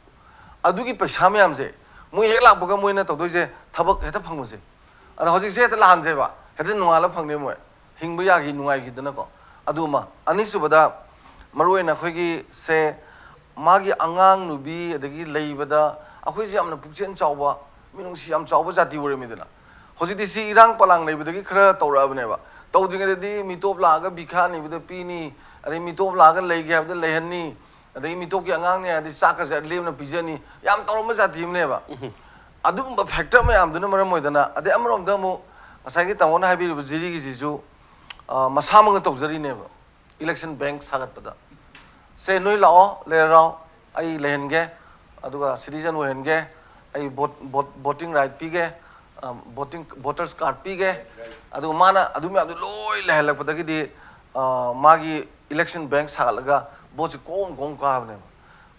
ꯑꯗꯨꯒꯤ ꯄꯩꯁꯥ ꯃꯌꯥꯝꯁꯦ ꯃꯣꯏ ꯍꯦꯛ ꯂꯥꯛꯄꯒ ꯃꯣꯏꯅ ꯇꯧꯗꯣꯏꯁꯦ ꯊꯕꯛ ꯍꯦꯛꯇ ꯐꯪꯕꯁꯦ꯫ ꯑꯗꯣ ꯍꯧꯖꯤꯛꯁꯦ ꯍꯦꯛꯇ ꯂꯥꯛꯍꯟꯁꯦꯕ꯫ ꯍꯦꯛꯇ ꯅꯣꯡꯉꯥꯜꯂ ꯐꯪꯅꯤ ꯃꯣꯏ꯫ ꯍꯤꯡꯕ ꯌꯥꯈꯤ, ꯅꯨꯡꯉꯥꯏꯈꯤꯗꯅꯀꯣ꯫ ꯑꯗꯨ ꯑꯃ꯫ ꯑꯅꯤꯁꯨꯕꯗ, ꯃꯔꯨꯑꯣꯏꯅ ꯑꯩꯈꯣꯏꯒꯤ ꯁꯦ, ꯃꯥꯒꯤ ꯑꯉꯥꯡ ꯅꯨꯕꯤ, ꯑꯗꯒꯤ ꯂꯩꯕꯗ ꯑꯩꯈꯣꯏꯁꯦ ꯌꯥꯝꯅ ꯄꯨꯛꯆꯦꯜ ꯆꯥꯎꯕ, ꯃꯤꯅꯨꯡꯁꯤ ꯌꯥꯝ ꯆꯥꯎꯕ ꯖꯥꯇꯤ ꯑꯣꯏꯔꯝꯃꯤꯗꯅ꯫ ꯍꯧꯖꯤꯛꯇꯤ ꯁꯤ ꯏꯔꯥꯡ ꯄꯂꯥꯡ ꯂꯩꯕꯗꯒꯤ ꯈꯔ ꯇꯧꯔꯛꯑꯕꯅꯦꯕ꯫ ꯇꯧꯗ꯭ꯔꯤꯉꯩꯗꯗꯤ ꯃꯤꯇꯣꯞ ꯂꯥꯛꯑꯒ ꯚꯤꯈꯥ ꯅꯤꯕꯗ ꯄꯤꯅꯤ, ꯑꯗꯩ ꯃꯤꯇꯣꯞ ꯂꯥꯛꯑꯒ ꯂꯩꯒꯦ ꯍꯥꯏꯕꯗ ꯂꯩꯍꯟꯅꯤ, ꯑꯗꯒꯤ ꯃꯤꯇꯣꯞꯀꯤ ꯑꯉꯥꯡꯅꯦ ꯍꯥꯏꯔꯗꯤ ꯆꯥꯛꯀꯁꯦ ꯂꯦꯝꯅ ꯄꯤꯖꯅꯤ, ꯌꯥꯝ ꯇꯧꯔꯝꯕ ꯖꯥꯇꯤ ꯑꯃꯅꯦꯕ꯫ ꯑꯗꯨꯒꯨꯝꯕ ꯐꯦꯛꯇꯔ ꯃꯌꯥꯝꯗꯨꯅ ꯃꯔꯝ ꯑꯣꯏꯗꯅ, ꯑꯗꯩ ꯑꯃꯔꯣꯝꯗ ꯑꯃꯨꯛ ꯉꯁꯥꯏꯒꯤ ꯇꯥꯃꯣꯅ ꯍꯥꯏꯕꯤꯔꯤꯕ ꯖꯤꯔꯤꯒꯤꯁꯤꯁꯨ, ꯑ, ꯃꯁꯥꯃꯛꯅ ꯇꯧꯖꯔꯤꯅꯦꯕ꯫ ꯏꯂꯦꯛꯁꯟ ꯕꯦꯡꯛ ꯁꯥꯒꯠꯄꯗ, ꯁꯦ, ꯅꯣꯏ ꯂꯥꯛꯑꯣ, ꯂꯩꯔꯥꯎ, ꯑꯩ ꯂꯩꯍꯟꯒꯦ, ꯑꯗꯨꯒ ꯁꯤꯇꯤꯖꯟ ꯑꯣꯏꯍꯟꯒꯦ, ꯑꯩ ꯚꯣꯠ, ꯚꯣꯠ, ꯚꯣꯇꯤꯡ ꯔꯥꯏꯠ ꯄꯤꯒꯦ, ꯑ, ꯚꯣꯇꯤꯡ, ꯚꯣꯇꯔꯁ ꯀꯥꯔꯠ ꯄꯤꯒꯦ꯫ ꯑꯗꯨꯒ ꯃꯥꯅ ꯑꯗꯨ ꯃꯌꯥꯝꯗꯨ ꯂꯣꯏ ꯂꯩꯍꯜꯂꯛꯄꯗꯒꯤꯗꯤ, ꯑ, ꯃꯥꯒꯤ ꯏꯂꯦꯛꯁꯟ ꯕꯦꯡꯛ ꯁꯥꯒꯠꯂꯒ ꯚꯣꯠꯁꯦ ꯀꯣꯝ ꯀꯣꯝ ꯀꯥꯕꯅꯦꯕ꯫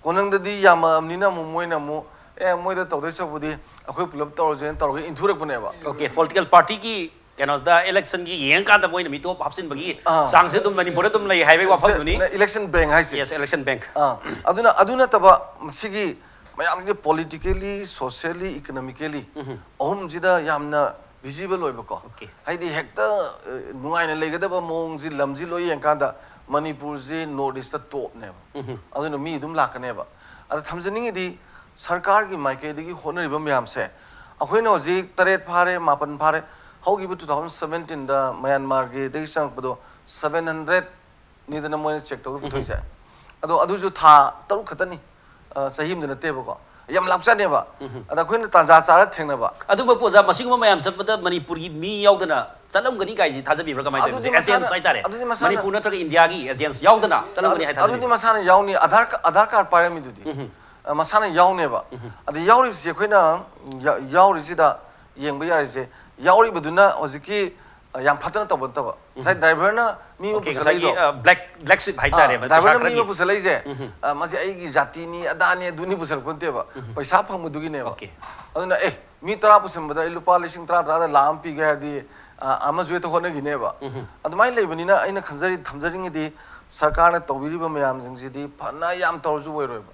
ꯀꯣꯟꯅꯪꯗꯗꯤ ꯌꯥꯝꯃꯛꯑꯕꯅꯤꯅ ꯑꯃꯨꯛ ꯃꯣꯏꯅ ꯑꯃꯨꯛ, "ꯑꯦ, ꯃꯣꯏꯗ ꯇꯧꯗꯣꯏ ꯁꯔꯨꯛꯄꯨꯗꯤ ꯑꯩꯈꯣꯏ ꯄꯨꯂꯞ ꯇꯧꯔꯁꯦꯅ" ꯇꯧꯔꯒ ꯏꯟꯊꯨꯔꯛꯄꯅꯦꯕ꯫ ꯑꯣꯀꯦ, ꯄꯣꯂꯤꯇꯤꯀꯦꯜ ꯄꯥꯔꯇꯤꯒꯤ ꯀꯩꯅꯣꯗ ꯏꯂꯦꯛꯁꯟꯒꯤ ꯌꯦꯡꯉꯀꯥꯟꯗ ꯃꯣꯏꯅ ꯃꯤꯇꯣꯞ ꯍꯥꯞꯆꯤꯟꯕꯒꯤ ꯑꯥ꯫ ꯆꯥꯡꯁꯦ ꯑꯗꯨꯝ ꯃꯅꯤꯄꯨꯔꯗ ꯑꯗꯨꯝ ꯂꯩ ꯍꯥꯏꯕꯒꯤ ꯋꯥꯐꯝꯗꯨꯅꯤ꯫ ꯏꯂꯦꯛꯁꯟ ꯕꯦꯡꯛ ꯍꯥꯏꯁꯦ꯫ Yes, election bank. ꯑꯥ, ꯑꯗꯨꯅ, ꯑꯗꯨ ꯅꯠꯇꯕ ꯃꯁꯤꯒꯤ ꯃꯌꯥꯝꯒꯤ ꯄꯣꯂꯤꯇꯤꯀꯦꯂꯤ, ꯁꯣꯁꯤꯌꯦꯂꯤ, ꯏꯀꯣꯅꯣꯃꯤꯀꯦꯂꯤ ꯑꯍꯨꯝꯁꯤꯗ ꯌꯥꯝꯅ ꯚꯤꯖꯤꯕꯜ ꯑꯣꯏꯕꯀꯣ꯫ ꯑꯣꯀꯦ꯫ ꯍꯥꯏꯗꯤ ꯍꯦꯛꯇ, ꯑ, ꯅꯨꯡꯉꯥꯏꯅ ꯂꯩꯒꯗꯕ ꯃꯑꯣꯡꯁꯤ, ꯂꯝꯁꯤ ꯂꯣꯏ ꯌꯦꯡꯀꯥꯟꯗ ꯃꯅꯤꯄꯨꯔꯁꯤ ꯅꯣꯔꯠ ꯏꯁꯇ ꯇꯣꯞꯅꯦꯕ꯫ ꯑꯗꯨꯅ ꯃꯤ ꯑꯗꯨꯝ ꯂꯥꯛꯀꯅꯦꯕ꯫ ꯑꯗ ꯊꯝꯖꯅꯤꯡꯉꯤꯗꯤ, ꯁꯔꯀꯥꯔꯒꯤ ꯃꯥꯏꯀꯩꯗꯒꯤ ꯍꯣꯠꯅꯔꯤꯕ ꯃꯌꯥꯝꯁꯦ, ꯑꯩꯈꯣꯏꯅ ꯍꯧꯖꯤꯛ ꯇꯔꯦꯠ ꯐꯥꯔꯦ, ꯃꯥꯄꯟ ꯐꯥꯔꯦ, ꯍꯧꯈꯤꯕ ꯇꯨ ꯊꯥꯎꯖꯟ ꯁꯕꯦꯟꯇꯤꯟꯗ ꯃꯌꯥꯟꯃꯥꯔꯒꯤꯗꯒꯤ ꯆꯪꯉꯛꯄꯗꯣ ꯁꯕꯦꯟ ꯍꯟꯗ꯭ꯔꯦꯠ ꯅꯤꯗꯅ ꯃꯣꯏꯅ ꯆꯦꯛ ꯇꯧꯔꯒ ꯄꯨꯊꯣꯛꯏꯁꯦ꯫ ꯑꯗꯣ ꯑꯗꯨꯁꯨ ꯊꯥ ꯇꯔꯨꯛ ꯈꯛꯇꯅꯤ, ꯑ, ꯆꯍꯤ ꯑꯃꯗ ꯅꯠꯇꯦꯕꯀꯣ꯫ ꯌꯥꯝ ꯂꯥꯞꯆꯅꯦꯕ꯫ ꯑꯗ ꯑꯩꯈꯣꯏꯅ ꯇꯥꯟꯖꯥ ꯆꯥꯔ ꯊꯦꯡꯅꯕ꯫ ꯑꯗꯨꯕꯨ ꯑꯣꯖꯥ, ꯃꯁꯤꯒꯨꯝꯕ ꯃꯌꯥꯝ ꯆꯠꯄꯗ ꯃꯅꯤꯄꯨꯔꯒꯤ ꯃꯤ ꯌꯥꯎꯗꯅ ꯆꯠꯂꯝꯒꯅꯤ ꯀꯥꯏꯁꯤ ꯊꯥꯖꯕꯤꯕ꯭ꯔꯥ? ꯀꯃꯥꯏꯅ ꯇꯧꯋꯤ? ꯑꯗꯨꯗꯤ ꯃꯁꯤ ꯑꯦꯖꯦꯟꯁ ꯃꯁꯥꯅ-, ꯍꯥꯏꯇꯥꯔꯦ꯫ ꯑꯗꯨꯗꯤ ꯃꯁꯥꯅ- ꯃꯅꯤꯄꯨꯔ ꯅꯠꯇ꯭ꯔꯒ ꯏꯟꯗꯤꯌꯥꯒꯤ ꯑꯦꯖꯦꯟꯁ ꯌꯥꯎꯗꯅ ꯆꯠꯂꯝꯒꯅꯤ ꯍꯥꯏ ꯑꯗꯨꯗꯤ ꯊꯥꯖꯕꯤꯕ꯭ꯔꯥ? ꯃꯁꯥꯅ ꯌꯥꯎꯅꯤ꯫ ꯑꯥꯙꯥꯔ ꯀ-, ꯑꯥꯙꯥꯔ ꯀꯥꯔꯗ ꯄꯥꯏꯔꯝꯃꯤꯗꯨꯗꯤ꯫ ꯑ, ꯃꯁꯥꯅ ꯌꯥꯎꯅꯦꯕ꯫ ꯑꯗ ꯌꯥꯎꯔꯤꯕꯁꯤ ꯑꯩꯈꯣꯏꯅ ꯌꯥ-, ꯌꯥꯎꯔꯤꯁꯤꯗ ꯌꯦꯡꯕ ꯌꯥꯔꯤꯁꯦ, ꯌꯥꯎꯔꯤꯕꯗꯨꯅ ꯍꯧꯖꯤꯛꯀꯤ, ꯑ, ꯌꯥꯝ ꯐꯠꯇꯅ ꯇꯧꯕ ꯅꯠꯇꯕ꯫ ꯉꯁꯥꯏ ꯗ꯭ꯔꯥꯏꯚꯔꯅ ꯃꯤ ꯑꯃ ꯑꯣꯀꯦ, ꯉꯁꯥꯏꯒꯤ, ꯄꯨꯁꯜꯂꯛꯏꯗꯣ, ꯑ, ꯕ꯭ꯂꯦꯛ, ꯕ꯭ꯂꯦꯛ ꯁꯤꯞ ꯍꯥꯏꯇꯥꯔꯦ, ꯑ, ꯄꯩꯁꯥ ꯗ꯭ꯔꯥꯏꯚꯔꯅ ꯃꯤ ꯈꯔꯒꯤ꯫ ꯑꯃ ꯄꯨꯁꯜꯂꯛꯏꯁꯦ, ꯑ, ꯃꯁꯤ ꯑꯩꯒꯤ ꯖꯥꯇꯤꯅꯤ, ꯑꯗꯥꯅꯤ, ꯑꯗꯨꯅꯤ ꯄꯨꯁꯜꯂꯛꯄ ꯅꯠꯇꯦꯕ꯫ ꯄꯩꯁꯥ ꯐꯪꯕꯗꯨꯒꯤꯅꯦꯕ꯫ ꯑꯣꯀꯦ꯫ ꯑꯗꯨꯅ, ꯑꯦ, ꯃꯤ ꯇꯔꯥ ꯄꯨꯁꯟꯕꯗ ꯑꯩ ꯂꯨꯄꯥ ꯂꯤꯁꯤꯡ ꯇꯔꯥ, ꯇꯔꯥꯗ ꯂꯥꯛ ꯑꯃ ꯄꯤꯒꯦ ꯍꯥꯏꯔꯗꯤ, ꯑ, ꯑꯃꯁꯨ ꯍꯦꯛꯇ ꯍꯣꯠꯅꯈꯤꯅꯦꯕ꯫ ꯑꯗꯨꯃꯥꯏꯅ ꯂꯩꯕꯅꯤꯅ ꯑꯩꯅ ꯈꯟꯖꯔꯤ, ꯊꯝꯖꯅꯤꯡꯉꯤꯗꯤ, ꯁꯔꯀꯥꯔꯅ ꯇꯧꯕꯤꯔꯤꯕ ꯃꯌꯥꯝꯁꯤꯡꯁꯤꯗꯤ ꯐꯅ ꯌꯥꯝ ꯇꯧꯔꯁꯨ ꯑꯣꯏꯔꯣꯏꯕ꯫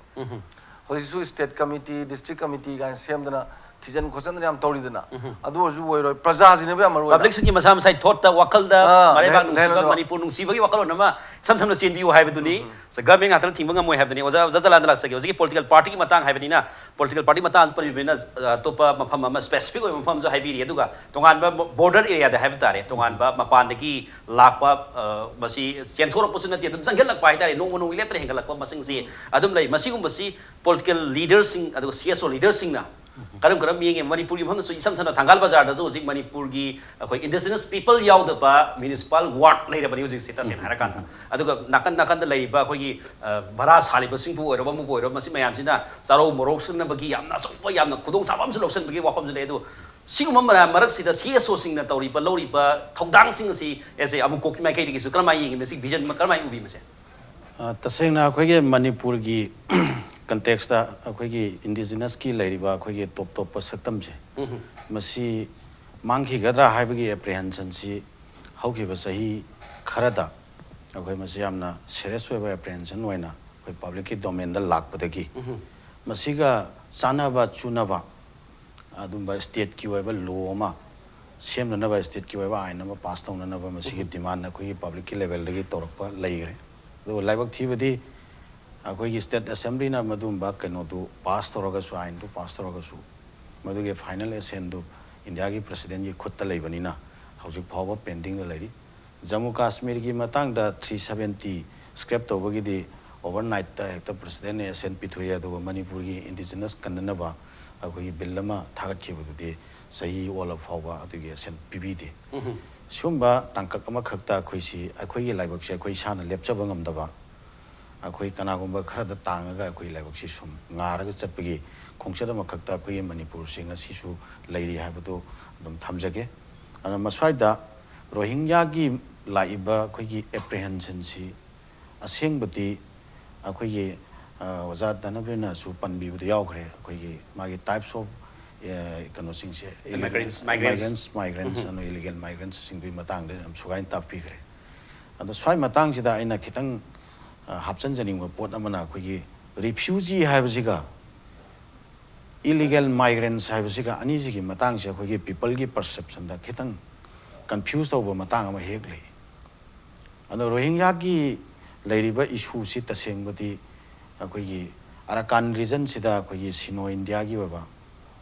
ꯍꯧꯖꯤꯛꯁꯨ ꯁ꯭ꯇꯦꯠ ꯀꯃꯤꯇꯤ, ꯗꯤꯁꯇ꯭ꯔꯤꯛ ꯀꯃꯤꯇꯤ ꯀꯥꯏꯅ ꯁꯦꯝꯗꯅ ꯊꯤꯖꯤꯟ ꯈꯣꯠꯆꯟꯗꯅ ꯌꯥꯝ ꯇꯧꯔꯤꯗꯅ, ꯑꯗꯨ ꯑꯣꯏꯔꯁꯨ ꯑꯣꯏꯔꯣꯏ, ꯄ꯭ꯔꯖꯥꯁꯤꯅꯦꯕꯨ ꯌꯥꯝ ꯃꯔꯨ ꯑꯣꯏꯅ꯫ ꯄꯕ꯭ꯂꯤꯛꯁꯤꯡꯒꯤ ꯃꯁꯥ ꯃꯁꯥꯒꯤ ꯊꯣꯠꯇ, ꯋꯥꯈꯜꯗ, ꯑꯥ, ꯃꯔꯩꯕꯥꯛ ꯂꯩ-, ꯅꯨꯡꯁꯤꯕ, ꯂꯩꯍꯜꯂꯣ꯫ ꯃꯅꯤꯄꯨꯔ ꯅꯨꯡꯁꯤꯕꯒꯤ ꯋꯥꯈꯜꯂꯣꯟ ꯑꯃ ꯏꯁꯝ ꯁꯝꯅ ꯆꯦꯟꯕꯤꯌꯨ ꯍꯥꯏꯕꯗꯨꯅꯤ꯫ ꯒꯚꯔꯟꯃꯦꯟ ꯉꯥꯛꯇꯅ ꯊꯤꯡꯕ ꯉꯝꯃꯣꯏ ꯍꯥꯏꯕꯗꯨꯅꯤ꯫ ꯑꯣꯖꯥ, ꯑꯣꯖꯥ ꯆꯂꯥꯟꯗ ꯂꯥꯛꯆꯒꯦ꯫ ꯍꯧꯖꯤꯛꯀꯤ ꯄꯣꯂꯤꯇꯤꯀꯦꯜ ꯄꯥꯔꯇꯤꯒꯤ ꯃꯇꯥꯡ ꯍꯥꯏꯕꯅꯤꯅ, ꯄꯣꯂꯤꯇꯤꯀꯦꯜ ꯄꯥꯔꯇꯤ ꯃꯇꯥꯡ ꯄꯟꯕꯤꯕꯅꯤꯅ, ꯑ, ꯑꯇꯣꯞꯄ ꯃꯐꯝ ꯑꯃ, ꯁ꯭ꯄꯦꯁꯤꯐꯤꯛ ꯑꯣꯏꯕ ꯃꯐꯝ ꯑꯃꯁꯨ ꯍꯥꯏꯕꯤꯔꯤ꯫ ꯑꯗꯨꯒ ꯇꯣꯉꯥꯟꯕ ꯕꯣꯔꯗꯔ ꯑꯦꯔꯤꯌꯥꯗ ꯍꯥꯏꯕ ꯇꯥꯔꯦ, ꯇꯣꯉꯥꯟꯕ ꯃꯄꯥꯟꯗꯒꯤ ꯂꯥꯛꯄ, ꯑ, ꯃꯁꯤ ꯆꯦꯟꯊꯣꯔꯛꯄꯁꯨ ꯅꯠꯇꯦ, ꯑꯗꯨꯝ ꯆꯪꯁꯤꯜꯂꯛꯄ ꯍꯥꯏꯇꯥꯔꯦ, ꯅꯣꯡꯃ ꯅꯣꯡꯃꯒꯤ ꯂꯦꯞꯇꯅ ꯍꯦꯟꯒꯠꯂꯛꯄ ꯃꯁꯤꯡꯁꯤ ꯑꯗꯨꯝ ꯂꯩ꯫ ꯃꯁꯤꯒꯨꯝꯕꯁꯤ ꯄꯣꯂꯤꯇꯤꯀꯦꯜ ꯂꯤꯗꯔꯁꯤꯡ, ꯑꯗꯨꯒ ꯁꯤ ꯑꯦꯁ ꯑꯣ ꯂꯤꯗꯔꯁꯤꯡꯅ ꯀꯔꯝ ꯀꯔꯝ ꯌꯦꯡꯉꯦ? ꯃꯅꯤꯄꯨꯔꯒꯤ ꯃꯐꯝꯗꯁꯨ ꯏꯁꯝ ꯁꯝꯅ ꯊꯪꯒꯥꯜ ꯕꯖꯥꯔꯗꯁꯨ ꯍꯧꯖꯤꯛ ꯃꯅꯤꯄꯨꯔꯒꯤ ꯑꯩꯈꯣꯏ ꯏꯟꯗꯤꯖꯤꯅꯁ ꯄꯤꯄꯜ ꯌꯥꯎꯗꯕ ꯃ꯭ꯌꯨꯅꯤꯁꯤꯄꯥꯜ ꯋꯥꯔꯗ ꯂꯩꯔꯕꯅꯤ ꯍꯧꯖꯤꯛꯁꯦ, ꯇꯁꯦꯡꯅ ꯍꯥꯏꯔꯀꯥꯟꯗ꯫ ꯑꯗꯨꯒ ꯅꯥꯀꯟ ꯅꯥꯀꯟꯗ ꯂꯩꯔꯤꯕ ꯑꯩꯈꯣꯏꯒꯤ, ꯑ, ꯚꯔꯥ ꯁꯥꯜꯂꯤꯕꯁꯤꯡꯕꯨ ꯑꯣꯏꯔꯣ, ꯑꯃꯕꯨ ꯑꯣꯏꯔꯣ, ꯃꯁꯤ ꯃꯌꯥꯝꯁꯤꯅ ꯆꯥꯔꯧ ꯃꯣꯔꯧꯁꯟꯅꯕꯒꯤ ꯌꯥꯝꯅ ꯑꯆꯧꯕ, ꯌꯥꯝꯅ ꯈꯨꯗꯣꯡꯆꯥꯕ ꯑꯃꯁꯨ ꯂꯧꯁꯟꯕꯒꯤ ꯋꯥꯐꯝꯁꯨ ꯂꯩ꯫ ꯑꯗꯨ ꯁꯤꯒꯨꯝꯕ ꯃꯔ-, ꯃꯔꯛꯁꯤꯗ ꯁꯤ ꯑꯦꯁ ꯑꯣꯁꯤꯡꯅ ꯇꯧꯔꯤꯕ, ꯂꯧꯔꯤꯕ ꯊꯧꯗꯥꯡꯁꯤꯡ ꯑꯁꯤ, ꯑꯦꯁ ꯑꯦ ꯑꯃꯨꯛ ꯀꯣꯛꯀꯤ ꯃꯥꯏꯀꯩꯗꯒꯤꯁꯨ ꯀꯔꯝꯍꯥꯏꯅ ꯌꯦꯡꯉꯤ? ꯃꯁꯤ ꯚꯤꯖꯟ ꯑꯃ ꯀꯔꯝꯍꯥꯏꯅ ꯎꯕꯤ ꯃꯁꯦ? ꯑ, ꯇꯁꯦꯡꯅ ꯑꯩꯈꯣꯏꯒꯤ ꯃꯅꯤꯄꯨꯔꯒꯤ ꯀꯟꯇꯦꯛꯁꯇ ꯑꯩꯈꯣꯏꯒꯤ ꯏꯟꯗꯤꯖꯤꯅꯁꯀꯤ ꯂꯩꯔꯤꯕ ꯑꯩꯈꯣꯏꯒꯤ ꯇꯣꯞ ꯇꯣꯞꯄ ꯁꯛꯇꯝꯁꯦ, ꯃꯁꯤ ꯃꯥꯡꯈꯤꯒꯗ꯭ꯔꯥ ꯍꯥꯏꯕꯒꯤ ꯑꯦꯄ꯭ꯔꯤꯍꯦꯟꯁꯟꯁꯤ ꯍꯧꯈꯤꯕ ꯆꯍꯤ ꯈꯔꯗ ꯑꯩꯈꯣꯏ ꯃꯁꯤ ꯌꯥꯝꯅ ꯁꯦꯔꯤꯌꯁ ꯑꯣꯏꯕ ꯑꯦꯄ꯭ꯔꯤꯍꯦꯟꯁꯟ ꯑꯣꯏꯅ ꯑꯩꯈꯣꯏ ꯄꯕ꯭ꯂꯤꯛꯀꯤ ꯗꯣꯃꯦꯟꯗ ꯂꯥꯛꯄꯗꯒꯤ, ꯃꯁꯤꯒ ꯆꯥꯟꯅꯕ ꯆꯨꯅꯕ ꯑꯗꯨꯝꯕ ꯁ꯭ꯇꯦꯠꯀꯤ ꯑꯣꯏꯕ ꯂꯣ ꯑꯃ ꯁꯦꯝꯅꯅꯕ, ꯁ꯭ꯇꯦꯠꯀꯤ ꯑꯣꯏꯕ ꯑꯥꯏꯟ ꯑꯃ ꯄꯥꯁ ꯇꯧꯅꯅꯕ ꯃꯁꯤꯒꯤ ꯗꯤꯃꯥꯟ ꯑꯩꯈꯣꯏꯒꯤ ꯄꯕ꯭ꯂꯤꯛꯀꯤ ꯂꯦꯚꯦꯜꯗꯒꯤ ꯇꯧꯔꯛꯄ ꯂꯩꯈ꯭ꯔꯦ꯫ ꯑꯗꯨꯒ ꯂꯥꯏꯕꯛ ꯊꯤꯕꯗꯤ ꯑꯩꯈꯣꯏꯒꯤ ꯁ꯭ꯇꯦꯠ ꯑꯦꯁꯦꯝꯕ꯭ꯂꯤꯅ ꯃꯗꯨꯒꯨꯝꯕ ꯀꯩꯅꯣꯗꯨ ꯄꯥꯁ ꯇꯧꯔꯒꯁꯨ, ꯑꯥꯏꯟꯗꯨ ꯄꯥꯁ ꯇꯧꯔꯒꯁꯨ, ꯃꯗꯨꯒꯤ ꯐꯥꯏꯅꯦꯜ ꯑꯦꯁꯦꯟꯗꯨ ꯏꯟꯗꯤꯌꯥꯒꯤ ꯄ꯭ꯔꯁꯤꯗꯦꯟꯒꯤ ꯈꯨꯠꯇ ꯂꯩꯕꯅꯤꯅ ꯍꯧꯖꯤꯛ ꯐꯥꯎꯕ ꯄꯦꯟꯗꯤꯡꯗ ꯂꯩꯔꯤ꯫ ꯖꯝꯃꯨ ꯀꯥꯁꯃꯤꯔꯒꯤ ꯃꯇꯥꯡꯗ ꯊ꯭ꯔꯤ ꯁꯕꯦꯟꯇꯤ ꯁ꯭ꯀ꯭ꯔꯦꯞ ꯇꯧꯕꯒꯤꯗꯤ ꯑꯣꯚꯔꯅꯥꯏꯠꯇ ꯍꯦꯛꯇ ꯄ꯭ꯔꯁꯤꯗꯦꯟꯅ ꯑꯦꯁꯦꯟ ꯄꯤꯊꯣꯛꯏ, ꯑꯗꯨꯒ ꯃꯅꯤꯄꯨꯔꯒꯤ ꯏꯟꯗꯤꯖꯤꯅꯁ ꯀꯟꯅꯅꯕ ꯑꯩꯈꯣꯏꯒꯤ ꯕꯤꯜ ꯑꯃ ꯊꯥꯒꯠꯈꯤꯕꯗꯨꯗꯤ ꯆꯍꯤ ꯑꯣꯜꯂꯕ ꯐꯥꯎꯕ ꯑꯗꯨꯒꯤ ꯑꯦꯁꯦꯟ ꯄꯤꯕꯤꯗꯦ꯫ ꯁꯤꯒꯨꯝꯕ ꯇꯥꯡꯀꯛ ꯑꯃꯈꯛꯇ ꯑꯩꯈꯣꯏꯁꯤ, ꯑꯩꯈꯣꯏꯒꯤ ꯂꯥꯏꯕꯛꯁꯦ ꯑꯩꯈꯣꯏ ꯏꯁꯥꯅ ꯂꯦꯞꯆꯕ ꯉꯝꯗꯕ, ꯑꯩꯈꯣꯏ ꯀꯅꯥꯒꯨꯝꯕ ꯈꯔꯗ ꯇꯥꯡꯉꯒ ꯑꯩꯈꯣꯏ ꯂꯥꯏꯕꯛꯁꯤ ꯁꯨꯝ ꯉꯥꯔꯒ ꯆꯠꯄꯒꯤ ꯈꯣꯡꯆꯠ ꯑꯃꯈꯛꯇ ꯑꯩꯈꯣꯏꯒꯤ ꯃꯅꯤꯄꯨꯔꯁꯤ ꯉꯁꯤꯁꯨ ꯂꯩꯔꯤ ꯍꯥꯏꯕꯗꯨ ꯑꯗꯨꯝ ꯊꯝꯖꯒꯦ꯫ ꯑꯗꯨꯅ ꯃꯁ꯭ꯋꯥꯏꯗ ꯔꯣꯍꯤꯡꯒ꯭ꯌꯥꯒꯤ ꯂꯥꯛꯏꯕ ꯑꯩꯈꯣꯏꯒꯤ ꯑꯦꯄ꯭ꯔꯤꯍꯦꯟꯁꯟꯁꯤ ꯑꯁꯦꯡꯕꯗꯤ ꯑꯩꯈꯣꯏꯒꯤ, ꯑ, ꯑꯣꯖꯥ ꯙꯅꯕꯤꯔꯅꯁꯨ ꯄꯟꯕꯤꯕꯗ ꯌꯥꯎꯈ꯭ꯔꯦ, ꯑꯩꯈꯣꯏꯒꯤ ꯃꯥꯒꯤ types of, ꯑ, ꯀꯩꯅꯣꯁꯤꯡꯁꯦ, Migrants, migrants. Migrants, migrants ꯑꯗꯨꯒ illegal migrants ꯁꯤꯡꯗꯨꯒꯤ ꯃꯇꯥꯡꯗ ꯌꯥꯝ ꯁꯨꯒꯥꯏꯅ ꯇꯥꯛꯄꯤꯈ꯭ꯔꯦ꯫ ꯑꯗꯣ ꯁ꯭ꯋꯥꯏ ꯃꯇꯥꯡꯁꯤꯗ ꯑꯩꯅ ꯈꯤꯇꯪ, ꯑ, ꯍꯥꯞꯆꯤꯟꯖꯅꯤꯡꯕ ꯄꯣꯠ ꯑꯃꯅ ꯑꯩꯈꯣꯏꯒꯤ ꯔꯤꯐ꯭ꯌꯨꯖꯤ ꯍꯥꯏꯕꯁꯤꯒ Illegal migrants ꯍꯥꯏꯕꯁꯤꯒ ꯑꯅꯤꯁꯤꯒꯤ ꯃꯇꯥꯡꯁꯦ ꯑꯩꯈꯣꯏꯒꯤ peopleꯒꯤ perceptionꯗ ꯈꯤꯇꯪ confuse ꯇꯧꯕ ꯃꯇꯥꯡ ꯑꯃ ꯍꯦꯛ ꯂꯩ꯫ ꯑꯗꯣ ꯔꯣꯍꯤꯡꯒ꯭ꯌꯥꯒꯤ ꯂꯩꯔꯤꯕ issueꯁꯤ ꯇꯁꯦꯡꯕꯗꯤ ꯑꯩꯈꯣꯏꯒꯤ ꯑꯔꯥꯀꯥꯟ regionꯁꯤꯗ ꯑꯩꯈꯣꯏꯒꯤ ꯁꯤꯅꯣ ꯏꯟꯗꯤꯌꯥꯒꯤ ꯑꯣꯏꯕ,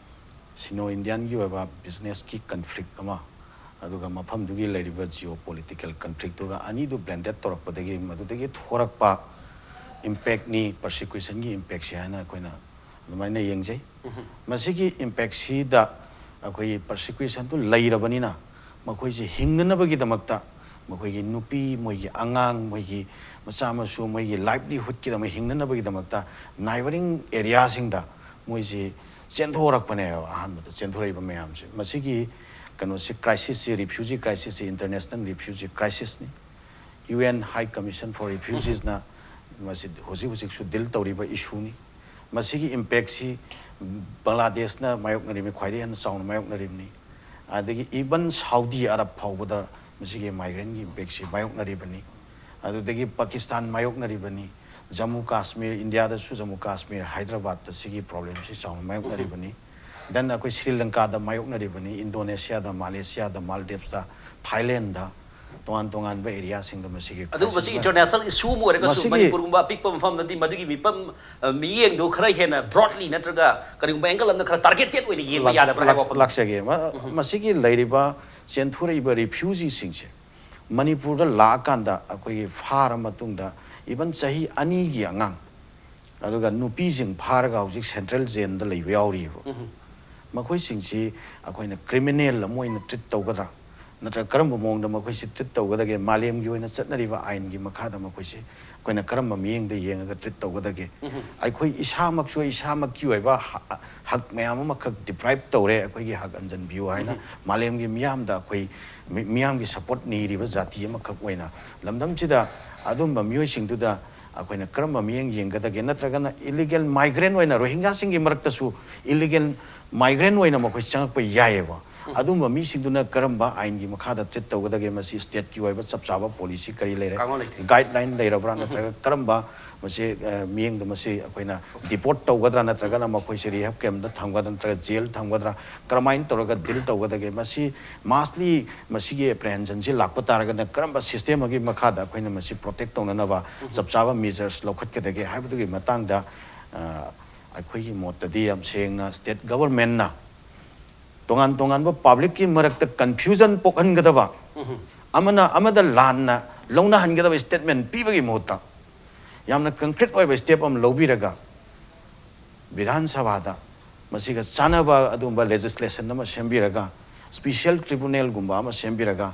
ꯁꯤꯅꯣ ꯏꯟꯗꯤꯌꯥꯟꯒꯤ ꯑꯣꯏꯕ businessꯀꯤ conflict ꯑꯃ, ꯑꯗꯨꯒ ꯃꯐꯝꯗꯨꯒꯤ ꯂꯩꯔꯤꯕ geopolitical conflictꯇꯨꯒ ꯑꯅꯤꯗꯨ blended ꯇꯧꯔꯛꯄꯗꯒꯤ ꯃꯗꯨꯗꯒꯤ ꯊꯣꯔꯛꯄ impactꯅꯤ, persecutionꯒꯤ impactꯁꯦ ꯍꯥꯏꯅ ꯑꯩꯈꯣꯏꯅ ꯑꯗꯨꯃꯥꯏꯅ ꯌꯦꯡꯖꯩ꯫ ꯃꯁꯤꯒꯤ impactꯁꯤꯗ ꯑꯩꯈꯣꯏꯒꯤ persecutionꯗꯨ ꯂꯩꯔꯕꯅꯤꯅ ꯃꯈꯣꯏꯁꯦ ꯍꯤꯡꯅꯅꯕꯒꯤꯗꯃꯛꯇ ꯃꯈꯣꯏꯒꯤ ꯅꯨꯄꯤ, ꯃꯣꯏꯒꯤ ꯑꯉꯥꯡ, ꯃꯣꯏꯒꯤ ꯃꯆꯥ ꯃꯁꯨ, ꯃꯣꯏꯒꯤ livelihoodꯀꯤꯗꯃꯛ, ꯍꯤꯡꯅꯅꯕꯒꯤꯗꯃꯛꯇ neighbouring areaꯁꯤꯡꯗ ꯃꯣꯏꯁꯤ ꯆꯦꯟꯊꯣꯔꯛꯄꯅꯦꯕ꯫ ꯑꯍꯥꯟꯕꯗ ꯆꯦꯟꯊꯣꯔꯛꯏꯕ ꯃꯌꯥꯝꯁꯦ, ꯃꯁꯤꯒꯤ ꯀꯩꯅꯣꯁꯤ, crisisꯁꯤ, refugee crisisꯁꯤ international refugee crisisꯅꯤ꯫ UN High Commission for Refugeesꯅ ꯃꯁꯤ ꯍꯧꯖꯤꯛ ꯍꯧꯖꯤꯛꯁꯨ deal ꯇꯧꯔꯤꯕ issueꯅꯤ꯫ ꯃꯁꯤꯒꯤ impactꯁꯤ ꯕꯪꯒ꯭ꯂꯥꯗꯦꯁꯅ ꯃꯥꯌꯣꯛꯅꯔꯤꯕꯅꯤ, ꯈ꯭ꯋꯥꯏꯗꯒꯤ ꯍꯦꯟꯅ ꯆꯥꯎꯅ ꯃꯥꯌꯣꯛꯅꯔꯤꯕꯅꯤ꯫ ꯑꯗꯒꯤ even ꯁꯥꯎꯗꯤ ꯑꯔꯕ ꯐꯥꯎꯕꯗ ꯃꯁꯤꯒꯤ migrantꯒꯤ impactꯁꯤ ꯃꯥꯌꯣꯛꯅꯔꯤꯕꯅꯤ꯫ ꯑꯗꯨꯗꯒꯤ ꯄꯥꯀꯤꯁꯇꯥꯟ ꯃꯥꯌꯣꯛꯅꯔꯤꯕꯅꯤ꯫ ꯖꯝꯃꯨ ꯀꯥꯁꯃꯤꯔ, ꯏꯟꯗꯤꯌꯥꯗꯁꯨ ꯖꯝꯃꯨ ꯀꯥꯁꯃꯤꯔ, ꯍꯥꯏꯗ꯭ꯔꯕꯥꯗꯇ ꯁꯤꯒꯤ problemꯁꯤ ꯆꯥꯎꯅ ꯃꯥꯌꯣꯛꯅꯔꯤꯕꯅꯤ꯫ Then ꯑꯩꯈꯣꯏ ꯁ꯭ꯔꯤ ꯂꯪꯀꯥꯗ ꯃꯥꯌꯣꯛꯅꯔꯤꯕꯅꯤ, ꯏꯟꯗꯣꯅꯦꯁꯤꯌꯥꯗ, ꯃꯥꯂꯦꯁꯤꯌꯥꯗ, ꯃꯥꯜꯗꯤꯞꯁꯇ, ꯊꯥꯏꯂꯦꯟꯗ, ꯇꯣꯉꯥꯟ ꯇꯣꯉꯥꯟꯕ areaꯁꯤꯡꯗ ꯃꯁꯤꯒꯤ ꯑꯗꯨꯕꯨ ꯃꯁꯤ crisis international issue ꯑꯃ ꯑꯣꯏꯔꯒꯁꯨ ꯃꯁꯤꯒꯤ ꯃꯅꯤꯄꯨꯔꯒꯨꯝꯕ ꯑꯄꯤꯛꯄ ꯃꯐꯝꯗꯗꯤ ꯃꯗꯨꯒꯤ ꯃꯤꯐꯝ, ꯑ, ꯃꯤꯠꯌꯦꯡꯗꯨ ꯈꯔ ꯍꯦꯟꯅ broadly ꯅꯠꯇ꯭ꯔꯒ ꯀꯔꯤꯒꯨꯝꯕ angle ꯑꯃꯗ ꯈꯔ targeted ꯑꯣꯏꯅ ꯌꯦꯡꯕ ꯂꯥꯛ-, ꯌꯥꯗꯕ꯭ꯔꯥ ꯍꯥꯏꯕ ꯂꯥꯛ-, ꯋꯥꯐꯝ꯫ ꯂꯥꯛꯆꯒꯦ꯫ ꯃ-, ꯃꯁꯤꯒꯤ ꯂꯩꯔꯤꯕ ꯆꯦꯟꯊꯣꯔꯛꯏꯕ refugeeꯁꯤꯡꯁꯦ ꯃꯅꯤꯄꯨꯔꯗ ꯂꯥꯛꯑꯀꯥꯟꯗ ꯑꯩꯈꯣꯏꯒꯤ ꯐꯥꯔ ꯃꯇꯨꯡꯗ even ꯆꯍꯤ ꯑꯅꯤꯒꯤ ꯑꯉꯥꯡ, ꯑꯗꯨꯒ ꯅꯨꯄꯤꯁꯤꯡ ꯐꯥꯔꯒ ꯍꯧꯖꯤꯛ central jailꯗ ꯂꯩꯕ ꯌꯥꯎꯔꯤꯑꯕ꯫ ꯃꯈꯣꯏꯁꯤꯡꯁꯤ ꯑꯩꯈꯣꯏꯅ criminal ꯑꯃ ꯑꯣꯏꯅ treat ꯇꯧꯒꯗ꯭ꯔꯥ, ꯅꯠꯇ꯭ꯔꯒ ꯀꯔꯝꯕ ꯃꯑꯣꯡꯗ ꯃꯈꯣꯏꯁꯤ treat ꯇꯧꯒꯗꯒꯦ? ꯃꯥꯂꯦꯝꯒꯤ ꯑꯣꯏꯅ ꯆꯠꯅꯔꯤꯕ ꯑꯥꯏꯟꯒꯤ ꯃꯈꯥꯗ ꯃꯈꯣꯏꯁꯤ ꯑꯩꯈꯣꯏꯅ ꯀꯔꯝꯕ ꯃꯤꯠꯌꯦꯡꯗ ꯌꯦꯡꯉꯒ treat ꯇꯧꯒꯗꯒꯦ? ꯑꯩꯈꯣꯏ ꯏꯁꯥꯃꯛꯁꯨ ꯏꯁꯥꯃꯛꯀꯤ ꯑꯣꯏꯕ ꯍ-, ꯍꯛ ꯃꯌꯥꯝ ꯑꯃꯈꯛ deprive ꯇꯧꯔꯦ, ꯑꯩꯈꯣꯏꯒꯤ ꯍꯛ ꯍꯟꯖꯟꯕꯤꯌꯨ ꯍꯥꯏꯅ ꯃꯥꯂꯦꯝꯒꯤ ꯃꯤꯌꯥꯝꯗ ꯑꯩꯈꯣꯏ ꯃꯤ-, ꯃꯤꯌꯥꯝꯒꯤ support ꯅꯤꯔꯤꯕ ꯖꯥꯇꯤ ꯑꯃꯈꯛ ꯑꯣꯏꯅ ꯂꯝꯗꯝꯁꯤꯗ ꯑꯗꯨꯝꯕ ꯃꯤꯑꯣꯏꯁꯤꯡꯗꯨꯗ ꯑꯩꯈꯣꯏꯅ ꯀꯔꯝꯕ ꯃꯤꯠꯌꯦꯡ ꯌꯦꯡꯒꯗꯒꯦ? ꯅꯠꯇ꯭ꯔꯒꯅ illegal migrant ꯑꯣꯏꯅ ꯔꯣꯍꯤꯡꯒ꯭ꯌꯥꯁꯤꯡꯒꯤ ꯃꯔꯛꯇꯁꯨ illegal migrant ꯑꯣꯏꯅ ꯃꯈꯣꯏ ꯆꯪꯉꯛꯄ ꯌꯥꯏꯑꯕ꯫ ꯑꯗꯨꯝꯕ ꯃꯤꯁꯤꯡꯗꯨꯅ ꯀꯔꯝꯕ ꯑꯥꯏꯟꯒꯤ ꯃꯈꯥꯗ ꯇ꯭ꯔꯤꯠ ꯇꯧꯒꯗꯒꯦ? ꯃꯁꯤ ꯁ꯭ꯇꯦꯠꯀꯤ ꯑꯣꯏꯕ ꯆꯞ ꯆꯥꯕ ꯄꯣꯂꯤꯁꯤ ꯀꯔꯤ ꯂꯩꯔꯦ? ꯀꯥꯡꯂꯣꯟ ꯂꯩꯇ꯭ꯔꯤ꯫ ꯒꯥꯏꯗꯂꯥꯏꯟ ꯂꯩꯔꯕ꯭ꯔꯥ? ꯅꯠꯇ꯭ꯔꯒ ꯀꯔꯝꯕ ꯃꯁꯤ, ꯑ, ꯃꯤꯠꯌꯦꯡꯗ ꯃꯁꯤ ꯑꯩꯈꯣꯏꯅ ꯗꯤꯄꯣꯔꯠ ꯇꯧꯒꯗ꯭ꯔꯥ, ꯅꯠꯇ꯭ꯔꯒꯅ ꯃꯈꯣꯏꯁꯦ ꯔꯤꯍꯦꯕ ꯀꯦꯝꯗ ꯊꯝꯒꯗ꯭ꯔꯥ, ꯅꯠꯇ꯭ꯔꯒ ꯖꯦꯜ ꯊꯝꯒꯗ꯭ꯔꯥ, ꯀꯔꯝꯍꯥꯏꯅ ꯇꯧꯔꯒ ꯗꯤꯜ ꯇꯧꯒꯗꯒꯦ? ꯃꯁꯤ ꯃꯥꯁꯂꯤ ꯃꯁꯤꯒꯤ ꯑꯦꯄ꯭ꯔꯤꯍꯦꯟꯁꯟꯁꯤ ꯂꯥꯛꯄ ꯇꯥꯔꯒꯅ ꯀꯔꯝꯕ ꯁꯤꯁꯇꯦꯝ ꯑꯃꯒꯤ ꯃꯈꯥꯗ ꯑꯩꯈꯣꯏꯅ ꯃꯁꯤ ꯄ꯭ꯔꯣꯇꯦꯛ ꯇꯧꯅꯅꯕ ꯆꯞ ꯆꯥꯕ ꯃꯦꯖꯔꯁ ꯂꯧꯈꯠꯀꯗꯒꯦ ꯍꯥꯏꯕꯗꯨꯒꯤ ꯃꯇꯥꯡꯗ, ꯑ, ꯑꯩꯈꯣꯏꯒꯤ ꯃꯣꯠꯇꯗꯤ ꯌꯥꯝ ꯁꯦꯡꯅ ꯁ꯭ꯇꯦꯠ ꯒꯚꯔꯟꯃꯦꯟꯠꯅ ꯇꯣꯉꯥꯟ ꯇꯣꯉꯥꯟꯕ ꯄꯕ꯭ꯂꯤꯛꯀꯤ ꯃꯔꯛꯇ ꯀꯟꯐ꯭ꯌꯨꯖꯟ ꯄꯣꯛꯍꯟꯒꯗꯕ, ꯑꯃꯅ ꯑꯃꯗ ꯂꯥꯟꯅ ꯂꯧꯅꯍꯟꯒꯗꯕ ꯁ꯭ꯇꯦꯠꯃꯦꯟꯠ ꯄꯤꯕꯒꯤ ꯃꯍꯨꯠꯇ ꯌꯥꯝꯅ ꯀꯟꯀ꯭ꯔꯤꯠ ꯑꯣꯏꯕ ꯁ꯭ꯇꯦꯞ ꯑꯃ ꯂꯧꯕꯤꯔꯒ ꯕꯤꯙꯥꯟ ꯁꯚꯥꯗ ꯃꯁꯤꯒ ꯆꯥꯟꯅꯕ ꯑꯗꯨꯒꯨꯝꯕ ꯂꯦꯖꯤꯁꯂꯦꯁꯟ ꯑꯃ ꯁꯦꯝꯕꯤꯔꯒ, ꯁ꯭ꯄꯤꯁꯦꯜ ꯇ꯭ꯔꯤꯕꯨꯅꯦꯜꯒꯨꯝꯕ ꯑꯃ ꯁꯦꯝꯕꯤꯔꯒ,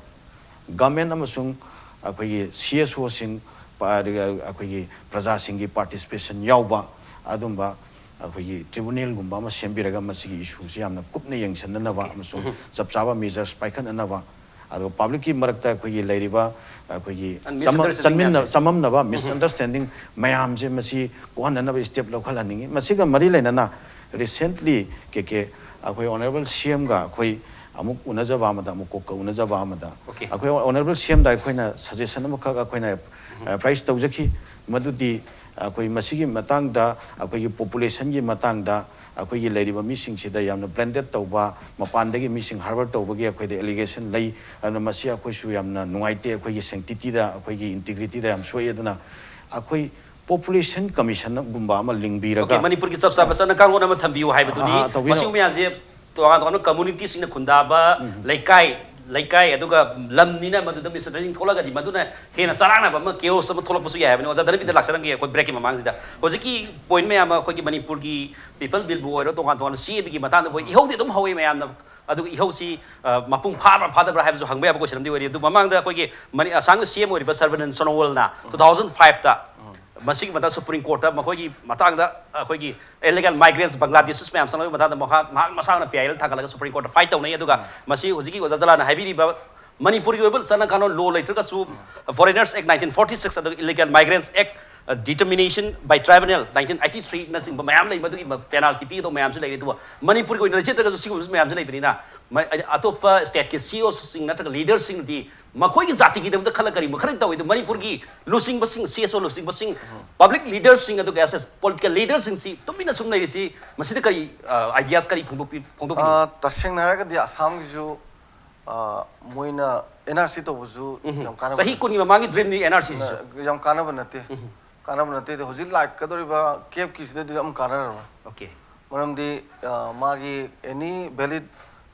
ꯒꯚꯔꯟꯃꯦꯟꯠ ꯑꯃꯁꯨꯡ ꯑꯩꯈꯣꯏꯒꯤ ꯁꯤ ꯑꯦꯁ ꯑꯣꯁꯤꯡ, ꯑꯗꯨꯒ ꯑꯩꯈꯣꯏꯒꯤ ꯄ꯭ꯔꯖꯥꯁꯤꯡꯒꯤ ꯄꯥꯔꯇꯤꯁꯤꯄꯦꯁꯟ ꯌꯥꯎꯕ ꯑꯗꯨꯝꯕ ꯑꯩꯈꯣꯏꯒꯤ ꯇ꯭ꯔꯤꯕꯨꯅꯦꯜꯒꯨꯝꯕ ꯑꯃ ꯁꯦꯝꯕꯤꯔꯒ ꯃꯁꯤꯒꯤ ꯏꯁꯨꯁꯤ ꯌꯥꯝꯅ ꯀꯨꯞꯅ ꯌꯦꯡꯁꯤꯟꯅꯅꯕ ꯑꯃꯁꯨꯡ ꯆꯞ ꯆꯥꯕ ꯃꯦꯖꯔꯁ ꯄꯥꯏꯈꯠꯅꯅꯕ, ꯑꯗꯨꯒ ꯄꯕ꯭ꯂꯤꯛꯀꯤ ꯃꯔꯛꯇ ꯑꯩꯈꯣꯏꯒꯤ ꯂꯩꯔꯤꯕ ꯑꯩꯈꯣꯏꯒꯤ And ꯆꯃ- misunderstanding ꯆꯃꯤꯟꯅ- ꯃꯌꯥꯝꯁꯦ꯫ ꯆꯃꯝꯅꯕ, ꯃꯤꯁꯑꯟꯗꯔꯁꯇꯦꯟꯗꯤꯡ ꯃꯌꯥꯝꯁꯦ ꯃꯁꯤ ꯀꯣꯛꯍꯟꯅꯅꯕ ꯁ꯭ꯇꯦꯞ ꯂꯧꯈꯠꯍꯟꯅꯤꯡꯉꯤ꯫ ꯃꯁꯤꯒ ꯃꯔꯤ ꯂꯩꯅꯅ ꯔꯤꯁꯦꯟꯠꯂꯤ ꯀꯦ ꯀꯦ ꯑꯩꯈꯣꯏ ꯑꯣꯅꯔꯦꯕꯜ ꯁꯤ ꯑꯦꯝꯒ ꯑꯩꯈꯣꯏ ꯑꯃꯨꯛ ꯎꯅꯖꯕ ꯑꯃꯗ, ꯑꯃꯨꯛ ꯀꯣꯛꯀ ꯎꯅꯖꯕ ꯑꯃꯗ, Okay. ꯑꯩꯈꯣꯏ ꯑꯣꯅꯔꯦꯕꯜ ꯁꯤ ꯑꯦꯝꯗ ꯑꯩꯈꯣꯏꯅ ꯁꯖꯦꯁꯟ ꯑꯃꯈꯛ ꯑꯩꯈꯣꯏꯅ ꯑꯦꯄ꯭ꯔꯥꯏꯁ ꯇꯧꯖꯈꯤ, ꯃꯗꯨꯗꯤ ꯑꯩꯈꯣꯏ ꯃꯁꯤꯒꯤ ꯃꯇꯥꯡꯗ, ꯑꯩꯈꯣꯏꯒꯤ ꯄꯣꯄꯨꯂꯦꯁꯟꯒꯤ ꯃꯇꯥꯡꯗ, ꯑꯩꯈꯣꯏꯒꯤ ꯂꯩꯔꯤꯕ ꯃꯤꯁꯤꯡꯁꯤꯗ ꯌꯥꯝꯅ ꯕ꯭ꯂꯦꯟꯗꯦꯠ ꯇꯧꯕ, ꯃꯄꯥꯟꯗꯒꯤ ꯃꯤꯁꯤꯡ ꯍꯥꯔꯕꯔ ꯇꯧꯕꯒꯤ ꯑꯩꯈꯣꯏꯗ ꯑꯦꯂꯤꯒꯦꯁꯟ ꯂꯩ꯫ ꯑꯗꯨꯅ ꯃꯁꯤ ꯑꯩꯈꯣꯏꯁꯨ ꯌꯥꯝꯅ ꯅꯨꯡꯉꯥꯏꯇꯦ, ꯑꯩꯈꯣꯏꯒꯤ ꯁꯦꯡꯇꯤꯇꯤꯗ, ꯑꯩꯈꯣꯏꯒꯤ ꯏꯟꯇꯤꯒ꯭ꯔꯤꯇꯤꯗ ꯌꯥꯝ ꯁꯣꯛꯏ꯫ ꯑꯗꯨꯅ ꯑꯩꯈꯣꯏ ꯄꯣꯄꯨꯂꯦꯁꯟ ꯀꯃꯤꯁꯟꯒꯨꯝꯕ ꯑꯃ ꯂꯤꯡꯕꯤꯔꯒ Okay, ꯃꯅꯤꯄꯨꯔꯒꯤ ꯆꯞ ꯆꯥꯕ ꯆꯠꯅ ꯀꯥꯡꯂꯣꯟ ꯑꯃ ꯊꯝꯕꯤꯌꯨ ꯍꯥꯏꯕꯗꯨꯅꯤ꯫ ꯑꯥ, ꯑꯥ, ꯇꯧꯕꯤꯔꯣ꯫ ꯃꯁꯤꯒꯨꯝꯕ ꯃꯌꯥꯝꯁꯦ ꯇꯣꯉꯥꯟ ꯇꯣꯉꯥꯟꯕ ꯀꯝꯃꯨꯅꯤꯇꯤꯁꯤꯡꯅ ꯈꯨꯟꯗꯥꯕ ꯂꯩꯀꯥꯏ, ꯂꯩꯀꯥꯏ ꯑꯗꯨꯒ ꯂꯝꯅꯤꯅ ꯃꯗꯨꯗ ꯃꯤꯁꯑꯟꯗꯔꯁꯇꯦꯟꯗꯤꯡ ꯊꯣꯛꯂꯒꯗꯤ ꯃꯗꯨꯅ ꯍꯦꯟꯅ ꯆꯔꯥꯡꯅꯕ ꯑꯃ, ꯀꯦꯑꯣꯁ ꯑꯃ ꯊꯣꯛꯂꯛꯄꯁꯨ ꯌꯥꯏ ꯍꯥꯏꯕꯅꯤ꯫ ꯑꯣꯖꯥ ꯙꯅꯕꯤꯗ ꯂꯥꯛꯆꯔꯝꯒꯦ꯫ ꯑꯩꯈꯣꯏ ꯕ꯭ꯔꯦꯛꯀꯤ ꯃꯃꯥꯡꯁꯤꯗ ꯍꯧꯖꯤꯛꯀꯤ ꯄꯣꯏꯟꯠ ꯃꯌꯥꯝ ꯑꯃ ꯑꯩꯈꯣꯏꯒꯤ ꯃꯅꯤꯄꯨꯔꯒꯤ ꯄꯤꯄꯜ ꯕꯤꯜꯕꯨ ꯑꯣꯏꯔꯣ, ꯇꯣꯉꯥꯟ ꯇꯣꯉꯥꯟꯕ ꯁꯤ ꯑꯦ ꯕꯤꯒꯤ ꯃꯇꯥꯡꯗꯕꯨ ꯏꯍꯧꯗꯤ ꯑꯗꯨꯝ ꯍꯧꯋꯤ ꯃꯌꯥꯝꯅ, ꯑꯗꯨꯒ ꯏꯍꯧꯁꯤ, ꯑ, ꯃꯄꯨꯡ ꯐꯥꯕ꯭ꯔꯥ ꯐꯥꯗꯕ꯭ꯔꯥ ꯍꯥꯏꯕꯁꯨ ꯍꯪꯕ ꯌꯥꯕ ꯀꯣꯏꯁꯟ ꯑꯃꯗꯤ ꯑꯣꯏꯔꯤ꯫ ꯑꯗꯨ ꯃꯃꯥꯡꯗ ꯑꯩꯈꯣꯏꯒꯤ ꯃꯅꯤ-, ꯑꯁꯥꯝꯒꯤ ꯁꯤ ꯑꯦꯝ ꯑꯣꯏꯔꯤꯕ ꯁꯔꯕꯥꯅꯟꯗ ꯁꯣꯅꯣꯋꯥꯜꯅ ꯇꯨ ꯊꯥꯎꯖꯟ ꯐꯥꯏꯚꯇ ꯃꯁꯤꯒꯤ ꯃꯇꯥꯡ ꯁꯨꯄ꯭ꯔꯤꯝ ꯀꯣꯔꯠꯇ ꯃꯈꯣꯏꯒꯤ ꯃꯇꯥꯡꯗ ꯑꯩꯈꯣꯏꯒꯤ ꯏꯂꯤꯒꯦꯜ ꯃꯥꯏꯒ꯭ꯔꯦꯟꯠꯁ, ꯕꯪꯒ꯭ꯂꯥꯗꯦꯁꯤꯁ ꯃꯌꯥꯝ ꯆꯪꯂꯛꯄꯒꯤ ꯃꯇꯥꯡꯗ ꯃꯍꯥꯛ, ꯃꯍꯥꯛ ꯃꯁꯥꯅ ꯄꯤ ꯑꯥꯏ ꯑꯦꯜ ꯊꯥꯡꯒꯠꯂꯒ ꯁꯨꯄ꯭ꯔꯤꯝ ꯀꯣꯔꯠꯇ ꯐꯥꯏꯠ ꯇꯧꯅꯩ꯫ ꯑꯗꯨꯒ ꯃꯁꯤ ꯍꯧꯖꯤꯛꯀꯤ ꯑꯣꯖꯥ ꯖꯂꯥꯜꯅ ꯍꯥꯏꯕꯤꯔꯤꯕ ꯃꯅꯤꯄꯨꯔꯒꯤ ꯑꯣꯏꯕ ꯆꯠꯅ ꯀꯥꯡꯂꯣꯟ ꯂꯣ ꯂꯩꯇ꯭ꯔꯒꯁꯨ, Foreigners Act nineteen forty six ꯑꯗꯨꯒ Illegal Migrants Act Determination by tribunal nineteen eighty three ꯅꯆꯤꯡꯕ ꯃꯌꯥꯝ ꯂꯩ, ꯃꯗꯨꯒꯤ ꯄꯦꯅꯥꯜꯇꯤ ꯄꯤꯒꯗꯧꯕ ꯃꯌꯥꯝꯁꯨ ꯂꯩꯔꯤ꯫ ꯑꯗꯨꯒ ꯃꯅꯤꯄꯨꯔꯒꯤ ꯑꯣꯏꯅ ꯂꯩꯖꯗ꯭ꯔꯒꯁꯨ ꯁꯤꯒꯨꯝꯕꯁꯨ ꯃꯌꯥꯝꯁꯨ ꯂꯩꯕꯅꯤꯅ, ꯑꯇꯣꯞꯄ ꯁ꯭ꯇꯦꯠꯀꯤ ꯁꯤ ꯏ ꯑꯣꯁꯤꯡ ꯅꯠꯇ꯭ꯔꯒ ꯂꯤꯗꯔꯁꯤꯡꯗꯤ ꯃꯈꯣꯏꯒꯤ ꯖꯥꯇꯤꯒꯤꯗꯃꯛꯇ ꯈꯜꯂ ꯀꯔꯤ ꯈꯔ ꯇꯧꯏ꯫ ꯑꯗꯨ ꯃꯅꯤꯄꯨꯔꯒꯤ ꯂꯨꯆꯤꯡꯕꯁꯤꯡ, ꯁꯤ ꯑꯦꯁ ꯑꯣ ꯂꯨꯆꯤꯡꯕꯁꯤꯡ, ꯄꯕ꯭ꯂꯤꯛ ꯂꯤꯗꯔꯁꯤꯡ, ꯑꯗꯨꯒ ꯑꯦꯁ ꯑꯦꯁ ꯄꯣꯂꯤꯇꯤꯀꯦꯜ ꯂꯤꯗꯔꯁꯤꯡꯁꯤ ꯇꯨꯃꯤꯟꯅ ꯁꯨꯝ ꯂꯩꯔꯤꯁꯤ, ꯃꯁꯤꯗ ꯀꯔꯤ ꯑꯥꯏꯗꯤꯌꯥꯁ ꯀꯔꯤ ꯐꯣꯡꯗꯣꯛꯄꯤ ꯐꯣꯡꯗꯣꯛꯄꯤꯅꯤꯡꯉꯤ? ꯇꯁꯦꯡꯅ ꯍꯥꯏꯔꯒꯗꯤ ꯑꯁꯥꯝꯒꯤꯁꯨ, ꯃꯣꯏꯅ ꯑꯦꯟ ꯑꯥꯔ ꯁꯤ ꯇꯧꯕꯁꯨ ꯌꯥꯝ ꯀꯥꯟꯅꯕ ꯆꯍꯤ ꯀꯨꯟꯒꯤ ꯃꯃꯥꯡꯒꯤ ꯗ꯭ꯔꯤꯝꯅꯤ ꯑꯦꯟ ꯑꯥꯔ ꯁꯤꯁꯤꯁꯨ꯫ ꯌꯥꯝ ꯀꯥꯟꯅꯕ ꯅꯠꯇꯦ꯫ ꯀꯥꯟꯅꯕ ꯅꯠꯇꯦ꯫ ꯍꯧꯖꯤꯛ ꯂꯥꯛꯀꯗꯧꯔꯤꯕ ꯀꯦꯞꯀꯤꯁꯤꯗꯗꯤ ꯑꯃꯨꯛ ꯀꯥꯟꯅꯔꯔꯣꯏ꯫ ꯑꯣꯀꯦ꯫ ꯃꯔꯝꯗꯤ ꯃꯥꯒꯤ ꯑꯦꯅꯤ ꯚꯦꯂꯤꯠ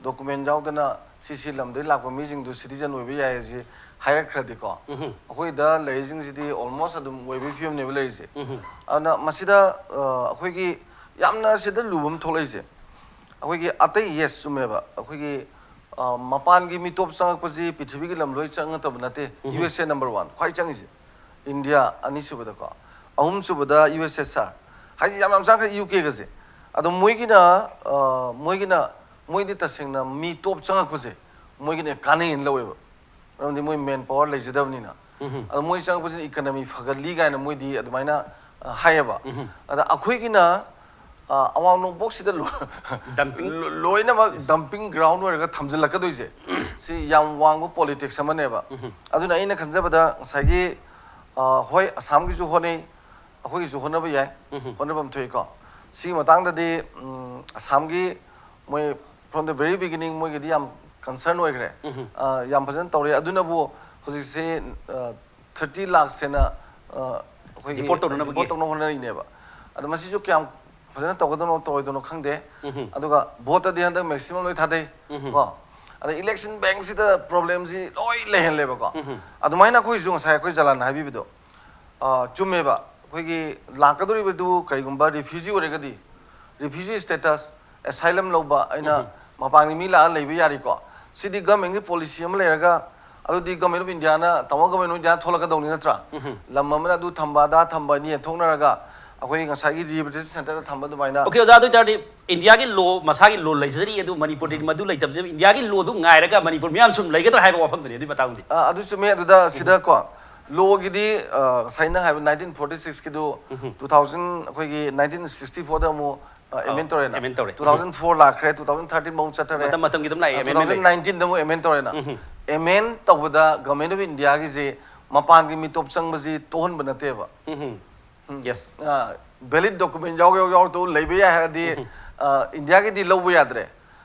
ꯗꯣꯀꯨꯃꯦꯟ ꯌꯥꯎꯗꯅ ꯁꯤ ꯁꯤ ꯂꯝꯗꯒꯤ ꯂꯥꯛꯄ ꯃꯤꯁꯤꯡꯗꯨ ꯁꯤꯇꯤꯖꯟ ꯑꯣꯏꯕ ꯌꯥꯏ ꯍꯥꯏꯁꯤ ꯍꯥꯏꯔꯛꯈ꯭ꯔꯗꯤꯀꯣ, ꯑꯩꯈꯣꯏꯗ ꯂꯩꯔꯤꯁꯤꯡꯁꯤꯗꯤ ꯑꯣꯜꯃꯣꯁ ꯑꯗꯨꯝ ꯑꯣꯏꯕꯒꯤ ꯐꯤꯕꯝꯅꯦꯕ ꯂꯩꯔꯤꯁꯦ꯫ ꯑꯗꯨꯅ ꯃꯁꯤꯗ ꯑꯩꯈꯣꯏꯒꯤ ꯌꯥꯝꯅ ꯁꯤꯗ ꯂꯨꯕ ꯑꯃ ꯊꯣꯛꯂꯛꯏꯁꯦ, ꯑꯩꯈꯣꯏꯒꯤ ꯑꯇꯩ, ꯌꯦꯁ, ꯆꯨꯝꯃꯦꯕ, ꯑꯩꯈꯣꯏꯒꯤ ꯃꯄꯥꯟꯒꯤ ꯃꯤꯇꯣꯞ ꯆꯪꯉꯛꯄꯁꯤ ꯄ꯭ꯔꯤꯊꯤꯕꯤꯒꯤ ꯂꯝ ꯂꯣꯏ ꯆꯪꯉꯛꯇꯕ ꯅꯠꯇꯦ꯫ ꯌꯨ ꯑꯦꯁ ꯑꯦ ꯅꯝꯕꯔ ꯋꯥꯟ ꯈ꯭ꯋꯥꯏ ꯆꯪꯉꯤꯁꯦ, ꯏꯟꯗꯤꯌꯥ ꯑꯅꯤꯁꯨꯕꯗꯀꯣ, ꯑꯍꯨꯝꯁꯨꯕꯗ ꯌꯨ ꯑꯦꯁ ꯑꯦꯁ ꯑꯥꯔ, ꯍꯥꯏꯗꯤ ꯌꯥꯝ ꯌꯥꯝ ꯆꯪꯈ꯭ꯔꯦ, ꯌꯨ ꯀꯦꯒꯁꯦ꯫ ꯑꯗꯣ ꯃꯣꯏꯒꯤꯅ, ꯃꯣꯏꯒꯤꯅ, ꯃꯣꯏꯗꯤ ꯇꯁꯦꯡꯅ ꯃꯤ ꯇꯣꯞ ꯆꯪꯉꯛꯄꯁꯦ ꯃꯣꯏꯒꯤꯅ ꯀꯥꯟꯅꯩꯅ ꯂꯧꯋꯦꯕ, ꯃꯔꯝꯗꯤ ꯃꯣꯏ ꯃꯦꯟ ꯄꯋꯥꯔ ꯂꯩꯖꯗꯕꯅꯤꯅ꯫ ꯑꯗꯣ ꯃꯣꯏ ꯆꯪꯉꯛꯄꯁꯤꯅ ꯏꯀꯅꯃꯤ ꯐꯒꯠꯂꯤ ꯀꯥꯏꯅ ꯃꯣꯏꯗꯤ ꯑꯗꯨꯃꯥꯏꯅ ꯍꯥꯏꯌꯦꯕ꯫ ꯑꯗ ꯑꯩꯈꯣꯏꯒꯤꯅ ꯑꯋꯥꯡ ꯅꯣꯡꯄꯣꯛꯁꯤꯗ ꯂꯣꯏꯅꯃꯛ ꯗꯝꯄꯤꯡ ꯒ꯭ꯔꯥꯎꯟ ꯑꯣꯏꯔꯒ ꯊꯝꯖꯤꯜꯂꯛꯀꯗꯣꯏꯁꯦ, ꯁꯤ ꯌꯥꯝ ꯋꯥꯡꯕ ꯄꯣꯂꯤꯇꯤꯛꯁ ꯑꯃꯅꯦꯕ꯫ ꯑꯗꯨꯅ ꯑꯩꯅ ꯈꯟꯖꯕꯗ ꯉꯁꯥꯏꯒꯤ, ꯍꯣꯏ, ꯑꯁꯥꯝꯒꯤꯁꯨ ꯍꯣꯠꯅꯩ, ꯑꯩꯈꯣꯏꯒꯤꯁꯨ ꯍꯣꯠꯅꯕ ꯌꯥꯏ, ꯍꯣꯠꯅꯐꯝ ꯊꯣꯛꯏꯀꯣ꯫ ꯁꯤꯒꯤ ꯃꯇꯥꯡꯗꯗꯤ ꯑꯁꯥꯝꯒꯤ ꯃꯣꯏ from the very beginning ꯃꯣꯏꯒꯤꯗꯤ ꯌꯥꯝ ꯀꯟꯁꯔꯟ ꯑꯣꯏꯈ꯭ꯔꯦ, ꯌꯥꯝ ꯐꯖꯅ ꯇꯧꯔꯦ꯫ ꯑꯗꯨꯅꯕꯨ ꯍꯧꯖꯤꯛꯁꯦ ꯊꯥꯔꯇꯤ ꯂꯥꯛꯁ ꯍꯦꯟꯅ ꯑꯩꯈꯣꯏꯒꯤ ꯗꯤꯄꯣꯔꯠ ꯇꯧꯅꯅꯕ ꯍꯣꯠꯅꯔꯤꯅꯦꯕ꯫ ꯑꯗꯣ ꯃꯁꯤꯁꯨ ꯀꯌꯥꯝ ꯐꯖꯅ ꯇꯧꯒꯗꯕꯅꯣ ꯇꯧꯔꯣꯏꯗꯕꯅꯣ ꯈꯪꯗꯦ꯫ ꯑꯗꯨꯒ ꯚꯣꯠꯇꯗꯤ ꯍꯟꯗꯛ ꯃꯦꯛꯁꯤꯃꯝ ꯂꯣꯏ ꯊꯥꯗꯩ ꯀꯣ꯫ ꯑꯗ ꯏꯂꯦꯛꯁꯟ ꯕꯦꯡꯁꯤꯗ ꯄ꯭ꯔꯣꯕ꯭ꯂꯦꯝꯁꯤ ꯂꯣꯏ ꯂꯩꯍꯜꯂꯦꯕꯀꯣ꯫ ꯑꯗꯨꯃꯥꯏꯅ ꯑꯩꯈꯣꯏꯁꯨ ꯉꯁꯥꯏ ꯑꯩꯈꯣꯏ ꯖꯂꯥꯟꯅ ꯍꯥꯏꯕꯤꯕꯗꯣ ꯆꯨꯝꯃꯦꯕ꯫ ꯑꯩꯈꯣꯏꯒꯤ ꯂꯥꯛꯀꯗꯧꯔꯤꯕꯗꯨ ꯀꯔꯤꯒꯨꯝꯕ ꯔꯤꯐ꯭ꯌꯨꯖꯤ ꯑꯣꯏꯔꯒꯗꯤ, ꯔꯤꯐ꯭ꯌꯨꯖꯤ ꯁ꯭ꯇꯦꯇꯁ, ꯑꯦꯁꯥꯏꯂꯝ ꯂꯧꯕ, ꯑꯩꯅ ꯃꯄꯥꯟꯒꯤ ꯃꯤ ꯂꯥꯛꯑ ꯂꯩꯕ ꯌꯥꯔꯤꯀꯣ꯫ ꯁꯤꯗꯤ ꯒꯃꯦꯟꯒꯤ ꯄꯣꯂꯤꯁꯤ ꯑꯃ ꯂꯩꯔꯒ, ꯑꯗꯨꯗꯤ ꯒꯃꯦꯟ ꯑꯣꯐ ꯏꯟꯗꯤꯌꯥꯅ, ꯇꯥꯃꯣ ꯒꯃꯦꯟ ꯑꯣꯐ ꯏꯟꯗꯤꯌꯥꯅ ꯊꯣꯛꯂꯛꯀꯗꯧꯅꯤ ꯅꯠꯇ꯭ꯔꯥ? ꯂꯝ ꯑꯃꯅ ꯑꯗꯨ ꯊꯝꯕ ꯑꯗꯥ ꯊꯝꯕ ꯍꯥꯏꯅ ꯌꯦꯟꯊꯣꯛꯅꯔꯒ ꯑꯩꯈꯣꯏ ꯉꯁꯥꯏꯒꯤ ꯔꯤꯍꯦꯕꯤꯂꯤꯇꯦꯁꯟ ꯁꯦꯟꯇꯔꯗ ꯊꯝꯕ ꯑꯗꯨꯃꯥꯏꯅ꯫ ꯑꯣꯀꯦ, ꯑꯣꯖꯥ, ꯑꯗꯨ ꯑꯣꯏꯇꯥꯔꯗꯤ ꯏꯟꯗꯤꯌꯥꯒꯤ ꯂꯣ, ꯃꯁꯥꯒꯤ ꯂꯣ ꯂꯩꯖꯔꯤ, ꯑꯗꯨ ꯃꯅꯤꯄꯨꯔꯗꯗꯤ ꯃꯗꯨ ꯂꯩꯇꯕꯅꯤꯅ ꯏꯟꯗꯤꯌꯥꯒꯤ ꯂꯣꯗꯨ ꯉꯥꯏꯔꯒ ꯃꯅꯤꯄꯨꯔ ꯃꯤꯌꯥꯝ ꯁꯨꯝ ꯂꯩꯒꯗ꯭ꯔꯥ ꯍꯥꯏꯕ ꯋꯥꯐꯝꯗꯨꯅꯤ ꯑꯗꯨꯒꯤ ꯃꯇꯥꯡꯗꯤ꯫ ꯑ, ꯑꯗꯨ ꯆꯨꯝꯃꯦ꯫ ꯑꯗꯨꯗ ꯁꯤꯗ ꯀꯣ, ꯂꯣꯒꯤꯗꯤ ꯉꯁꯥꯏ ꯅꯪ ꯍꯥꯏꯕ ꯅꯥꯏꯟꯇꯤꯟ ꯐꯣꯔꯇꯤ ꯁꯤꯛꯁꯀꯤꯗꯨ ꯇꯨ ꯊꯥꯎꯖꯟ ꯑꯩꯈꯣꯏꯒꯤ ꯅꯥꯏꯟꯇꯤꯟ ꯁꯤꯛꯁꯇꯤ ꯐꯣꯔꯗ ꯑꯃꯨꯛ ꯑꯦꯃꯦꯟ ꯇꯧꯔꯦꯅ꯫ ꯑꯦꯃꯦꯟ ꯇꯧꯔꯦ꯫ ꯇꯨ ꯊꯥꯎꯖꯟ ꯐꯣꯔ ꯂꯥꯛꯈ꯭ꯔꯦ, ꯇꯨ ꯊꯥꯎꯖꯟ ꯊꯥꯔꯇꯤꯟ ꯃꯨꯛ ꯆꯠꯊꯔꯦ꯫ ꯃꯇꯝ ꯃꯇꯝꯒꯤ ꯑꯗꯨꯝ ꯂꯥꯛꯑꯦ, ꯑꯦꯃꯦꯟꯃꯦꯟ ꯇꯨ ꯊꯥꯎꯖꯟ ꯅꯥꯏꯟꯇꯤꯟꯗ ꯑꯃꯨꯛ ꯑꯦꯃꯦꯟ ꯇꯧꯔꯦꯅ꯫ ꯑꯦꯃꯦꯟ ꯇꯧꯕꯗ ꯒꯚꯔꯟꯃꯦꯟ ꯑꯣꯐ ꯏꯟꯗꯤꯌꯥꯒꯤꯁꯦ ꯃꯄꯥꯟꯒꯤ ꯃꯤꯇꯣꯞ ꯆꯪꯕꯁꯤ ꯇꯣꯛꯍꯟꯕ ꯅꯠꯇꯦꯕ꯫ ꯌꯦꯁ꯫ ꯚꯦꯂꯤꯠ ꯗꯣꯀꯨꯃꯦꯟ ꯌꯥꯎꯒꯦ ꯌꯥꯎꯔꯛꯇꯧ ꯂꯩꯕ ꯌꯥꯏ ꯍꯥꯏꯔꯗꯤ ꯏꯟꯗꯤꯌꯥꯒꯤꯗꯤ ꯂꯧꯕ ꯌꯥꯗ꯭ꯔꯦ,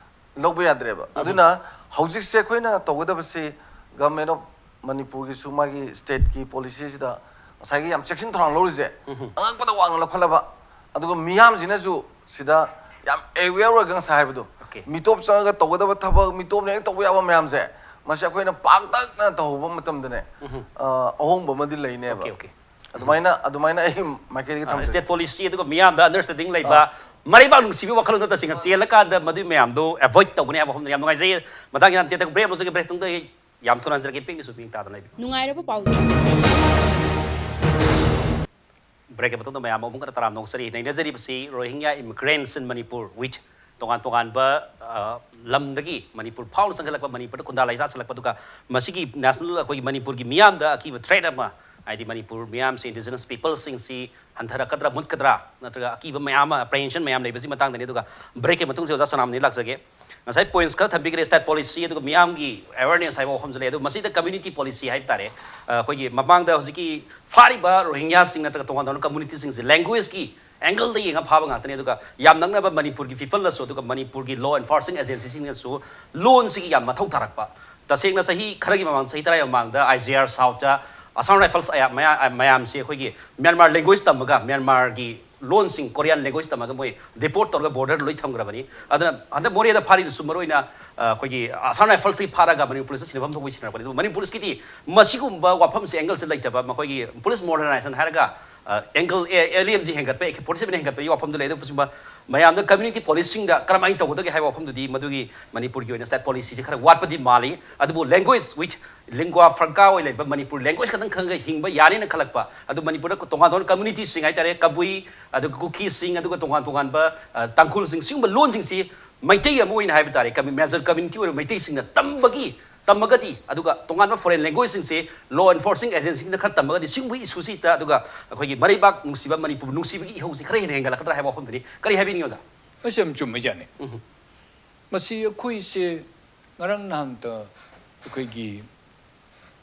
ꯂꯧꯕ ꯌꯥꯗ꯭ꯔꯦꯕ꯫ ꯑꯗꯨꯅ ꯍꯧꯖꯤꯛꯁꯦ ꯑꯩꯈꯣꯏꯅ ꯇꯧꯒꯗꯕꯁꯤ ꯒꯚꯔꯟꯃꯦꯟ ꯑꯣꯐ ꯃꯅꯤꯄꯨꯔꯒꯤꯁꯨ ꯃꯥꯒꯤ ꯁ꯭ꯇꯦꯠꯀꯤ ꯄꯣꯂꯤꯁꯤꯁꯤꯗ ꯉꯁꯥꯏꯒꯤ ꯌꯥꯝ ꯆꯦꯛꯁꯤꯟ ꯊꯧꯔꯥꯡ ꯂꯧꯔꯤꯁꯦ ꯑꯉꯛꯄꯗ ꯋꯥꯡꯅ ꯂꯧꯈꯠꯂꯕ꯫ ꯑꯗꯨꯒ ꯃꯤꯌꯥꯝꯁꯤꯅꯁꯨ ꯁꯤꯗ ꯌꯥꯝ ꯑꯦꯋꯦꯌꯔ ꯑꯣꯏꯔꯒ ꯉꯁꯥꯏ ꯍꯥꯏꯕꯗꯣ, Okay. ꯃꯤꯇꯣꯞ ꯆꯪꯉꯒ ꯇꯧꯒꯗꯕ ꯊꯕꯛ, ꯃꯤꯇꯣꯞꯅ ꯍꯦꯛ ꯇꯧꯕ ꯌꯥꯕ ꯃꯌꯥꯝꯁꯦ, ꯃꯁꯤ ꯑꯩꯈꯣꯏꯅ ꯄꯥꯛꯇꯛꯅ ꯇꯧꯍꯧꯕ ꯃꯇꯝꯗꯅꯦ ꯑ, ꯑꯍꯣꯡꯕ ꯑꯃꯗꯤ ꯂꯩꯅꯦꯕ꯫ Okay, okay. ꯑꯗꯨꯃꯥꯏꯅ ꯑꯗꯨꯃꯥꯏꯅ ꯑꯩ ꯃꯥꯏꯀꯩꯗꯒꯤ ꯊꯝꯖꯒꯦ꯫ ꯁ꯭ꯇꯦꯠ ꯄꯣꯂꯤꯁꯤ ꯑꯗꯨꯒ ꯃꯤꯌꯥꯝꯗ ꯑꯟꯗꯔꯁꯇꯦꯟꯗꯤꯡ ꯂꯩꯕ, ꯃꯔꯩꯕꯥꯛ ꯅꯨꯡꯁꯤꯕꯒꯤ ꯋꯥꯈꯜꯂꯣꯟꯗ ꯇꯁꯦꯡꯅ ꯆꯦꯜꯂꯀꯥꯟꯗ ꯃꯗꯨꯒꯤ ꯃꯌꯥꯝꯗꯣ ꯑꯦꯚꯣꯏꯗ ꯇꯧꯒꯅꯤ ꯍꯥꯏꯕ ꯋꯥꯐꯝꯗꯨꯅꯤ꯫ ꯌꯥꯝ ꯅꯨꯡꯉꯥꯏꯖꯩ꯫ ꯃꯇꯥꯡ ꯌꯥꯝ ꯇꯦꯟꯇꯛ ꯕ꯭ꯔꯦꯛ ꯑꯃ ꯂꯧꯖꯒꯦ꯫ ꯕ꯭ꯔꯦꯛ ꯃꯇꯨꯡꯗ ꯑꯩ ꯌꯥꯝ ꯊꯨꯅ ꯍꯟꯖꯔꯛꯀꯦ꯫ ꯄꯤꯛꯅꯁꯨ ꯄꯤꯛꯅ ꯇꯥꯗꯅ ꯂꯩꯕꯤꯌꯨ꯫ ꯅꯨꯡꯉꯥꯏꯔꯕ ꯄꯥꯎꯖꯦꯜ꯫ ꯕ꯭ꯔꯦꯛꯀꯤ ꯃꯇꯨꯡꯗ ꯃꯌꯥꯝ ꯑꯃꯨꯛ ꯍꯟꯅ ꯇꯔꯥꯝꯅ ꯑꯣꯛꯆꯔꯤ꯫ ꯅꯩꯅꯖꯔꯤꯕꯁꯤ Rohingya immigrants in Manipur with ꯇꯣꯉꯥꯟ ꯇꯣꯉꯥꯟꯕ ꯑ, ꯂꯝꯗꯒꯤ ꯃꯅꯤꯄꯨꯔ ꯐꯥꯎꯅ ꯆꯪꯁꯤꯜꯂꯛꯄ, ꯃꯅꯤꯄꯨꯔꯗ ꯈꯨꯟꯗꯥ ꯂꯩꯇꯥ ꯆꯜꯂꯛꯄ, ꯑꯗꯨꯒ ꯃꯁꯤꯒꯤ ꯅꯦꯁꯅꯦꯜ, ꯑꯩꯈꯣꯏꯒꯤ ꯃꯅꯤꯄꯨꯔꯒꯤ ꯃꯤꯌꯥꯝꯗ ꯑꯀꯤꯕ ꯊ꯭ꯔꯦꯠ ꯑꯃ, ꯍꯥꯏꯗꯤ ꯃꯅꯤꯄꯨꯔ ꯃꯤꯌꯥꯝꯁꯤ, ꯏꯟꯗꯤꯖꯤꯅꯁ ꯄꯤꯄꯜꯁꯤꯡꯁꯤ ꯍꯟꯊꯔꯛꯀꯗ꯭ꯔꯥ, ꯃꯨꯠꯀꯗ꯭ꯔꯥ, ꯅꯠꯇ꯭ꯔꯒ ꯑꯀꯤꯕ ꯃꯌꯥꯝ ꯑꯃ, ꯑꯦꯄ꯭ꯔꯤꯍꯦꯟꯁꯟ ꯃꯌꯥꯝ ꯂꯩꯕꯁꯤ ꯃꯇꯥꯡꯗꯅꯤ꯫ ꯑꯗꯨꯒ ꯕ꯭ꯔꯦꯛꯀꯤ ꯃꯇꯨꯡꯁꯤ ꯑꯣꯖꯥ ꯁꯣꯅꯥꯝꯅꯤ ꯂꯥꯛꯆꯒꯦ꯫ ꯉꯁꯥꯏ ꯄꯣꯏꯟꯠꯁ ꯈꯔ ꯊꯝꯕꯤꯈ꯭ꯔꯦ, ꯁ꯭ꯇꯦꯠ ꯄꯣꯂꯤꯁꯤ ꯑꯗꯨꯒ ꯃꯤꯌꯥꯝꯒꯤ ꯑꯦꯋꯦꯔꯅꯦꯁ ꯍꯥꯏꯕ ꯋꯥꯐꯝꯁꯨ ꯂꯩ꯫ ꯑꯗꯨ ꯃꯁꯤꯗ ꯀꯝꯃ꯭ꯌꯨꯅꯤꯇꯤ ꯄꯣꯂꯤꯁꯤ ꯍꯥꯏꯕ ꯇꯥꯔꯦ꯫ ꯑ, ꯑꯩꯈꯣꯏꯒꯤ ꯃꯃꯥꯡꯗ ꯍꯧꯖꯤꯛꯀꯤ ꯐꯥꯔꯤꯕ ꯔꯣꯍꯤꯡꯒ꯭ꯌꯥꯁꯤꯡ ꯅꯠꯇ꯭ꯔꯒ ꯇꯣꯉꯥꯟ ꯇꯣꯉꯥꯟꯕ ꯀꯝꯃ꯭ꯌꯨꯅꯤꯇꯤꯁꯤꯡꯁꯦ ꯂꯦꯡꯒ꯭ꯋꯦꯖꯀꯤ ꯑꯦꯡꯒꯜꯗ ꯌꯦꯡꯉ ꯐꯥꯕ ꯉꯥꯛꯇꯅꯤ꯫ ꯑꯗꯨꯒ ꯌꯥꯝ ꯅꯛꯅꯕ ꯃꯅꯤꯄꯨꯔꯒꯤ ꯄꯤꯄꯜꯅꯁꯨ ꯑꯗꯨꯒ ꯃꯅꯤꯄꯨꯔꯒꯤ ꯂꯣ ꯑꯦꯟꯐꯣꯔꯁꯤꯡ ꯑꯦꯖꯦꯟꯁꯤꯁꯤꯡꯅꯁꯨ ꯂꯣꯟꯁꯤꯒꯤ ꯌꯥꯝ ꯃꯊꯧ ꯇꯥꯔꯛꯄ꯫ ꯇꯁꯦꯡꯅ ꯆꯍꯤ ꯈꯔꯒꯤ ꯃꯃꯥꯡ, ꯆꯍꯤ ꯇꯔꯥꯒꯤ ꯃꯃꯥꯡꯗ ꯑꯥꯏ ꯖꯤ ꯑꯥꯔ ꯁꯥꯎꯠꯇ ꯑꯁꯥꯝ ꯔꯥꯏꯐꯜꯁ ꯑꯌꯥ-, ꯃꯌꯥ-, ꯃꯌꯥꯝꯁꯤ ꯑꯩꯈꯣꯏꯒꯤ ꯃ꯭ꯌꯥꯟꯃꯥꯔ ꯂꯦꯡꯒ꯭ꯋꯦꯖ ꯇꯝꯃꯒ ꯃ꯭ꯌꯥꯟꯃꯥꯔꯒꯤ ꯂꯣꯟꯁꯤꯡ, ꯀꯣꯔꯤꯌꯥꯟ ꯂꯦꯡꯒ꯭ꯋꯦꯖ ꯇꯝꯃꯒ ꯃꯣꯏ ꯗꯤꯄꯣꯔꯠ ꯇꯧꯔꯒ ꯕꯣꯔꯗꯔꯗ ꯂꯣꯏ ꯊꯝꯈ꯭ꯔꯕꯅꯤ꯫ ꯑꯗꯨꯅ ꯍꯟꯗꯛ ꯃꯣꯔꯦꯗ ꯐꯥꯔꯤꯗꯨꯁꯨ ꯃꯔꯨꯑꯣꯏꯅ, ꯑ, ꯑꯩꯈꯣꯏꯒꯤ ꯑꯁꯥꯝ ꯔꯥꯏꯐꯜꯁꯀꯤ ꯐꯥꯔꯒ ꯃꯅꯤꯄꯨꯔ ꯄꯨꯂꯤꯁꯇ ꯁꯤꯟꯅꯐꯝ ꯊꯣꯛꯄ ꯁꯤꯟꯅꯔꯛꯄꯅꯤ꯫ ꯑꯗꯨꯕꯨ ꯃꯅꯤꯄꯨꯔ ꯄꯨꯂꯤꯁꯀꯤꯗꯤ ꯃꯁꯤꯒꯨꯝꯕ ꯋꯥꯐꯝꯁꯦ, ꯑꯦꯡꯒꯜꯁꯦ ꯂꯩꯇꯕ, ꯃꯈꯣꯏꯒꯤ ꯄꯨꯂꯤꯁ ꯃꯣꯗꯔꯅꯥꯏꯖꯦꯁꯟ ꯍꯥꯏꯔꯒ, ꯑ, ꯑꯦꯡꯒꯜ ꯑꯦ-, ꯑꯦꯜ ꯑꯦꯝ ꯖꯤ ꯍꯦꯟꯒꯠꯄ, ꯑꯦ ꯀꯦ ꯐꯣꯔꯇꯤ ꯁꯚꯦꯟ ꯍꯦꯟꯒꯠꯄꯒꯤ ꯋꯥꯐꯝꯗꯨ ꯂꯩ꯫ ꯑꯗꯨꯕꯨ ꯁꯤꯒꯨꯝꯕ ꯃꯌꯥꯝꯗ ꯀꯝꯃ꯭ꯌꯨꯅꯤꯇꯤ ꯄꯣꯂꯤꯁꯤꯡꯗ ꯀꯔꯝꯍꯥꯏꯅ ꯇꯧꯒꯗꯒꯦ ꯍꯥꯏꯕ ꯋꯥꯐꯝꯗꯨꯗꯤ ꯃꯗꯨꯒꯤ ꯃꯅꯤꯄꯨꯔꯒꯤ ꯑꯣꯏꯅ ꯁ꯭ꯇꯦꯠ ꯄꯣꯂꯤꯁꯤꯁꯦ ꯈꯔ ꯋꯥꯠꯄꯗꯤ ꯃꯥꯜꯂꯤ꯫ ꯑꯗꯨꯕꯨ ꯂꯦꯡꯒ꯭ꯋꯦꯖ ꯋꯤꯠ ꯂꯤꯡꯒ꯭ꯋꯥ ꯐ꯭ꯔꯥꯡꯀꯥ ꯑꯣꯏ ꯂꯩꯕ ꯃꯅꯤꯄꯨꯔ ꯂꯦꯡꯒ꯭ꯋꯦꯖ ꯈꯛꯇꯪ ꯈꯪꯉꯒ ꯍꯤꯡꯕ ꯌꯥꯅꯤꯅ ꯈꯜꯂꯛꯄ꯫ ꯑꯗꯨ ꯃꯅꯤꯄꯨꯔꯗ ꯇꯣꯉꯥꯟ ꯇꯣꯉꯥꯟꯕ ꯀꯝꯃ꯭ꯌꯨꯅꯤꯇꯤꯁꯤꯡ ꯍꯥꯏꯇꯥꯔꯦ, ꯀꯕꯨꯏ, ꯑꯗꯨꯒ ꯀꯨꯀꯤꯁꯤꯡ, ꯑꯗꯨꯒ ꯇꯣꯉꯥꯟ ꯇꯣꯉꯥꯟꯕ, ꯑ, ꯇꯥꯡꯈꯨꯜꯁꯤꯡ, ꯁꯤꯒꯨꯝꯕ ꯂꯣꯟꯁꯤꯡꯁꯤ ꯃꯩꯇꯩ ꯑꯃ ꯑꯣꯏꯅ ꯍꯥꯏꯕ ꯇꯥꯔꯦ, ꯀꯝꯃ꯭ꯌꯨ-, ꯃꯦꯖꯔ ꯀꯝꯃ꯭ꯌꯨꯅꯤꯇꯤ ꯑꯣꯏꯔꯤꯕ ꯃꯩꯇꯩꯁꯤꯡꯅ ꯇꯝꯕꯒꯤ ꯇꯝꯃꯒꯗꯤ, ꯑꯗꯨꯒ ꯇꯣꯉꯥꯟꯕ foreign languageꯁꯤꯡꯁꯦ law enforcing agencyꯅ ꯈꯔ ꯇꯝꯃꯒꯗꯤ, ꯁꯤꯒꯨꯝꯕꯒꯤ issueꯁꯤꯗ, ꯑꯗꯨꯒ ꯑꯩꯈꯣꯏꯒꯤ ꯃꯔꯩꯕꯥꯛ ꯅꯨꯡꯁꯤꯕ ꯃꯅꯤꯄꯨꯔ ꯅꯨꯡꯁꯤꯕꯒꯤ ꯏꯍꯧꯁꯤ ꯈꯔ ꯍꯦꯟꯅ ꯍꯦꯟꯒꯠꯂꯛꯀꯗ꯭ꯔꯥ ꯍꯥꯏꯕ ꯋꯥꯐꯝꯗꯨꯅꯤ꯫ ꯀꯔꯤ ꯍꯥꯏꯕꯤꯅꯤꯡꯉꯤ, ꯑꯣꯖꯥ? ꯃꯁꯤ ꯌꯥꯝ ꯆꯨꯝꯕꯖꯥꯠꯅꯤ꯫ ꯃꯁꯤ ꯑꯩꯈꯣꯏꯁꯦ ꯉꯔꯥꯡ ꯅꯍꯥꯟꯇ ꯑꯩꯈꯣꯏꯒꯤ,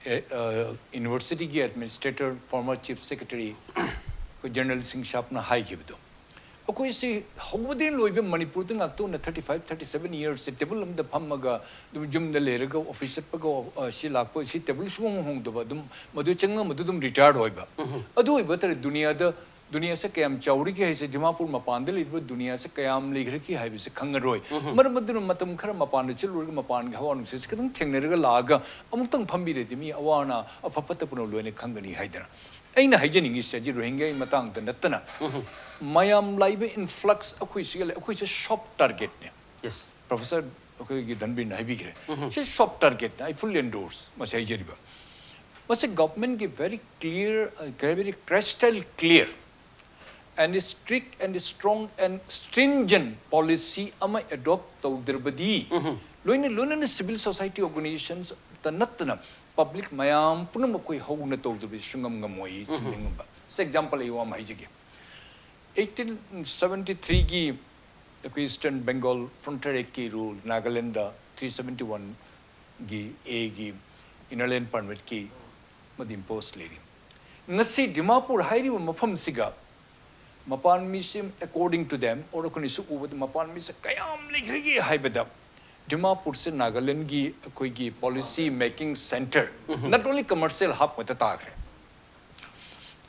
ꯑꯦ, ꯑ, universityꯒꯤ administrator, former chief secretary ꯑꯩꯈꯣꯏ ꯖꯦꯅꯔꯦꯜ ꯁꯤꯡ ꯁꯥꯞꯅ ꯍꯥꯏꯈꯤꯕꯗꯣ, ꯑꯩꯈꯣꯏꯁꯤ ꯍꯧꯕꯗꯒꯤ ꯂꯣꯏꯕ ꯃꯅꯤꯄꯨꯔꯗ ꯉꯥꯛꯇ ꯑꯣꯏꯅ thirty five, thirty seven yearsꯁꯦ table ꯑꯃꯗ ꯐꯝꯃꯒ ꯑꯗꯨꯝ ꯌꯨꯝꯗ ꯂꯩꯔꯒ office ꯆꯠꯄꯒ, ꯑ, ꯁꯤ ꯂꯥꯛꯄ, ꯁꯤ table ꯁꯨꯡꯍꯣꯡ ꯍꯣꯡꯗꯕ, ꯑꯗꯨꯝ ꯃꯗꯨ ꯆꯪꯉ ꯃꯗꯨ ꯑꯗꯨꯝ retired ꯑꯣꯏꯕ꯫ ꯑꯗꯨ ꯑꯣꯏꯕ ꯇꯥꯔꯗꯤ ꯗꯨꯅꯤꯌꯥꯗ, ꯗꯨꯅꯤꯌꯥꯁꯦ ꯀꯌꯥꯝ ꯆꯥꯎꯔꯤꯒꯦ ꯍꯥꯏꯁꯦ, ꯗꯤꯃꯥꯄꯨꯔ ꯃꯄꯥꯟꯗ ꯂꯩꯔꯤꯕ ꯗꯨꯅꯤꯌꯥꯁꯦ ꯀꯌꯥꯝ ꯂꯩꯈ꯭ꯔꯒꯦ ꯍꯥꯏꯕꯁꯦ ꯈꯪꯉꯔꯣꯏ꯫ ꯃꯔꯝ ꯑꯗꯨꯅ ꯃꯇꯝ ꯈꯔ ꯃꯄꯥꯟꯗ ꯆꯠꯂꯨꯔꯒ ꯃꯄꯥꯟꯒꯤ ꯍꯋꯥ ꯅꯨꯡꯁꯤꯠꯁꯦ ꯈꯤꯇꯪ ꯊꯦꯡꯅꯔꯒ ꯂꯥꯛꯑꯒ ꯑꯃꯨꯛꯇꯪ ꯐꯝꯕꯤꯔꯗꯤ ꯃꯤ ꯑꯋꯥ ꯑꯅꯥ ꯑꯐ ꯐꯠꯇ ꯄꯨꯝꯅꯃꯛ ꯂꯣꯏꯅ ꯈꯪꯒꯅꯤ ꯍꯥꯏꯗꯅ ꯑꯩꯅ ꯍꯥꯏꯖꯅꯤꯡꯉꯤꯁꯦ, ꯍꯧꯖꯤꯛ ꯔꯣꯍꯤꯡꯒ꯭ꯌꯥꯒꯤ ꯃꯇꯥꯡꯗ ꯅꯠꯇꯅ ꯃꯌꯥꯝ ꯂꯥꯛꯏꯕ influx ꯑꯩꯈꯣꯏ ꯁꯤꯒ ꯂꯩ, ꯑꯩꯈꯣꯏꯁꯦ soft targetꯅꯦ꯫ Yes. Professor ꯑꯩꯈꯣꯏꯒꯤ ꯙꯟꯕꯤꯔꯅ ꯍꯥꯏꯕꯤꯈ꯭ꯔꯦ꯫ ꯁꯤ soft targetꯅꯦ, I fully endorse ꯃꯁꯤ ꯍꯥꯏꯖꯔꯤꯕ꯫ ꯃꯁꯤ governmentꯀꯤ very clear, uh, very crystal clear and strict and strong and stringent policy ꯑꯃ adopt ꯇꯧꯗ꯭ꯔꯕꯗꯤ, ꯂꯣꯏꯅ ꯂꯣꯏꯅꯅ civil society organizations ꯇ ꯅꯠꯇꯅ public ꯃꯌꯥꯝ ꯄꯨꯝꯅꯃꯛ ꯑꯩꯈꯣꯏ ꯍꯧꯅ ꯇꯧꯗ꯭ꯔꯕꯗꯤ ꯁꯨꯡꯉꯝ ꯉꯝꯃꯣꯏ ꯊꯤꯡꯕ ꯉꯝꯕ꯫ ꯁꯤ example ꯑꯩ ꯋꯥ ꯑꯃ ꯍꯥꯏꯖꯒꯦ꯫ Eighteen seventy threeꯒꯤ ꯑꯩꯈꯣꯏ Eastern Bengal Frontier Actꯀꯤ rule, Nagaland three seventy oneꯒꯤ Aꯒꯤ inner line permitꯀꯤ ꯃꯗꯨ impose ꯂꯩꯔꯤ꯫ ꯉꯁꯤ ꯗꯤꯃꯥꯄꯨꯔ ꯍꯥꯏꯔꯤꯕ ꯃꯐꯝꯁꯤꯒ ꯃꯄꯥꯟ ꯃꯤꯁꯤ, according to them, or ꯑꯩꯈꯣꯏꯅ ꯁꯨꯛ ꯎꯕꯗ ꯃꯄꯥꯟ ꯃꯤꯁꯦ ꯀꯌꯥꯝ ꯂꯩꯈ꯭ꯔꯒꯦ ꯍꯥꯏꯕꯗ, ꯗꯤꯃꯥꯄꯨꯔꯁꯦ ꯅꯥꯒꯥꯂꯦꯟꯒꯤ ꯑꯩꯈꯣꯏꯒꯤ policy making centre, not only commercial hub ꯉꯥꯛꯇ ꯇꯥꯈ꯭ꯔꯦ꯫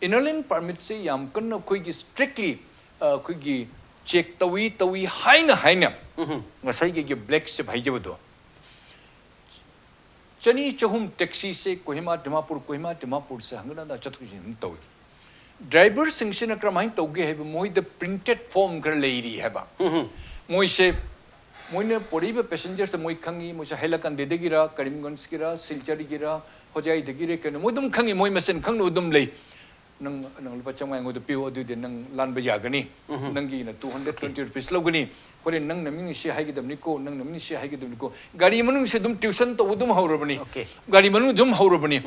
Inner line permitꯁꯦ ꯌꯥꯝ ꯀꯟꯅ ꯑꯩꯈꯣꯏꯒꯤ strictly, ꯑ, ꯑꯩꯈꯣꯏꯒꯤ check ꯇꯧꯏ, ꯇꯧꯏ ꯍꯥꯏꯅ ꯍꯥꯏꯅ ꯉꯁꯥꯏꯒꯤ black sheep ꯍꯥꯏꯖꯕꯗꯣ, ꯆꯅꯤ ꯆꯍꯨꯝ taxiꯁꯦ ꯀꯣꯍꯤꯃꯥ ꯗꯤꯃꯥꯄꯨꯔ, ꯀꯣꯍꯤꯃꯥ ꯗꯤꯃꯥꯄꯨꯔꯁꯦ ꯍꯪꯒꯠ ꯍꯟꯗ ꯆꯠꯊꯣꯛ ꯆꯠꯁꯤꯟ ꯑꯗꯨꯝ ꯇꯧꯏ꯫ Driverꯁꯤꯡꯁꯤꯅ ꯀꯔꯝꯍꯥꯏꯅ ꯇꯧꯒꯦ ꯍꯥꯏꯕ, ꯃꯣꯏꯗ printed form ꯈꯔ ꯂꯩꯔꯤ ꯍꯥꯏꯕ꯫ ꯃꯣꯏꯁꯦ, ꯃꯣꯏꯅ ꯄꯣꯔꯛꯏꯕ passengerꯁꯦ ꯃꯣꯏ ꯈꯪꯉꯤ, ꯃꯣꯏꯁꯦ ꯍꯥꯏꯂꯀꯟꯗꯤꯗꯒꯤꯔ, ꯀꯔꯤꯝꯒꯟꯖꯀꯤꯔ, ꯁꯤꯜꯆꯔꯒꯤꯔ, ꯍꯣꯖꯥꯏꯗꯒꯤꯔ ꯀꯩꯅꯣ, ꯃꯣꯏ ꯑꯗꯨꯝ ꯈꯪꯉꯤ, ꯃꯣꯏ ꯃꯁꯦꯟ ꯈꯪꯅꯕ ꯑꯗꯨꯝ ꯂꯩ꯫ ꯅꯪ ꯅꯪ ꯂꯨꯄꯥ ꯆꯥꯝꯃꯉꯥ ꯑꯩꯉꯣꯟꯗ ꯄꯤꯌꯨ, ꯑꯗꯨꯗꯤ ꯅꯪ ꯂꯥꯟꯕ ꯌꯥꯒꯅꯤ, ꯅꯪꯒꯤꯅ two hundred twenty rupees ꯂꯧꯒꯅꯤ, ꯍꯣꯔꯦꯟ ꯅꯪ ꯅꯃꯤꯡꯅ ꯁꯤ ꯍꯥꯏꯒꯗꯕꯅꯤꯀꯣ, ꯅꯪ ꯅꯃꯤꯡꯅ ꯁꯤ ꯍꯥꯏꯒꯗꯕꯅꯤꯀꯣ, ꯒꯥꯔꯤ ꯃꯅꯨꯡꯁꯦ ꯑꯗꯨꯝ tuition ꯇꯧꯕ ꯑꯗꯨꯝ ꯍꯧꯔꯕꯅꯤ꯫ Okay. ꯒꯥꯔꯤ ꯃꯅꯨꯡ ꯑꯗꯨꯝ ꯍꯧꯔꯕꯅꯤ꯫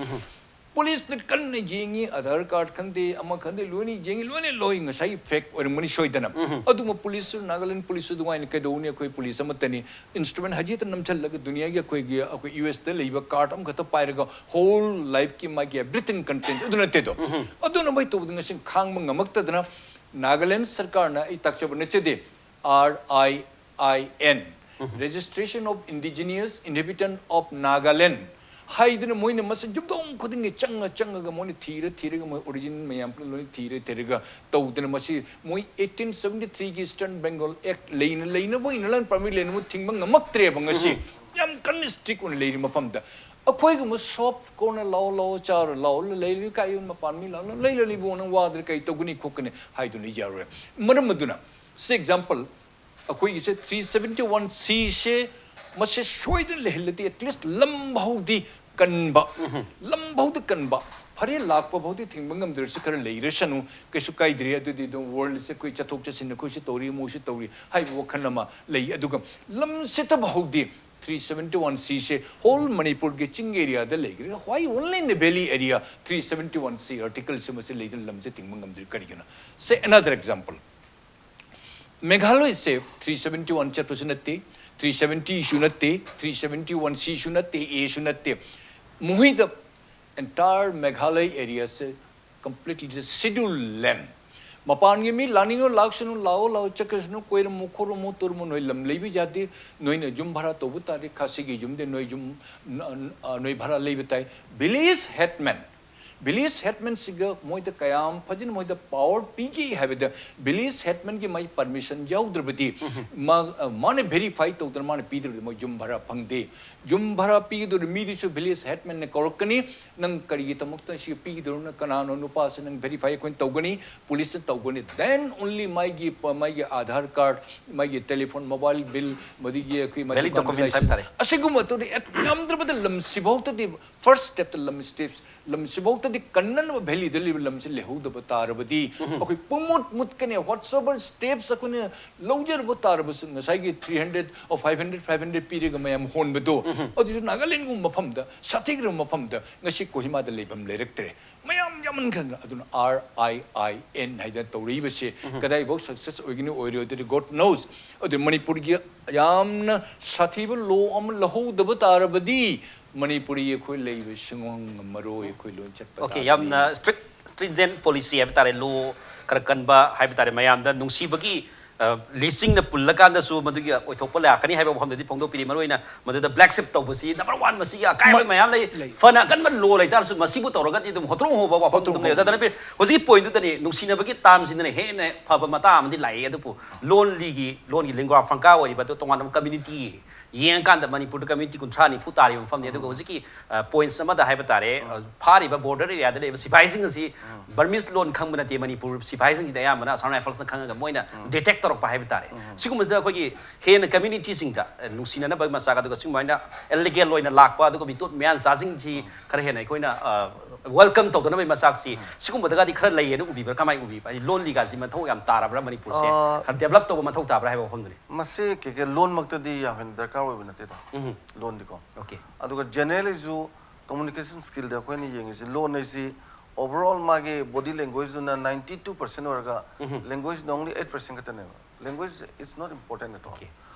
ꯄꯨꯂꯤꯁꯅ ꯀꯟꯅ ꯌꯦꯡꯉꯤ, ꯑꯙꯥꯔ ꯀꯥꯔꯗ ꯈꯪꯗꯦ, ꯑꯃ ꯈꯪꯗꯦ, ꯂꯣꯏꯅ ꯌꯦꯡꯉꯤ, ꯂꯣꯏꯅ ꯂꯣꯏ ꯉꯁꯥꯏꯒꯤ fake ꯑꯣꯏꯔꯝꯒꯅꯤ ꯁꯣꯏꯗꯅ꯫ ꯑꯗꯨꯕꯨ ꯄꯨꯂꯤꯁꯁꯨ, ꯅꯥꯒꯥꯂꯦꯟ ꯄꯨꯂꯤꯁꯁꯨ ꯑꯗꯨꯃꯥꯏꯅ ꯀꯩꯗꯧꯅꯤ? ꯑꯩꯈꯣꯏ ꯄꯨꯂꯤꯁ ꯑꯃꯠꯇꯅꯤ, instrument ꯍꯖꯤꯠꯇ ꯅꯝꯁꯤꯜꯂꯒ ꯗꯨꯅꯤꯌꯥꯒꯤ ꯑꯩꯈꯣꯏꯒꯤ, ꯑꯩꯈꯣꯏ ꯌꯨ ꯑꯦꯁꯇ ꯂꯩꯕ ꯀꯥꯔꯗ ꯑꯃꯈꯛꯇ ꯄꯥꯏꯔꯒ whole lifeꯀꯤ ꯃꯥꯒꯤ everything content ꯑꯗꯨ ꯅꯠꯇꯦꯗꯣ꯫ ꯑꯗꯨꯅ ꯃꯣꯏ ꯇꯧꯕꯗ ꯉꯁꯤ ꯈꯥꯡꯕ ꯉꯝꯃꯛꯇꯗꯅ ꯅꯥꯒꯥꯂꯦꯟ ꯁꯔꯀꯥꯔꯅ, ꯑꯩ ꯇꯥꯛꯆꯕ ꯅꯠꯆꯗꯦ, R I I N, Registration of Indigenous Inhabitant of Nagaland ꯍꯥꯏꯗꯨꯅ ꯃꯣꯏꯅ ꯃꯁꯤ ꯌꯨꯝꯊꯣꯡ ꯈꯨꯗꯤꯡꯒꯤ ꯆꯪꯉ ꯆꯪꯉꯒ ꯃꯣꯏꯅ ꯊꯤꯔ ꯊꯤꯔꯒ ꯃꯣꯏ origin ꯃꯌꯥꯝ ꯄꯨꯝꯅꯃꯛ ꯂꯣꯏꯅ ꯊꯤꯔ ꯊꯤꯔꯒ ꯇꯧꯗꯅ ꯃꯁꯤ ꯃꯣꯏ eighteen seventy threeꯒꯤ Eastern Bengal Act ꯂꯩꯅ ꯂꯩꯅꯕ ꯑꯣꯏꯅ land permit ꯂꯩꯅꯕ ꯊꯤꯡꯕ ꯉꯝꯃꯛꯇ꯭ꯔꯦꯕ ꯉꯁꯤ꯫ ꯌꯥꯝ ꯀꯟꯅ strict ꯑꯣꯏꯅ ꯂꯩꯔꯤ ꯃꯐꯝꯗ꯫ ꯑꯩꯈꯣꯏꯒꯨꯝꯕ soft corner ꯂꯥꯛꯑꯣ ꯂꯥꯛꯑꯣ ꯆꯥꯔꯣ ꯂꯥꯛꯑꯣ ꯂꯩꯔꯤ ꯀꯥꯏ ꯃꯄꯥꯟ ꯃꯤ ꯂꯥꯛꯑꯣ ꯂꯩꯔ ꯂꯩꯕꯣ ꯅꯪ ꯋꯥꯗ꯭ꯔ ꯀꯩ ꯇꯧꯒꯅꯤ ꯈꯣꯠꯀꯅꯤ ꯍꯥꯏꯗꯨꯅ ꯌꯥꯔꯣꯏ꯫ ꯃꯔꯝ ꯑꯗꯨꯅ ꯁꯤ example ꯑꯩꯈꯣꯏꯒꯤꯁꯦ three seventy one Cꯁꯦ ꯃꯁꯦ ꯁꯣꯏꯗꯅ ꯂꯩꯍꯜꯂꯗꯤ at least ꯂꯝ ꯐꯥꯎꯗꯤ ꯀꯟꯕ, ꯂꯝ ꯐꯥꯎꯗꯤ ꯀꯟꯕ, ꯐꯔꯦ ꯂꯥꯛꯄ ꯐꯥꯎꯗꯤ ꯊꯤꯡꯕ ꯉꯝꯗ꯭ꯔꯁꯨ ꯈꯔ ꯂꯩꯔꯁꯅꯨ, ꯀꯩꯁꯨ ꯀꯥꯏꯗ꯭ꯔꯦ꯫ ꯑꯗꯨꯗꯤ ꯑꯗꯨꯝ worldꯁꯦ ꯑꯩꯈꯣꯏ ꯆꯠꯊꯣꯛ ꯆꯠꯁꯤꯟ ꯑꯩꯈꯣꯏꯁꯨ ꯇꯧꯔꯤ ꯃꯣꯏꯁꯨ ꯇꯧꯔꯤ ꯍꯥꯏꯕ ꯋꯥꯈꯜ ꯑꯃ ꯂꯩ꯫ ꯑꯗꯨꯒ ꯂꯝꯁꯤꯇ ꯐꯥꯎꯗꯤ three seventy one Cꯁꯦ whole ꯃꯅꯤꯄꯨꯔꯒꯤ ꯆꯤꯡ areaꯗ ꯂꯩꯈ꯭ꯔꯦ꯫ Why only in the valley area three seventy one C articleꯁꯦ ꯃꯁꯤ ꯂꯩꯗꯅ ꯂꯝꯁꯦ ꯊꯤꯡꯕ ꯉꯝꯗ꯭ꯔꯤ ꯀꯔꯤꯒꯤꯅꯣ? Say another example. ꯃꯦꯘꯥꯂꯌꯁꯦ three seventy one ꯆꯠꯄꯁꯨ ꯅꯠꯇꯦ, three seventyꯁꯨ ꯅꯠꯇꯦ, three seventy one Cꯁꯨ ꯅꯠꯇꯦ, Aꯁꯨ ꯅꯠꯇꯦ꯫ ꯃꯈꯣꯏꯗ entire Meghalaya areaꯁꯦ completely scheduled land꯫ ꯃꯄꯥꯟꯒꯤ ꯃꯤ ꯂꯥꯛꯅꯤꯡꯉꯣ ꯂꯥꯛꯁꯅꯨ, ꯂꯥꯛꯑꯣ ꯂꯥꯛꯑꯣ ꯆꯠꯈ꯭ꯔꯁꯅꯨ, ꯀꯣꯏꯔꯝꯃꯨ ꯈꯣꯠꯂꯝꯃꯨ ꯇꯧꯔꯝꯃꯨ, ꯅꯣꯏ ꯂꯝ ꯂꯩꯕ ꯌꯥꯗꯦ, ꯅꯣꯏꯅ ꯌꯨꯝ ꯚꯔꯥ ꯇꯧꯕ ꯇꯥꯔꯗꯤ ꯈꯥꯁꯤꯒꯤ ꯌꯨꯝꯗꯤ ꯅꯣꯏ ꯌꯨꯝ, ꯅ-, ꯑ, ꯅꯣꯏ ꯚꯔꯥ ꯂꯩꯕ ꯇꯥꯏ꯫ Village headman, village headmanꯁꯤꯒ ꯃꯣꯏꯗ ꯀꯌꯥꯝ ꯐꯖꯅ ꯃꯣꯏꯗ power ꯄꯤꯒꯦ ꯍꯥꯏꯕꯗ village headmanꯒꯤ ꯃꯥꯒꯤ permission ꯌꯥꯎꯗ꯭ꯔꯕꯗꯤ ꯃꯥ, ꯑ, ꯃꯥꯅ verify ꯇꯧꯗꯅ ꯃꯥꯅ ꯄꯤꯗ꯭ꯔꯕꯗꯤ ꯃꯣꯏ ꯌꯨꯝ ꯚꯔꯥ ꯐꯪꯗꯦ꯫ ꯌꯨꯝ ꯚꯔꯥ ꯄꯤꯒꯗꯧꯔꯤ ꯃꯤꯗꯨꯁꯨ village headmanꯅ ꯀꯧꯔꯛꯀꯅꯤ, "ꯅꯪ ꯀꯔꯤꯒꯤꯗꯃꯛꯇ ꯁꯤ ꯄꯤꯒꯗꯧꯔꯤꯅꯣ? ꯀꯅꯥꯅꯣ ꯅꯨꯄꯥꯁꯤ?" ꯅꯪ verify ꯑꯩꯈꯣꯏꯅ ꯇꯧꯒꯅꯤ, ꯄꯨꯂꯤꯁꯅ ꯇꯧꯒꯅꯤ꯫ Then only ꯃꯥꯒꯤ ꯄ-, ꯃꯥꯒꯤ ꯑꯥꯙꯥꯔ ꯀꯥꯔꯗ, ꯃꯥꯒꯤ telephone, mobile bill, ꯃꯗꯨꯒꯤ ꯑꯩꯈꯣꯏ ꯃꯗꯨ Valid documents ꯍꯥꯏꯕ ꯇꯥꯔꯦ꯫ ꯑꯁꯤꯒꯨꯝꯕ ꯇꯧꯗꯤ ꯌꯥꯝꯗ꯭ꯔꯕꯗ ꯂꯝꯁꯤꯐꯥꯎꯗꯗꯤ first stepꯇ ꯂꯝ steps, ꯂꯝꯁꯤꯐꯥꯎꯗ ꯍꯥꯏꯗꯤ ꯀꯟꯅꯅꯕ ꯚꯦꯂꯤꯗ ꯂꯩꯕ ꯂꯝꯁꯤ ꯂꯩꯍꯧꯗꯕ ꯇꯥꯔꯕꯗꯤ ꯑꯩꯈꯣꯏ ꯄꯨꯡꯃꯨꯠ ꯃꯨꯠꯀꯅꯤ꯫ Whatsoever steps ꯑꯩꯈꯣꯏꯅ ꯂꯧꯖꯔꯕ ꯇꯥꯔꯕꯁꯨ, ꯉꯁꯥꯏꯒꯤ three hundred or five hundred, five hundred ꯄꯤꯔꯒ ꯃꯌꯥꯝ ꯍꯣꯟꯕꯗꯣ, ꯑꯗꯨꯁꯨ ꯅꯥꯒꯥꯂꯦꯟꯒꯨꯝꯕ ꯃꯐꯝꯗ, ꯁꯥꯊꯤꯈ꯭ꯔꯕ ꯃꯐꯝꯗ ꯉꯁꯤ ꯀꯣꯍꯤꯃꯥꯗ ꯂꯩꯐꯝ ꯂꯩꯔꯛꯇ꯭ꯔꯦ꯫ ꯃꯌꯥꯝ ꯌꯥꯝꯃꯟꯈ꯭ꯔꯦ꯫ ꯑꯗꯨꯅ R I I N ꯍꯥꯏꯗꯅ ꯇꯧꯔꯛꯏꯕꯁꯦ ꯀꯗꯥꯏꯐꯥꯎ ꯁꯛꯁꯦꯁ ꯑꯣꯏꯒꯅꯤ ꯑꯣꯏꯔꯣꯏꯗ꯭ꯔꯗꯤ God knows꯫ ꯑꯗꯨ ꯃꯅꯤꯄꯨꯔꯒꯤ ꯌꯥꯝꯅ ꯁꯥꯊꯤꯕ ꯂꯣ ꯑꯃ ꯂꯧꯍꯧꯗꯕ ꯇꯥꯔꯕꯗꯤ ꯃꯅꯤꯄꯨꯔꯤ ꯑꯩꯈꯣꯏ ꯂꯩꯕ ꯁꯨꯡꯉꯝ ꯉꯝꯃꯔꯣꯏ꯫ ꯑꯩꯈꯣꯏ ꯂꯣꯏ ꯆꯠꯄ ꯑꯣꯀꯦ꯫ ꯇꯥꯕꯅꯤ꯫ ꯌꯥꯝꯅ strict stringent policy ꯍꯥꯏꯕ ꯇꯥꯔꯦ, ꯂꯣ ꯈꯔ ꯀꯟꯕ ꯍꯥꯏꯕ ꯇꯥꯔꯦ, ꯃꯌꯥꯝꯗ ꯅꯨꯡꯁꯤꯕꯒꯤ ꯂꯤꯁꯤꯡꯅ ꯄꯨꯜꯂꯀꯥꯟꯗꯁꯨ ꯃꯗꯨꯒꯤ ꯑꯣꯏꯊꯣꯛꯄ ꯂꯥꯛꯀꯅꯤ ꯍꯥꯏꯕ ꯋꯥꯐꯝꯗꯗꯤ ꯐꯣꯡꯗꯣꯛꯄꯤꯔꯤ꯫ ꯃꯔꯨꯑꯣꯏꯅ ꯃꯗꯨꯗ black sheep ꯇꯧꯕꯁꯤ number one, ꯃꯁꯤꯒꯤ ꯑꯀꯥꯏꯕ ꯃ- ꯃꯌꯥꯝ ꯂꯩ꯫ ꯂꯩ꯫ ꯐꯅ ꯑꯀꯟꯕ ꯂꯣ ꯂꯩꯇꯥꯔꯁꯨ ꯃꯁꯤꯕꯨ ꯇꯧꯔꯒꯗꯤ ꯑꯗꯨꯝ ꯍꯣꯇ꯭ꯔꯣꯡ ꯍꯣꯕ ꯋꯥꯐꯝ ꯍꯣꯇ꯭ꯔꯣꯡ ꯑꯗꯨꯝ ꯂꯩ꯫ ꯍꯣꯕ꯫ ꯑꯗꯨꯅ ꯍꯧꯖꯤꯛꯀꯤ ꯄꯣꯏꯟꯗꯨꯗꯅꯤ, ꯅꯨꯡꯁꯤꯅꯕꯒꯤ ꯇꯥꯝꯁꯤꯅꯅꯦ ꯍꯦꯟꯅ ꯐꯕ ꯃꯇꯥꯡ ꯑꯃꯗꯤ ꯂꯥꯛꯏ꯫ ꯑꯗꯨꯕꯨ ꯂꯣꯟꯂꯤꯒꯤ, ꯂꯣꯟꯒꯤ lingua franca ꯑꯣꯏꯔꯤꯕ ꯑꯗꯨ ꯇꯣꯉꯥꯟꯕ community ꯌꯦꯡꯉꯀꯥꯟꯗ ꯃꯅꯤꯄꯨꯔꯗ community ꯀꯨꯟꯊ꯭ꯔꯥ ꯅꯤꯐꯨ ꯇꯥꯔꯤꯕ ꯃꯐꯝꯅꯤ꯫ ꯑꯗꯨꯒ ꯍꯧꯖꯤꯛꯀꯤ ꯄꯣꯏꯟꯠꯁ ꯑꯃꯗ ꯍꯥꯏꯕ ꯇꯥꯔꯦ, ꯑ, ꯐꯥꯔꯤꯕ ꯕꯣꯔꯗꯔ ꯑꯦꯔꯤꯌꯥꯗ ꯂꯩꯕ ꯁꯤꯐꯥꯏꯁꯤꯡ ꯑꯁꯤ ꯕꯔꯃꯤꯁ ꯂꯣꯟ ꯈꯪꯕ ꯅꯠꯇꯦ꯫ ꯃꯅꯤꯄꯨꯔ ꯁꯤꯐꯥꯏꯁꯤꯡꯁꯤꯗꯤ ꯑꯌꯥꯝꯕꯅ ꯑꯁꯥꯝ ꯔꯥꯏꯐꯜꯁꯅ ꯈꯪꯉꯒ ꯃꯣꯏꯅ detect ꯇꯧꯔꯛꯄ ꯍꯥꯏꯕ ꯇꯥꯔꯦ꯫ ꯁꯤꯒꯨꯝꯕꯁꯤꯗ ꯑꯩꯈꯣꯏꯒꯤ ꯍꯦꯟꯅ community ꯁꯤꯡꯗ, ꯑ, ꯅꯨꯡꯁꯤꯅꯅꯕꯒꯤ ꯃꯆꯥꯛ, ꯑꯗꯨꯒ ꯁꯨꯃꯥꯏꯅ illegal ꯑꯣꯏꯅ ꯂꯥꯛꯄ, ꯑꯗꯨꯒ ꯃꯤꯇꯣꯠ ꯃꯤꯌꯥꯟꯆꯥꯁꯤꯡꯁꯤ ꯈꯔ ꯍꯦꯟꯅ ꯑꯩꯈꯣꯏꯅ, ꯑ, welcome ꯇꯧꯗꯅꯕꯒꯤ ꯃꯆꯥꯛꯁꯤ, ꯁꯤꯒꯨꯝꯕꯗꯒꯗꯤ ꯈꯔ ꯂꯩꯌꯦꯅ ꯎꯕꯤꯕ꯭ꯔꯥ? ꯀꯃꯥꯏꯅ ꯎꯕꯤꯕ꯭ꯔꯥ? ꯍꯥꯏꯗꯤ ꯂꯣꯟꯂꯤꯒꯁꯤ ꯃꯊꯧ ꯌꯥꯝ ꯇꯥꯔꯕ꯭ꯔꯥ ꯃꯅꯤꯄꯨꯔꯁꯦ? ꯑ, ꯈꯔ develop ꯇꯧꯕ ꯃꯊꯧ ꯇꯥꯕ꯭ꯔꯥ ꯍꯥꯏꯕ ꯋꯥꯐꯝꯗꯨꯅꯤ꯫ ꯃꯁꯤ ꯀꯩ ꯀꯩ ꯂꯣꯟꯃꯛꯇꯗꯤ ꯌꯥꯝ ꯍꯦꯟꯅ ꯗꯔꯀꯥꯔ ꯑꯣꯏꯕ ꯅꯠꯇꯦꯗ꯫ ꯎꯝ꯫ ꯂꯣꯟꯗꯤꯀꯣ꯫ ꯑꯣꯀꯦ꯫ ꯑꯗꯨꯒ generally ꯁꯨ communication skill ꯗ ꯑꯩꯈꯣꯏꯅ ꯌꯦꯡꯉꯤꯁꯦ, ꯂꯣꯟ ꯍꯥꯏꯁꯤ overall ꯃꯥꯒꯤ body language ꯗꯨꯅ ninety two percent ꯑꯣꯏꯔꯒ, language ꯅ only eight percent ꯈꯛꯇꯅꯦꯕ꯫ Language is not important at all꯫ Okay.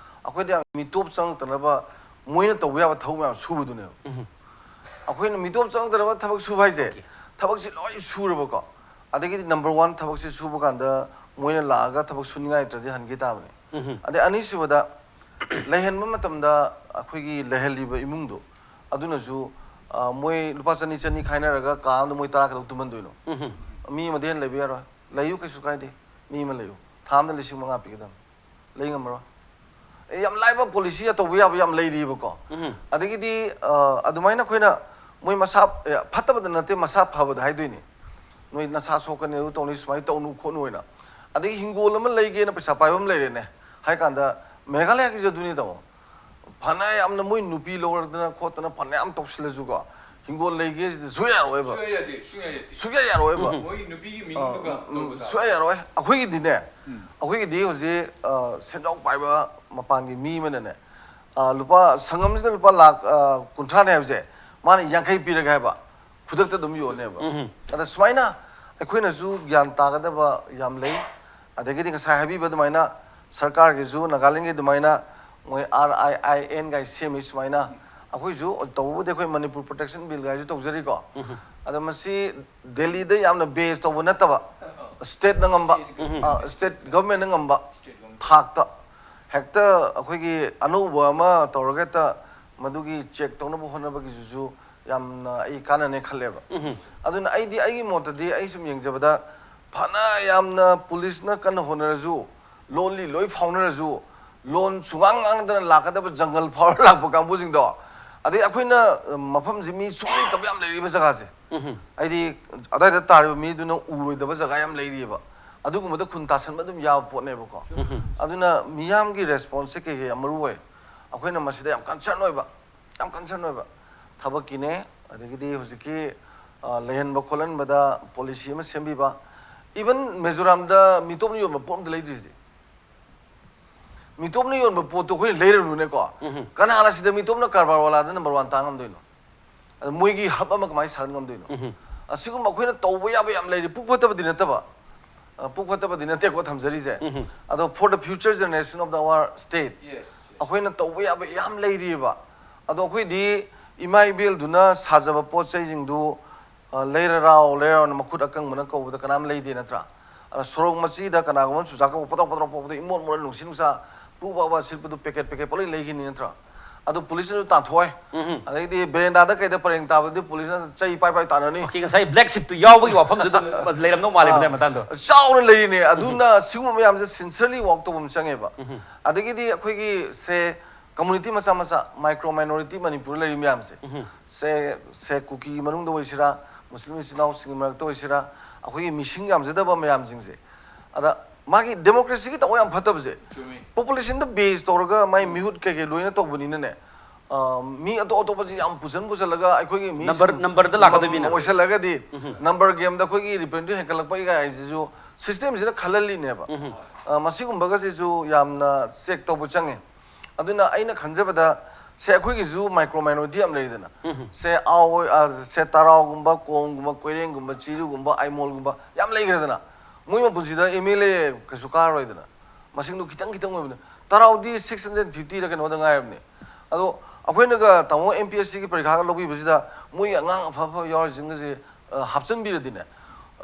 ꯑꯩꯈꯣꯏꯗꯤ ꯌꯥꯝ ꯃꯤꯇꯣꯞ ꯆꯪꯉꯛꯇꯅꯕ ꯃꯣꯏꯅ ꯇꯧꯕ ꯌꯥꯕ ꯊꯕꯛ ꯃꯌꯥꯝ ꯁꯨꯕꯗꯨꯅꯦꯕ꯫ ꯑꯩꯈꯣꯏꯅ ꯃꯤꯇꯣꯞ ꯆꯪꯉꯛꯇꯅꯕ ꯊꯕꯛ ꯁꯨꯕ ꯍꯥꯏꯁꯦ, Okay. ꯊꯕꯛꯁꯤ ꯂꯣꯏ ꯁꯨꯔꯕꯀꯣ, ꯑꯗꯒꯤꯗꯤ number one ꯊꯕꯛꯁꯤ ꯁꯨꯕ ꯀꯥꯟꯗ ꯃꯣꯏꯅ ꯂꯥꯛꯑꯒ ꯊꯕꯛ ꯁꯨꯅꯤꯡꯉꯥꯏ ꯂꯩꯇ꯭ꯔꯗꯤ ꯍꯟꯈꯤ ꯇꯥꯕꯅꯤ꯫ ꯑꯗꯩ ꯑꯅꯤꯁꯨꯕꯗ, ꯂꯩꯍꯟꯕ ꯃꯇꯝꯗ ꯑꯩꯈꯣꯏꯒꯤ ꯂꯩꯍꯜꯂꯤꯕ ꯏꯃꯨꯡꯗꯣ, ꯑꯗꯨꯅꯁꯨ, ꯑ, ꯃꯣꯏ ꯂꯨꯄꯥ ꯆꯅꯤ ꯆꯅꯤ ꯈꯥꯏꯅꯔꯒ ꯀꯥ ꯑꯃꯗ ꯃꯣꯏ ꯇꯔꯥ ꯀꯩꯗꯧ ꯇꯨꯝꯍꯟꯗꯣꯏꯅꯣ? ꯃꯤ ꯑꯃꯗ ꯍꯦꯟꯅ ꯂꯩꯕ ꯌꯥꯔꯣꯏ꯫ ꯂꯩꯌꯨ, ꯀꯩꯁꯨ ꯀꯥꯏꯗꯦ, ꯃꯤ ꯑꯃ ꯂꯩꯌꯨ꯫ ꯊꯥ ꯑꯃꯗ ꯂꯤꯁꯤꯡ ꯃꯉꯥ ꯄꯤꯒꯗꯕꯅꯤ꯫ ꯂꯩ ꯉꯝꯃꯔꯣꯏ꯫ ꯑꯦ, ꯌꯥꯝ ꯂꯥꯏꯕ policy ꯇꯧꯕ ꯌꯥꯕ ꯌꯥꯝ ꯂꯩꯔꯤꯕꯀꯣ꯫ ꯑꯗꯒꯤꯗꯤ, ꯑ, ꯑꯗꯨꯃꯥꯏꯅ ꯑꯩꯈꯣꯏꯅ ꯃꯣꯏ ꯃꯁꯥ, ꯑꯦ, ꯐꯠꯇꯕꯗ ꯅꯠꯇꯦ, ꯃꯁꯥ ꯐꯕꯗ ꯍꯥꯏꯗꯣꯏꯅꯤ꯫ ꯅꯣꯏ ꯅꯁꯥ ꯁꯣꯛꯀꯅꯤ, ꯑꯗꯨ ꯇꯧꯅꯤ, ꯁꯨꯃꯥꯏꯅ ꯇꯧꯅꯨ ꯈꯣꯠꯅꯨ ꯍꯥꯏꯅ꯫ ꯑꯗꯒꯤ ꯍꯤꯡꯒꯣꯜ ꯑꯃ ꯂꯩꯒꯦꯅ ꯄꯩꯁꯥ ꯄꯥꯏꯕ ꯑꯃ ꯂꯩꯔꯦꯅꯦ ꯍꯥꯏ ꯀꯥꯟꯗ, ꯃꯦꯘꯥꯂꯌꯥꯒꯤꯁꯨ ꯑꯗꯨꯅꯤ ꯇꯥꯃꯣ꯫ ꯐꯅ ꯌꯥꯝꯅ ꯃꯣꯏ ꯅꯨꯄꯤ ꯂꯧꯔꯗꯅ ꯈꯣꯠꯇꯅ ꯐꯅ ꯌꯥꯝ ꯇꯧꯁꯤꯜꯂꯁꯨꯀꯣ, ꯍꯤꯡꯒꯣꯜ ꯂꯩꯒꯦꯁꯤꯗꯤ ꯁꯨꯡꯌꯥ ꯌꯥꯔꯣꯏꯕ꯫ ꯁꯨꯡꯌꯥ ꯌꯥꯗꯦ, ꯁꯨꯡꯌꯥ ꯌꯥꯗꯦ꯫ ꯁꯨꯡꯌꯥ ꯌꯥꯔꯣꯏꯕ꯫ ꯃꯣꯏ ꯅꯨꯄꯤꯒꯤ ꯃꯤꯡꯗꯨꯒ ꯎꯝ, ꯇꯧꯕ ꯇꯥꯕ꯫ ꯁꯨꯡꯌꯥ ꯌꯥꯔꯣꯏ꯫ ꯑꯩꯈꯣꯏꯒꯤꯗꯤꯅꯦ, ꯎꯝ꯫ ꯑꯩꯈꯣꯏꯒꯤꯗꯤ ꯍꯧꯖꯤꯛ ꯑ, ꯁꯦꯟꯖꯥꯎ ꯄꯥꯏꯕ ꯃꯄꯥꯟꯒꯤ ꯃꯤ ꯑꯃꯅꯅꯦ, ꯑ, ꯂꯨꯄꯥ, ꯁꯪꯉꯝꯁꯤꯗ ꯂꯨꯄꯥ ꯂꯥꯛ, ꯑ, ꯀꯨꯟꯊ꯭ꯔꯥꯅꯦ ꯍꯥꯏꯕꯁꯦ, ꯃꯥꯅ ꯌꯥꯡꯈꯩ ꯄꯤꯔꯒꯦ ꯍꯥꯏꯕ, ꯈꯨꯗꯛꯇ ꯑꯗꯨꯝ ꯌꯣꯟꯅꯦꯕ꯫ ꯎꯝ꯫ ꯑꯗ ꯁꯨꯃꯥꯏꯅ ꯑꯩꯈꯣꯏꯅꯁꯨ ꯒ꯭ꯌꯥꯟ ꯇꯥꯒꯗꯕ ꯌꯥꯝ ꯂꯩ꯫ ꯑꯗꯒꯤꯗꯤ ꯉꯁꯥꯏ ꯍꯥꯏꯕꯤꯕ ꯑꯗꯨꯃꯥꯏꯅ ꯁꯔꯀꯥꯔꯒꯤꯁꯨ ꯅꯥꯒꯥꯂꯦꯟꯒꯤ ꯑꯗꯨꯃꯥꯏꯅ ꯃꯣꯏ R I I N ꯒꯥꯏ ꯁꯦꯝꯃꯤ ꯁꯨꯃꯥꯏꯅ꯫ ꯑꯩꯈꯣꯏꯁꯨ ꯇꯧꯕꯕꯨꯗꯤ ꯑꯩꯈꯣꯏ ꯃꯅꯤꯄꯨꯔ Protection Bill ꯒꯥꯏꯁꯨ ꯇꯧꯖꯔꯤꯀꯣ꯫ ꯑꯗ ꯃꯁꯤ ꯗꯦꯜꯂꯤꯗ ꯌꯥꯝꯅ base ꯇꯧꯕ ꯅꯠꯇꯕ, state ꯅ ꯉꯝꯕ, state government ꯅ ꯉꯝꯕ ꯊꯥꯛꯇ ꯍꯦꯛꯇ ꯑꯩꯈꯣꯏꯒꯤ ꯑꯅꯧꯕ ꯑꯃ ꯇꯧꯔꯒ ꯍꯦꯛꯇ ꯃꯗꯨꯒꯤ check ꯇꯧꯅꯕ ꯍꯣꯠꯅꯕꯒꯤꯁꯤꯁꯨ ꯌꯥꯝꯅ ꯑꯩ ꯀꯥꯟꯅꯅꯦ ꯈꯜꯂꯦꯕ꯫ ꯑꯗꯨꯅ ꯑꯩꯗꯤ, ꯑꯩꯒꯤ ꯃꯣꯠꯇꯗꯤ, ꯑꯩ ꯁꯨꯝ ꯌꯦꯡꯖꯕꯗ, ꯐꯅ ꯌꯥꯝꯅ police ꯅ ꯀꯟꯅ ꯍꯣꯠꯅꯔꯁꯨ, ꯂꯣꯟꯂꯤ ꯂꯣꯏ ꯐꯥꯎꯅꯔꯁꯨ, ꯂꯣꯟ ꯁꯨꯡꯉꯥꯡ ꯉꯥꯡꯗꯅ ꯂꯥꯛꯀꯗꯕ ꯖꯪꯒꯜ ꯐꯥꯎꯔ ꯂꯥꯛꯄ ꯀꯥꯡꯕꯨꯁꯤꯡꯗꯣ, ꯑꯗꯩ ꯑꯩꯈꯣꯏꯅ, ꯑ, ꯃꯐꯝꯁꯤ ꯃꯤ ꯁꯨꯡꯂꯩ ꯂꯩꯇꯕ ꯌꯥꯝ ꯂꯩꯔꯤꯕ ꯖꯒꯥꯁꯦ, ꯍꯥꯏꯗꯤ ꯑꯗꯨꯋꯥꯏꯗ ꯇꯥꯔꯤꯕ ꯃꯤꯗꯨꯅ ꯎꯔꯣꯏꯗꯕ ꯖꯒꯥ ꯌꯥꯝ ꯂꯩꯔꯤꯑꯕ꯫ ꯑꯗꯨꯒꯨꯝꯕꯗ ꯈꯨꯟ ꯇꯥꯁꯟꯕ ꯑꯗꯨꯝ ꯌꯥꯕ ꯄꯣꯠꯅꯦꯕꯀꯣ꯫ ꯑꯗꯨꯅ ꯃꯤꯌꯥꯝꯒꯤ response ꯁꯦ ꯀꯩ ꯀꯩ ꯌꯥꯝ ꯃꯔꯨ ꯑꯣꯏ? ꯑꯩꯈꯣꯏꯅ ꯃꯁꯤꯗ ꯌꯥꯝ concern ꯑꯣꯏꯕ, ꯌꯥꯝ concern ꯑꯣꯏꯕ ꯊꯕꯛꯀꯤꯅꯦ꯫ ꯑꯗꯒꯤꯗꯤ ꯍꯧꯖꯤꯛꯀꯤ, ꯑ, ꯂꯩꯍꯟꯕ ꯈꯣꯠꯍꯟꯕꯗ policy ꯑꯃ ꯁꯦꯝꯕꯤꯕ, even ꯃꯤꯖꯣꯔꯥꯝꯗ ꯃꯤꯇꯣꯞꯅ ꯌꯣꯟꯕ ꯄꯣꯠ ꯑꯝꯇ ꯂꯩꯇ꯭ꯔꯤꯁꯤꯗꯤ꯫ ꯃꯤꯇꯣꯞꯅ ꯌꯣꯟꯕ ꯄꯣꯠꯇꯣ ꯑꯩꯈꯣꯏꯅ ꯂꯩꯔꯨꯅꯨꯅꯦꯀꯣ꯫ ꯀꯅꯥꯅ ꯁꯤꯗ ꯃꯤꯇꯣꯞꯅ ꯀꯔꯕꯥꯔ ꯋꯥꯂꯥꯗ number one ꯇꯥ ꯉꯝꯗꯣꯏꯅꯣ? ꯑꯗ ꯃꯣꯏꯒꯤ hub ꯑꯃ ꯀꯃꯥꯏꯅ ꯁꯥꯒꯠ ꯉꯝꯗꯣꯏꯅꯣ? ꯑꯁꯤꯒꯨꯝꯕ ꯑꯩꯈꯣꯏꯅ ꯇꯧꯕ ꯌꯥꯕ ꯌꯥꯝ ꯂꯩꯔꯤ꯫ ꯄꯨꯛ ꯐꯠꯇꯕꯗꯤ ꯅꯠꯇꯕ, ꯑ, ꯄꯨꯛ ꯐꯠꯇꯕꯗꯤ ꯅꯠꯇꯦꯀꯣ ꯊꯝꯖꯔꯤꯁꯦ꯫ ꯑꯗꯣ for the future generation of the, our state, Yes. ꯑꯩꯈꯣꯏꯅ ꯇꯧꯕ ꯌꯥꯕ ꯌꯥꯝ ꯂꯩꯔꯤꯑꯕ꯫ ꯑꯗꯣ ꯑꯩꯈꯣꯏꯗꯤ ꯏꯃꯥ ꯏꯕꯦꯜꯗꯨꯅ ꯁꯥꯖꯕ ꯄꯣꯠ ꯆꯩꯁꯤꯡꯗꯨ, ꯑ, ꯂꯩꯔ ꯔꯥꯎ, ꯂꯩꯔ ꯔꯥꯎꯅ ꯃꯈꯨꯠ ꯑꯀꯪꯕꯅ ꯀꯧꯕꯗ ꯀꯅꯥꯝ ꯂꯩꯗꯦ, ꯅꯠꯇ꯭ꯔꯥ? ꯑꯗ ꯁꯣꯔꯣꯛ ꯃꯆꯤꯗ ꯀꯅꯥꯒꯨꯝꯕ ꯑꯃ ꯆꯨꯖꯥꯛ ꯀꯧꯕ ꯄꯣꯇꯣꯛ ꯄꯣꯇꯣꯛ ꯄꯣꯛꯄꯗ ꯏꯃꯣꯠ ꯃꯣꯠꯂ ꯅꯨꯡꯁꯤꯠ ꯅꯨꯡꯁꯥ ꯄꯨꯕ ꯁꯤꯠꯄꯗꯨ packet packet ꯄꯣꯠꯂꯣꯏ ꯂꯩꯈꯤꯅꯤ, ꯅꯠꯇ꯭ꯔꯥ? ꯑꯗꯨ police ꯅꯁꯨ ꯇꯥꯟꯊꯣꯛꯑꯣꯏ꯫ ꯑꯗꯩꯗꯤ veranda ꯗ ꯀꯩꯗ ꯄꯔꯦꯡ ꯇꯥꯕꯗꯤ police ꯅ ꯆꯩ ꯄꯥꯏ ꯄꯥꯏ ꯇꯥꯟꯅꯅꯤ꯫ Okay, ꯉꯁꯥꯏ black sheep ꯇꯨ ꯌꯥꯎꯕꯒꯤ ꯋꯥꯐꯝꯗꯨꯗ ꯂꯩꯔꯝꯗꯧ ꯃꯥꯜꯂꯦ, ꯃꯗꯨꯒꯤ ꯃꯇꯥꯡꯗꯣ꯫ ꯆꯥꯎꯅ ꯂꯩꯔꯤꯅꯦ꯫ ꯑꯗꯨꯅ ꯁꯤꯒꯨꯝꯕ ꯃꯌꯥꯝꯁꯦ sincerely work ꯇꯧꯕ ꯑꯃ ꯆꯪꯉꯦꯕ꯫ ꯑꯗꯒꯤꯗꯤ ꯑꯩꯈꯣꯏꯒꯤ ꯁꯦ community ꯃꯆꯥ ꯃꯆꯥ, micro minority ꯃꯅꯤꯄꯨꯔꯗ ꯂꯩꯔꯤ ꯃꯌꯥꯝꯁꯦ, ꯁꯦ, ꯁꯦ ꯀꯨꯀꯤꯒꯤ ꯃꯅꯨꯡꯗ ꯑꯣꯏꯁꯤꯔꯥ, ꯃꯨꯁꯂꯤꯝ ꯏꯆꯤꯜ ꯏꯅꯥꯎꯁꯤꯡꯒꯤ ꯃꯔꯛꯇ ꯑꯣꯏꯁꯤꯔꯥ, ꯑꯩꯈꯣꯏꯒꯤ ꯃꯤꯁꯤꯡ ꯌꯥꯝꯖꯗꯕ ꯃꯌꯥꯝꯁꯤꯡꯁꯦ, ꯑꯗ ꯃꯥꯒꯤ democracy ꯒꯤ ꯇꯧꯕ ꯌꯥꯝ ꯐꯠꯇꯕꯁꯦ, ꯆꯨꯝꯃꯤ꯫ Population ꯗ base ꯇꯧꯔꯒ ꯃꯥꯏ ꯃꯤꯍꯨꯠ ꯀꯩꯀꯩ ꯂꯣꯏꯅ ꯇꯧꯕꯅꯤꯅꯅꯦ, ꯑ, ꯃꯤ ꯑꯇꯣꯞ ꯑꯇꯣꯞꯄꯁꯤ ꯌꯥꯝ ꯄꯨꯁꯟ ꯄꯨꯁꯜꯂꯒ ꯑꯩꯈꯣꯏꯒꯤ ꯃꯤꯁꯤꯡ Number- number ꯗ ꯂꯥꯛꯀꯗꯣꯏꯅꯤꯅ꯫ ꯑꯣꯏꯁꯜꯂꯒꯗꯤ number game ꯗ ꯑꯩꯈꯣꯏꯒꯤ revenue ꯍꯦꯟꯒꯠꯂꯛꯄꯒꯤ ꯀꯥꯏꯁꯤꯁꯨ system ꯁꯤꯅ ꯈꯜꯍꯜꯂꯤꯅꯦꯕ꯫ ꯑ, ꯃꯁꯤꯒꯨꯝꯕꯒꯁꯤꯁꯨ ꯌꯥꯝꯅ check ꯇꯧꯕ ꯆꯪꯉꯦ꯫ ꯑꯗꯨꯅ ꯑꯩꯅ ꯈꯟꯖꯕꯗ ꯁꯦ ꯑꯩꯈꯣꯏꯒꯤꯁꯨ micro minority ꯌꯥꯝ ꯂꯩꯗꯅ, ꯁꯦ ꯑꯥꯎ ꯑ, ꯁꯦ ꯇꯔꯥꯎꯒꯨꯝꯕ, ꯀꯣꯝꯒꯨꯝꯕ, ꯀꯣꯏꯔꯦꯡꯒꯨꯝꯕ, ꯆꯤꯔꯨꯒꯨꯝꯕ, ꯑꯥꯏꯃꯣꯜꯒꯨꯝꯕ ꯌꯥꯝ ꯂꯩꯈ꯭ꯔꯦꯗꯅ, ꯃꯣꯏ ꯃꯄꯨꯟꯁꯤꯗ ꯑꯦꯝ ꯑꯦꯜ ꯑꯦ ꯀꯩꯁꯨ ꯀꯥꯔꯔꯣꯏꯗꯅ꯫ ꯃꯁꯤꯡꯗꯣ ꯈꯤꯇꯪ ꯈꯤꯇꯪ ꯑꯣꯏꯕꯅꯤ꯫ ꯇꯔꯥꯎꯗꯤ ꯁꯤꯛꯁ ꯍꯟꯗ꯭ꯔꯦꯠ ꯐꯤꯐꯇꯤꯔ ꯀꯩꯅꯣꯗ ꯉꯥꯏꯔꯕꯅꯤ꯫ ꯑꯗꯣ ꯑꯩꯈꯣꯏꯅꯒ ꯇꯥꯃꯣ ꯑꯦꯝ ꯄꯤ ꯑꯦꯁ ꯁꯤꯒꯤ ꯄꯔꯤꯈꯥꯒ ꯂꯧꯕꯤꯕꯁꯤꯗ ꯃꯣꯏꯒꯤ ꯑꯉꯥꯡ ꯑꯐ ꯑꯐꯕ ꯌꯥꯎꯔꯤꯁꯤꯡꯒꯁꯦ, ꯑ, ꯍꯥꯞꯆꯤꯟꯕꯤꯔꯗꯤꯅꯦ,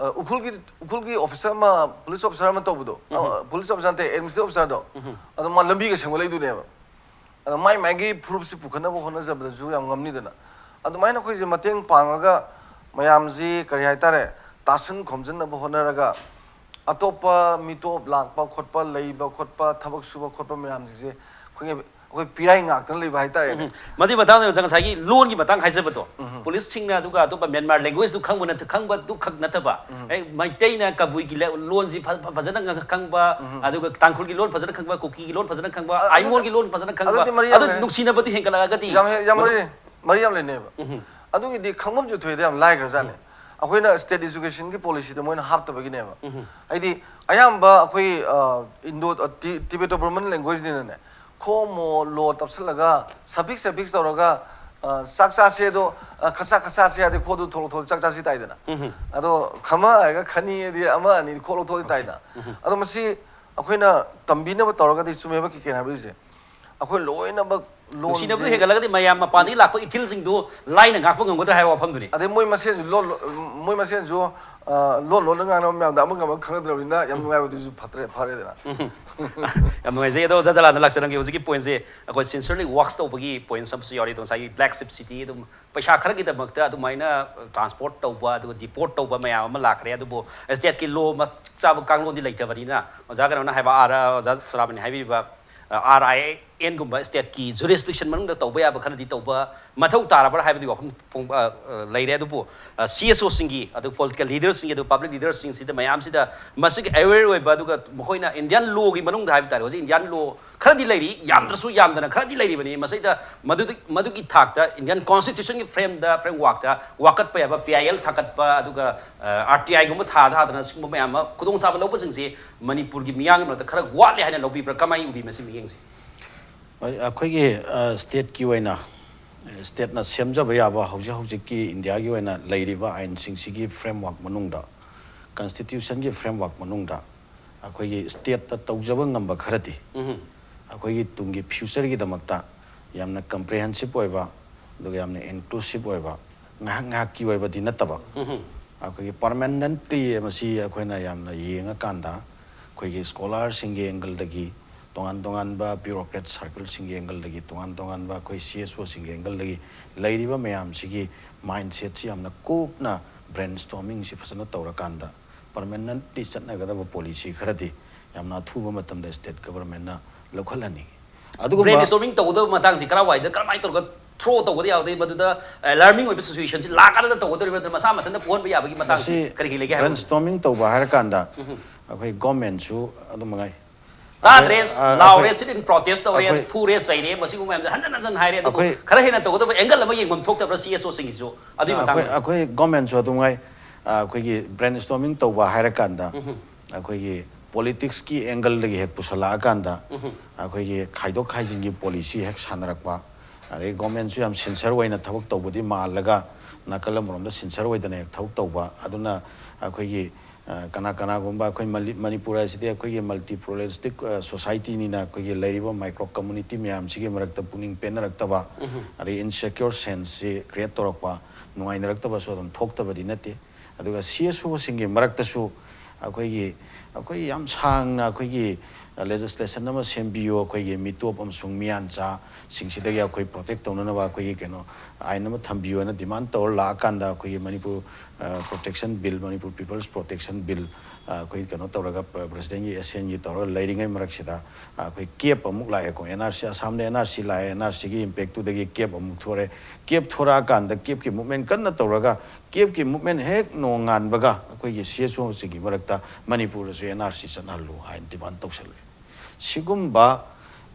ꯑ, ꯎꯈ꯭ꯔꯨꯜꯒꯤ ꯎꯈ꯭ꯔꯨꯜꯒꯤ ꯑꯣꯐꯤꯁꯥꯔ ꯑꯃ, ꯄꯨꯂꯤꯁ ꯑꯣꯐꯤꯁꯥꯔ ꯑꯃ ꯇꯧꯕꯗꯣ, ꯑ, ꯄꯨꯂꯤꯁ ꯑꯣꯐꯤꯁꯥꯔ ꯅꯠꯇꯦ, ꯑꯦꯗꯃꯤꯅꯤꯁꯇ꯭ꯔꯦꯇꯤꯚ ꯑꯣꯐꯤꯁꯥꯔꯗꯣ, ꯑꯗꯣ ꯃꯥ ꯂꯝꯕꯤꯒ ꯁꯦꯝꯒꯠꯂꯛꯏꯗꯨꯅꯦꯕ꯫ ꯑꯗꯣ ꯃꯥꯏ ꯃꯥꯏꯒꯤ ꯄ꯭ꯔꯨꯐꯁꯤ ꯄꯨꯈꯠꯅꯕ ꯍꯣꯠꯅꯖꯕꯗꯁꯨ ꯌꯥꯝ ꯉꯝꯅꯤꯗꯅ꯫ ꯑꯗꯨꯃꯥꯏꯅ ꯑꯩꯈꯣꯏꯁꯦ ꯃꯇꯦꯡ ꯄꯥꯡꯉꯒ ꯃꯌꯥꯝꯁꯤ ꯀꯔꯤ ꯍꯥꯏꯇꯥꯔꯦ, ꯇꯥꯁꯤꯟ ꯈꯣꯝꯖꯤꯟꯅꯕ ꯍꯣꯠꯅꯔꯒ ꯑꯇꯣꯞꯄ ꯃꯤꯇꯣꯞ ꯂꯥꯛꯄ ꯈꯣꯠꯄ, ꯂꯩꯕ ꯈꯣꯠꯄ, ꯊꯕꯛ ꯁꯨꯕ ꯈꯣꯠꯄ ꯃꯌꯥꯝꯁꯤꯡꯁꯦ ꯑꯩꯈꯣꯏꯒꯤ, ꯑꯩꯈꯣꯏ ꯄꯤꯔꯥꯏ ꯉꯥꯛꯇꯅ ꯂꯩꯕ ꯍꯥꯏꯇꯥꯔꯦꯅꯦ꯫ ꯃꯗꯨꯒꯤ ꯃꯇꯥꯡꯗ ꯑꯣꯖꯥ ꯉꯁꯥꯏꯒꯤ ꯂꯣꯟꯒꯤ ꯃꯇꯥꯡ ꯍꯥꯏꯖꯕꯗꯣ, ꯄꯨꯂꯤꯁꯁꯤꯡꯅ ꯑꯗꯨꯒ ꯑꯇꯣꯞꯄ ꯃ꯭ꯌꯥꯟꯃꯥꯔ language ꯗꯨ ꯈꯪꯕ ꯅꯠꯇ-, ꯈꯪꯕꯗꯨ ꯈꯛ ꯅꯠꯇꯕ, ꯑꯦ, ꯃꯩꯇꯩꯅ ꯀꯕꯨꯏꯒꯤ ꯂ-, ꯂꯣꯟꯁꯤ ꯐ-, ꯐ-, ꯐꯖꯅ ꯉ-, ꯈꯪꯕ, ꯑꯗꯨꯒ ꯇꯥꯡꯈꯨꯜꯒꯤ ꯂꯣꯟ ꯐꯖꯅ ꯈꯪꯕ, ꯀꯨꯀꯤꯒꯤ ꯂꯣꯟ ꯐꯖꯅ ꯈꯪꯕ, ꯑ-, ꯑꯗꯨꯗꯤ, ꯑꯥꯏꯃꯣꯜꯒꯤ ꯂꯣꯟ ꯐꯖꯅ ꯈꯪꯕ, ꯑꯗꯨꯗꯤ ꯃꯔꯤ ꯌꯥꯝ ꯑꯗꯨ ꯂꯩ꯫ ꯅꯨꯡꯁꯤꯅꯕꯗꯨ ꯍꯦꯟꯒꯠꯂꯛꯑꯒꯗꯤ ꯌꯥꯝ ꯍꯦ-, ꯌꯥꯝ ꯃꯗꯨ- ꯃꯔꯤ, ꯃꯔꯤ ꯌꯥꯝ ꯂꯩꯅꯩꯕ꯫ ꯑꯗꯨꯒꯤꯗꯤ ꯈꯪꯐꯝꯁꯨ ꯊꯣꯛꯑꯦꯗ, ꯌꯥꯝ ꯂꯥꯏꯈ꯭ꯔꯖꯥꯠꯅꯤ꯫ ꯑꯩꯈꯣꯏꯅ state education ꯒꯤ policy ꯗ ꯃꯣꯏꯅ ꯍꯥꯞꯇꯕꯒꯤꯅꯦꯕ꯫ ꯍꯥꯏꯗꯤ ꯑꯌꯥꯝꯕ ꯑꯩꯈꯣꯏ, ꯑ, Indo, ꯑ, Ti-, Tibeto Burman language ꯅꯤꯅꯅꯦ, ꯈꯣ ꯃꯣ ꯂꯣ ꯇꯞꯁꯜꯂꯒ suffix suffix ꯇꯧꯔꯒ, ꯑ, ꯆꯥꯛ ꯆꯥꯁꯦ ꯑꯗꯣ, ꯑ, ꯈꯆꯥ ꯈꯆꯥꯁꯦ ꯍꯥꯏꯗꯤ ꯈꯣꯗꯨ ꯊꯣꯛꯂꯛ ꯊꯣꯛꯂꯛ ꯆꯥꯛ ꯆꯥꯁꯤ ꯇꯥꯏꯗꯅ꯫ ꯑꯗꯣ ꯈꯃ ꯍꯥꯏꯔꯒ ꯈꯅꯤ ꯍꯥꯏꯗꯤ ꯑꯃ ꯑꯅꯤ ꯈꯣꯠꯂꯛ ꯊꯣꯛꯂꯛ ꯇꯥꯏꯗꯅ꯫ ꯑꯗꯣ ꯃꯁꯤ ꯑꯩꯈꯣꯏꯅ ꯇꯝꯕꯤꯅꯕ ꯇꯧꯔꯒꯗꯤ ꯆꯨꯝꯃꯦꯕ ꯀꯤꯀꯦꯟ ꯍꯥꯏꯕꯒꯤꯁꯦ꯫ ꯑꯩꯈꯣꯏ ꯂꯣꯏꯅꯃꯛ ꯂꯣꯟꯁꯦ ꯅꯨꯡꯁꯤꯅꯕꯗꯨ ꯍꯦꯟꯒꯠꯂꯒꯗꯤ ꯃꯌꯥꯝ ꯃꯄꯥꯟꯗꯒꯤ ꯂꯥꯛꯄ ꯏꯊꯤꯜꯁꯤꯡꯗꯨ ꯂꯥꯏꯅ ꯉꯥꯛꯄ ꯉꯝꯒꯗ꯭ꯔꯥ ꯍꯥꯏꯕ ꯋꯥꯐꯝꯗꯨꯅꯤ꯫ ꯑꯗꯩ ꯃꯣꯏ ꯃꯁꯦꯟꯁꯨ ꯂꯣꯟ, ꯃꯣꯏ ꯃꯁꯦꯟꯁꯨ, ꯑ, ꯂꯣꯟ ꯂꯣꯟꯅ ꯉꯥꯡꯅꯕ ꯃꯌꯥꯝꯗ ꯑꯃꯒ ꯑꯃꯒ ꯈꯪꯅꯗ꯭ꯔꯕꯅꯤꯅ ꯌꯥꯝ ꯅꯨꯡꯉꯥꯏꯕꯗꯨꯁꯨ ꯐꯠꯇ꯭ꯔꯦ, ꯐꯔꯦꯗꯅ꯫ ꯌꯥꯝ ꯅꯨꯡꯉꯥꯏꯖꯩ꯫ ꯑꯗꯣ ꯑꯣꯖꯥ ꯖꯂꯥꯟꯗ ꯂꯥꯛꯆꯔꯝꯒꯦ꯫ ꯍꯧꯖꯤꯛꯀꯤ point ꯁꯦ ꯑꯩꯈꯣꯏ sincerely works ꯇꯧꯕꯒꯤ points ꯑꯃꯁꯨ ꯌꯥꯎꯔꯤ꯫ ꯑꯗꯣ ꯉꯁꯥꯏꯒꯤ black sheep city ꯑꯗꯨꯝ ꯄꯩꯁꯥ ꯈꯔꯒꯤꯗꯃꯛꯇ ꯑꯗꯨꯃꯥꯏꯅ transport ꯇꯧꯕ ꯑꯗꯨꯒ deport ꯇꯧꯕ ꯃꯌꯥꯝ ꯑꯃ ꯂꯥꯛꯈ꯭ꯔꯦ꯫ ꯑꯗꯨꯕꯨ state ꯀꯤ law ꯃꯇꯤꯛ ꯆꯥꯕ ꯀꯥꯡꯂꯣꯟꯗꯤ ꯂꯩꯇꯕꯅꯤꯅ ꯑꯣꯖꯥ ꯀꯩꯅꯣꯅ ꯍꯥꯏꯕ, ꯑꯥꯔ, ꯑꯣꯖꯥ ꯆꯨꯔꯥꯃꯅꯤꯅ ꯍꯥꯏꯕꯤꯕ, ꯑꯥꯔ ꯑꯥꯏ ꯑꯦꯟꯒꯨꯝꯕ ꯁ꯭ꯇꯦꯠꯀꯤ ꯖꯨꯔꯤꯁꯗꯤꯛꯁꯟ ꯃꯅꯨꯡꯗ ꯇꯧꯕ ꯌꯥꯕ ꯈꯔꯗꯤ ꯇꯧꯕ ꯃꯊꯧ ꯇꯥꯔꯕ꯭ꯔꯥ ꯍꯥꯏꯕꯗꯨꯒꯤ ꯋꯥꯐꯝ ꯐꯣꯡ-, ꯑ, ꯑ, ꯂꯩꯔꯦ꯫ ꯑꯗꯨꯕꯨ, ꯑ, ꯁꯤ ꯑꯦꯁ ꯑꯣꯁꯤꯡꯒꯤ, ꯑꯗꯨ ꯄꯣꯂꯤꯇꯤꯀꯦꯜ ꯂꯤꯗꯔꯁꯤꯡꯒꯤ, ꯑꯗꯨ ꯄꯕ꯭ꯂꯤꯛ ꯂꯤꯗꯔꯁꯤꯡꯁꯤꯗ ꯃꯌꯥꯝꯁꯤꯗ ꯃꯁꯤꯒꯤ ꯑꯦꯋꯦꯌꯔ ꯑꯣꯏꯕ, ꯑꯗꯨꯒ ꯃꯈꯣꯏꯅ ꯏꯟꯗꯤꯌꯥꯟ ꯂꯣꯒꯤ ꯃꯅꯨꯡꯗ ꯍꯥꯏꯕ ꯇꯥꯔꯦ, ꯍꯧꯖꯤꯛ ꯏꯟꯗꯤꯌꯥꯟ ꯂꯣ ꯈꯔꯗꯤ ꯂꯩꯔꯤ, ꯌꯥꯝꯗ꯭ꯔꯁꯨ ꯌꯥꯝꯗꯅ ꯈꯔꯗꯤ ꯂꯩꯔꯤꯕꯅꯤ꯫ ꯃꯁꯤꯗ ꯃꯗꯨꯗꯤ, ꯃꯗꯨꯒꯤ ꯊꯥꯛꯇ ꯏꯟꯗꯤꯌꯥꯟ ꯀꯣꯟꯁꯇꯤꯇ꯭ꯌꯨꯁꯟꯒꯤ ꯐ꯭ꯔꯦꯝꯗ, ꯐ꯭ꯔꯦꯝꯋꯥꯔꯛꯇ ꯋꯥꯀꯠꯄ ꯌꯥꯕ ꯄꯤ ꯑꯥꯏ ꯑꯦꯜ ꯊꯥꯒꯠꯄ, ꯑꯗꯨꯒ, ꯑ, ꯑꯥꯔ ꯇꯤ ꯑꯥꯏꯒꯨꯝꯕ ꯊꯥ ꯊꯥꯗꯅ ꯁꯤꯒꯨꯝꯕ ꯃꯌꯥꯝ ꯑꯃ ꯈꯨꯗꯣꯡꯆꯥꯕ ꯂꯧꯕꯁꯤꯡꯁꯤ ꯃꯅꯤꯄꯨꯔꯒꯤ ꯃꯤꯌꯥꯝꯒꯤ ꯃꯔꯛꯇ ꯈꯔ ꯋꯥꯠꯂꯦ ꯍꯥꯏꯅ ꯂꯧꯕꯤꯕ꯭ꯔꯥ? ꯀꯃꯥꯏꯅ ꯎꯕꯤ ꯃꯁꯤ ꯃꯤꯠꯌꯦꯡꯁꯦ? ꯍꯣꯏ, ꯑꯩꯈꯣꯏꯒꯤ, ꯑ, ꯁ꯭ꯇꯦꯠꯀꯤ ꯑꯣꯏꯅ, ꯑ, ꯁ꯭ꯇꯦꯠꯅ ꯁꯦꯝꯖꯕ ꯌꯥꯕ ꯍꯧꯖꯤꯛ ꯍꯧꯖꯤꯛꯀꯤ ꯏꯟꯗꯤꯌꯥꯒꯤ ꯑꯣꯏꯅ ꯂꯩꯔꯤꯕ ꯑꯥꯏꯟꯁꯤꯡꯁꯤꯒꯤ ꯐ꯭ꯔꯦꯝꯋꯥꯔꯛ ꯃꯅꯨꯡꯗ, ꯀꯟꯁꯇꯤꯇ꯭ꯌꯨꯁꯟꯒꯤ ꯐ꯭ꯔꯦꯝꯋꯥꯔꯛ ꯃꯅꯨꯡꯗ ꯑꯩꯈꯣꯏꯒꯤ ꯁ꯭ꯇꯦꯠꯇ ꯇꯧꯖꯕ ꯉꯝꯕ ꯈꯔꯗꯤ ꯎꯝꯍꯨꯝ꯫ ꯑꯩꯈꯣꯏꯒꯤ ꯇꯨꯡꯒꯤ ꯐ꯭ꯌꯨꯆꯔꯒꯤꯗꯃꯛꯇ ꯌꯥꯝꯅ ꯀꯝꯄ꯭ꯔꯤꯍꯦꯟꯁꯤꯞ ꯑꯣꯏꯕ, ꯑꯗꯨꯒ ꯌꯥꯝꯅ ꯏꯟꯀ꯭ꯂꯨꯁꯤꯞ ꯑꯣꯏꯕ, ꯉꯥꯏꯍꯥꯛ ꯉꯥꯏꯍꯥꯛꯀꯤ ꯑꯣꯏꯕꯗꯤ ꯅꯠꯇꯕ, ꯎꯝꯍꯨꯝ꯫ ꯑꯩꯈꯣꯏꯒꯤ ꯄꯔꯃꯦꯅꯦꯟꯠꯂꯤ ꯃꯁꯤ ꯑꯩꯈꯣꯏꯅ ꯌꯥꯝꯅ ꯌꯦꯡꯉꯀꯥꯟꯗ ꯑꯩꯈꯣꯏꯒꯤ ꯁ꯭ꯀꯣꯂꯥꯔꯁꯤꯡꯒꯤ ꯑꯦꯡꯒꯜꯗꯒꯤ, ꯇꯣꯉꯥꯟ ꯇꯣꯉꯥꯟꯕ ꯕ꯭ꯌꯨꯔꯣꯀ꯭ꯔꯦꯠ ꯁꯥꯔꯀꯜꯁꯤꯡꯒꯤ ꯑꯦꯡꯒꯜꯗꯒꯤ, ꯇꯣꯉꯥꯟ ꯇꯣꯉꯥꯟꯕ ꯑꯩꯈꯣꯏ ꯁꯤ ꯑꯦꯁ ꯑꯣꯁꯤꯡꯒꯤ ꯑꯦꯡꯒꯜꯗꯒꯤ ꯂꯩꯔꯤꯕ ꯃꯌꯥꯝꯁꯤꯒꯤ ꯃꯥꯏꯟꯁꯦꯠꯁꯤ ꯌꯥꯝꯅ ꯀꯨꯞꯅ ꯕ꯭ꯔꯦꯟꯁ꯭ꯇꯣꯔꯃꯤꯡꯁꯤ ꯐꯖꯅ ꯇꯧꯔꯀꯥꯟꯗ ꯄꯔꯃꯦꯅꯦꯟꯠꯂꯤ ꯆꯠꯅꯒꯗꯕ ꯄꯣꯂꯤꯁꯤ ꯈꯔꯗꯤ ꯌꯥꯝꯅ ꯑꯊꯨꯕ ꯃꯇꯝꯗ ꯁ꯭ꯇꯦꯠ ꯒꯚꯔꯟꯃꯦꯟꯠꯅ ꯂꯧꯈꯠꯍꯟꯅꯤꯡꯉꯤ꯫ ꯑꯗꯨꯒꯨꯝꯕ ꯕ꯭ꯔꯦꯟꯁ꯭ꯇꯣꯔꯃꯤꯡ ꯇꯧꯒꯗꯕ ꯃꯇꯥꯡꯁꯤ ꯀꯔꯝꯍꯥꯏꯅ ꯇꯧꯔꯒ ꯊ꯭ꯔꯣ ꯇꯧꯒꯗ ꯌꯥꯎꯗꯦ? ꯃꯗꯨꯗ ꯑꯦꯂꯥꯔꯃꯤꯡ ꯑꯣꯏꯕ ꯁꯤꯆꯨꯋꯦꯁꯟꯁꯤ ꯂꯥꯛꯀꯗ ꯇꯧꯒꯗꯧꯔꯤꯕ꯭ꯔꯥ, ꯅꯠꯇ꯭ꯔꯒ ꯃꯁꯥ ꯃꯊꯟꯇ ꯄꯣꯛꯍꯟꯕ ꯌꯥꯕꯒꯤ ꯃꯇꯥꯡꯁꯤ ꯃꯁꯤ ꯀꯔꯤ ꯀꯔꯤ ꯂꯩꯒꯦ ꯍꯥꯏꯕ? ꯕ꯭ꯔꯦꯟꯁ꯭ꯇꯣꯔꯃꯤꯡ ꯇꯧꯕ ꯍꯥꯏꯔꯀꯥꯟꯗ ꯎꯝꯍꯨꯝ꯫ ꯑꯩꯈꯣꯏ ꯒꯣꯔꯃꯦꯟꯠꯁꯨ ꯑꯗꯨ ꯃꯉꯥꯏ꯫ ꯇꯥꯗ꯭ꯔꯦ, ꯑꯩꯈꯣꯏ, ꯑ, ꯂꯥꯎꯔꯦ, ꯑꯩꯈꯣꯏ, sit in protest ꯇꯧꯔꯦ, ꯑꯩꯈꯣꯏ, ꯐꯨꯔꯦ, ꯆꯩꯔꯦ, ꯃꯁꯤꯒꯨꯝꯕ ꯃꯌꯥꯝꯁꯦ ꯍꯟꯖꯟ ꯍꯟꯖꯟ ꯍꯥꯏꯔꯦ꯫ ꯑꯗꯨꯕꯨ ꯑꯩꯈꯣꯏ, ꯈꯔ ꯍꯦꯟꯅ ꯇꯧꯒꯗꯕ ꯑꯦꯡꯒꯜ ꯑꯃ ꯌꯦꯡꯐꯝ ꯊꯣꯛꯇꯕ꯭ꯔꯥ ꯁꯤ ꯑꯦꯁ ꯑꯣꯁꯤꯡꯒꯤꯁꯨ ꯑꯗꯨꯒꯤ ꯑ, ꯑꯩꯈꯣꯏ, ꯃꯇꯥꯡꯗ? ꯑꯩꯈꯣꯏ ꯒꯣꯔꯃꯦꯟꯠꯁꯨ ꯑꯗꯨ ꯃꯉꯥꯏ꯫ ꯑ, ꯑꯩꯈꯣꯏꯒꯤ ꯕ꯭ꯔꯦꯟꯁ꯭ꯇꯣꯔꯃꯤꯡ ꯇꯧꯕ ꯍꯥꯏꯔꯀꯥꯟꯗ ꯎꯝꯍꯨꯝ꯫ ꯑꯩꯈꯣꯏꯒꯤ ꯄꯣꯂꯤꯇꯤꯛꯁꯀꯤ ꯑꯦꯡꯒꯜꯗꯒꯤ ꯍꯦꯛ ꯄꯨꯁꯜꯂꯛꯑꯀꯥꯟꯗ ꯎꯝꯍꯨꯝ꯫ ꯑꯩꯈꯣꯏꯒꯤ ꯈꯥꯏꯗꯣꯛ ꯈꯥꯏꯖꯤꯟꯒꯤ ꯄꯣꯂꯤꯁꯤ ꯍꯦꯛ ꯁꯥꯟꯅꯔꯛꯄ, ꯑꯗꯩ ꯒꯣꯔꯃꯦꯟꯠꯁꯨ ꯌꯥꯝ ꯁꯤꯟꯁꯤꯌꯔ ꯑꯣꯏꯅ ꯊꯕꯛ ꯇꯧꯕꯗꯤ ꯃꯥꯜꯂꯒ ꯅꯥꯀꯜ ꯑꯃꯔꯣꯝꯗ ꯁꯤꯟꯁꯤꯌꯔ ꯑꯣꯏꯗꯅ ꯍꯦꯛ ꯊꯕꯛ ꯇꯧꯕ, ꯑꯗꯨꯅ ꯑꯩꯈꯣꯏꯒꯤ, ꯑ, ꯀꯅꯥ ꯀꯅꯥꯒꯨꯝꯕ ꯑꯩꯈꯣꯏ ꯃꯂꯤ-, ꯃꯅꯤꯄꯨꯔ ꯍꯥꯏꯁꯤꯗꯤ ꯑꯩꯈꯣꯏꯒꯤ ꯃꯜꯇꯤ ꯄ꯭ꯂꯨꯔꯦꯂꯤꯁꯇꯤꯛ, ꯑ, ꯁꯣꯁꯥꯏꯇꯤꯅꯤꯅ ꯑꯩꯈꯣꯏꯒꯤ ꯂꯩꯔꯤꯕ ꯃꯥꯏꯀ꯭ꯔꯣ ꯀꯝꯃꯨꯅꯤꯇꯤ ꯃꯌꯥꯝꯁꯤꯒꯤ ꯃꯔꯛꯇ ꯄꯨꯛꯅꯤꯡ ꯄꯦꯟꯅꯔꯛꯇꯕ, ꯎꯝꯍꯨꯝ꯫ ꯑꯗꯩ ꯏꯟꯁꯦꯀ꯭ꯌꯣꯔ ꯁꯦꯟꯁꯁꯤ ꯀ꯭ꯔꯤꯌꯦꯠ ꯇꯧꯔꯛꯄ, ꯅꯨꯡꯉꯥꯏꯅꯔꯛꯇꯕꯁꯨ ꯑꯗꯨꯝ ꯊꯣꯛꯇꯕꯗꯤ ꯅꯠꯇꯦ꯫ ꯑꯗꯨꯒ ꯁꯤ ꯑꯦꯁ ꯑꯣꯁꯤꯡꯒꯤ ꯃꯔꯛꯇꯁꯨ ꯑꯩꯈꯣꯏꯒꯤ, ꯑꯩꯈꯣꯏ ꯌꯥꯝ ꯁꯥꯡꯅ ꯑꯩꯈꯣꯏꯒꯤ ꯂꯦꯖꯤꯁꯂꯦꯁꯟ ꯑꯃ ꯁꯦꯝꯕꯤꯌꯨ, ꯑꯩꯈꯣꯏꯒꯤ ꯃꯤꯇꯣꯞ ꯑꯃꯁꯨꯡ ꯃꯤꯌꯥꯟꯆꯥꯁꯤꯡꯁꯤꯗꯒꯤ ꯑꯩꯈꯣꯏ ꯄ꯭ꯔꯣꯇꯦꯛ ꯇꯧꯅꯅꯕ ꯑꯩꯈꯣꯏꯒꯤ ꯀꯩꯅꯣ ꯑꯥꯏꯟ ꯑꯃ ꯊꯝꯕꯤꯌꯨ ꯍꯥꯏꯅ ꯗꯤꯃꯥꯟ ꯇꯧꯔ ꯂꯥꯛꯑꯀꯥꯟꯗ ꯑꯩꯈꯣꯏꯒꯤ Manipur protection bill, Manipur people's protection bill ꯑꯩꯈꯣꯏ ꯀꯩꯅꯣ ꯇꯧꯔꯒ ꯄ꯭ꯔ- ꯄ꯭ꯔꯁꯤꯗꯦꯟꯒꯤ ꯑꯦꯁ ꯑꯦꯟꯒꯤ ꯇꯧꯔꯒ ꯂꯩꯔꯤꯉꯩ ꯃꯔꯛꯁꯤꯗ ꯑꯩꯈꯣꯏ ꯀꯦꯞ ꯑꯃꯨꯛ ꯂꯥꯛꯑꯦꯀꯣ꯫ And R C, ꯑꯁꯥꯝꯗ and R C ꯂꯥꯛꯑꯦ, ꯑꯦꯟ ꯑꯥꯔ ꯁꯤꯒꯤ ꯏꯝꯄꯦꯛꯇꯨꯗꯒꯤ ꯀꯦꯞ ꯑꯃꯨꯛ ꯊꯣꯔꯛꯑꯦ꯫ ꯀꯦꯞ ꯊꯣꯔꯛꯑꯀꯥꯟꯗ ꯀꯦꯞꯀꯤ ꯃꯨꯞꯃꯦꯟ ꯀꯟꯅ ꯇꯧꯔꯒ ꯀꯦꯞꯀꯤ ꯃꯨꯞꯃꯦꯟ ꯍꯦꯛ ꯅꯣꯡꯉꯥꯟꯕꯒ ꯑꯩꯈꯣꯏꯒꯤ ꯁꯤ ꯑꯦꯁ ꯑꯣꯁꯤꯡꯒꯤ ꯃꯔꯛꯇ ꯃꯅꯤꯄꯨꯔꯗꯁꯨ ꯑꯦꯟ ꯑꯥꯔ ꯁꯤ ꯆꯠꯅꯍꯜꯂꯨ ꯍꯥꯏꯅ ꯗꯤꯃꯥꯟ ꯇꯧꯁꯜꯂꯛꯑꯦ꯫ ꯁꯤꯒꯨꯝꯕ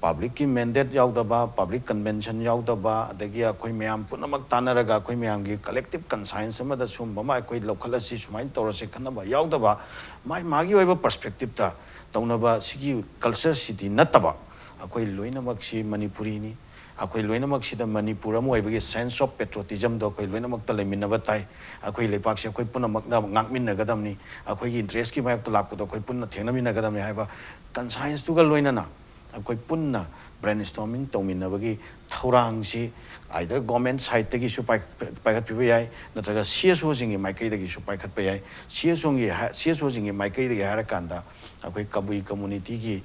ꯄꯕ꯭ꯂꯤꯛꯀꯤ ꯃꯦꯟꯗꯦꯠ ꯌꯥꯎꯗꯕ, ꯄꯕ꯭ꯂꯤꯛ ꯀꯟꯚꯦꯟꯁꯟ ꯌꯥꯎꯗꯕ, ꯑꯗꯒꯤ ꯑꯩꯈꯣꯏ ꯃꯌꯥꯝ ꯄꯨꯝꯅꯃꯛ ꯇꯥꯟꯅꯔꯒ ꯑꯩꯈꯣꯏ ꯃꯌꯥꯝꯒꯤ ꯀꯂꯦꯛꯇꯤꯞ ꯀꯟꯁꯥꯏꯟꯁ ꯑꯃꯗ ꯁꯨꯝꯕ ꯑꯃ ꯑꯩꯈꯣꯏ ꯂꯧꯈꯠꯂꯁꯤ, ꯁꯨꯃꯥꯏꯅ ꯇꯧꯔꯁꯤ ꯈꯟꯅꯕ ꯌꯥꯎꯗꯕ, ꯃꯥꯏ ꯃꯥꯒꯤ ꯑꯣꯏꯕ ꯄꯔꯁꯄꯦꯛꯇꯤꯞꯇ ꯇꯧꯅꯕ ꯁꯤꯒꯤ ꯀꯜꯆꯔꯁꯤꯗꯤ ꯅꯠꯇꯕ, ꯑꯩꯈꯣꯏ ꯂꯣꯏꯅꯃꯛꯁꯤ ꯃꯅꯤꯄꯨꯔꯤꯅꯤ꯫ ꯑꯩꯈꯣꯏ ꯂꯣꯏꯅꯃꯛꯁꯤꯗ ꯃꯅꯤꯄꯨꯔ ꯑꯃ ꯑꯣꯏꯕꯒꯤ ꯁꯦꯟꯁ ꯑꯣꯐ ꯄꯦꯇ꯭ꯔꯣꯇꯤꯖꯝꯗꯣ ꯑꯩꯈꯣꯏ ꯂꯣꯏꯅꯃꯛꯇ ꯂꯩꯃꯤꯟꯅꯕ ꯇꯥꯏ꯫ ꯑꯩꯈꯣꯏ ꯂꯩꯄꯥꯛꯁꯦ ꯑꯩꯈꯣꯏ ꯄꯨꯝꯅꯃꯛꯅ ꯉꯥꯛꯃꯤꯟꯅꯒꯗꯕꯅꯤ꯫ ꯑꯩꯈꯣꯏꯒꯤ ꯏꯟꯇꯔꯦꯁꯀꯤ ꯃꯥꯌꯣꯛꯇ ꯂꯥꯛꯄꯗꯣ ꯑꯩꯈꯣꯏ ꯄꯨꯟꯅ ꯊꯦꯡꯅꯃꯤꯟꯅꯒꯗꯕꯅꯤ ꯍꯥꯏꯕ ꯀꯟꯁꯥꯏꯟꯁꯇꯨꯒ ꯂꯣꯏꯅꯅ ꯑꯩꯈꯣꯏ ꯄꯨꯟꯅ ꯕ꯭ꯔꯦꯟꯁ꯭ꯇꯣꯔꯃꯤꯡ ꯇꯧꯃꯤꯟꯅꯕꯒꯤ ꯊꯧꯔꯥꯡꯁꯤ ꯑꯥꯏꯗꯔ ꯒꯣꯔꯃꯦꯟ ꯁꯥꯏꯠꯇꯒꯤꯁꯨ ꯄꯥꯏꯈꯠꯄꯤꯕ ꯌꯥꯏ, ꯅꯠꯇ꯭ꯔꯒ ꯁꯤ ꯑꯦꯁ ꯑꯣꯁꯤꯡꯒꯤ ꯃꯥꯏꯀꯩꯗꯒꯤꯁꯨ ꯄꯥꯏꯈꯠꯄ ꯌꯥꯏ꯫ ꯁꯤ ꯑꯦꯁ ꯑꯣꯒꯤ, ꯁꯤ ꯑꯦꯁ ꯑꯣꯁꯤꯡꯒꯤ ꯃꯥꯏꯀꯩꯗꯒꯤ ꯍꯥꯏꯔꯀꯥꯟꯗ ꯑꯩꯈꯣꯏ ꯀꯕꯨꯏ ꯀꯝꯃꯨꯅꯤꯇꯤꯒꯤ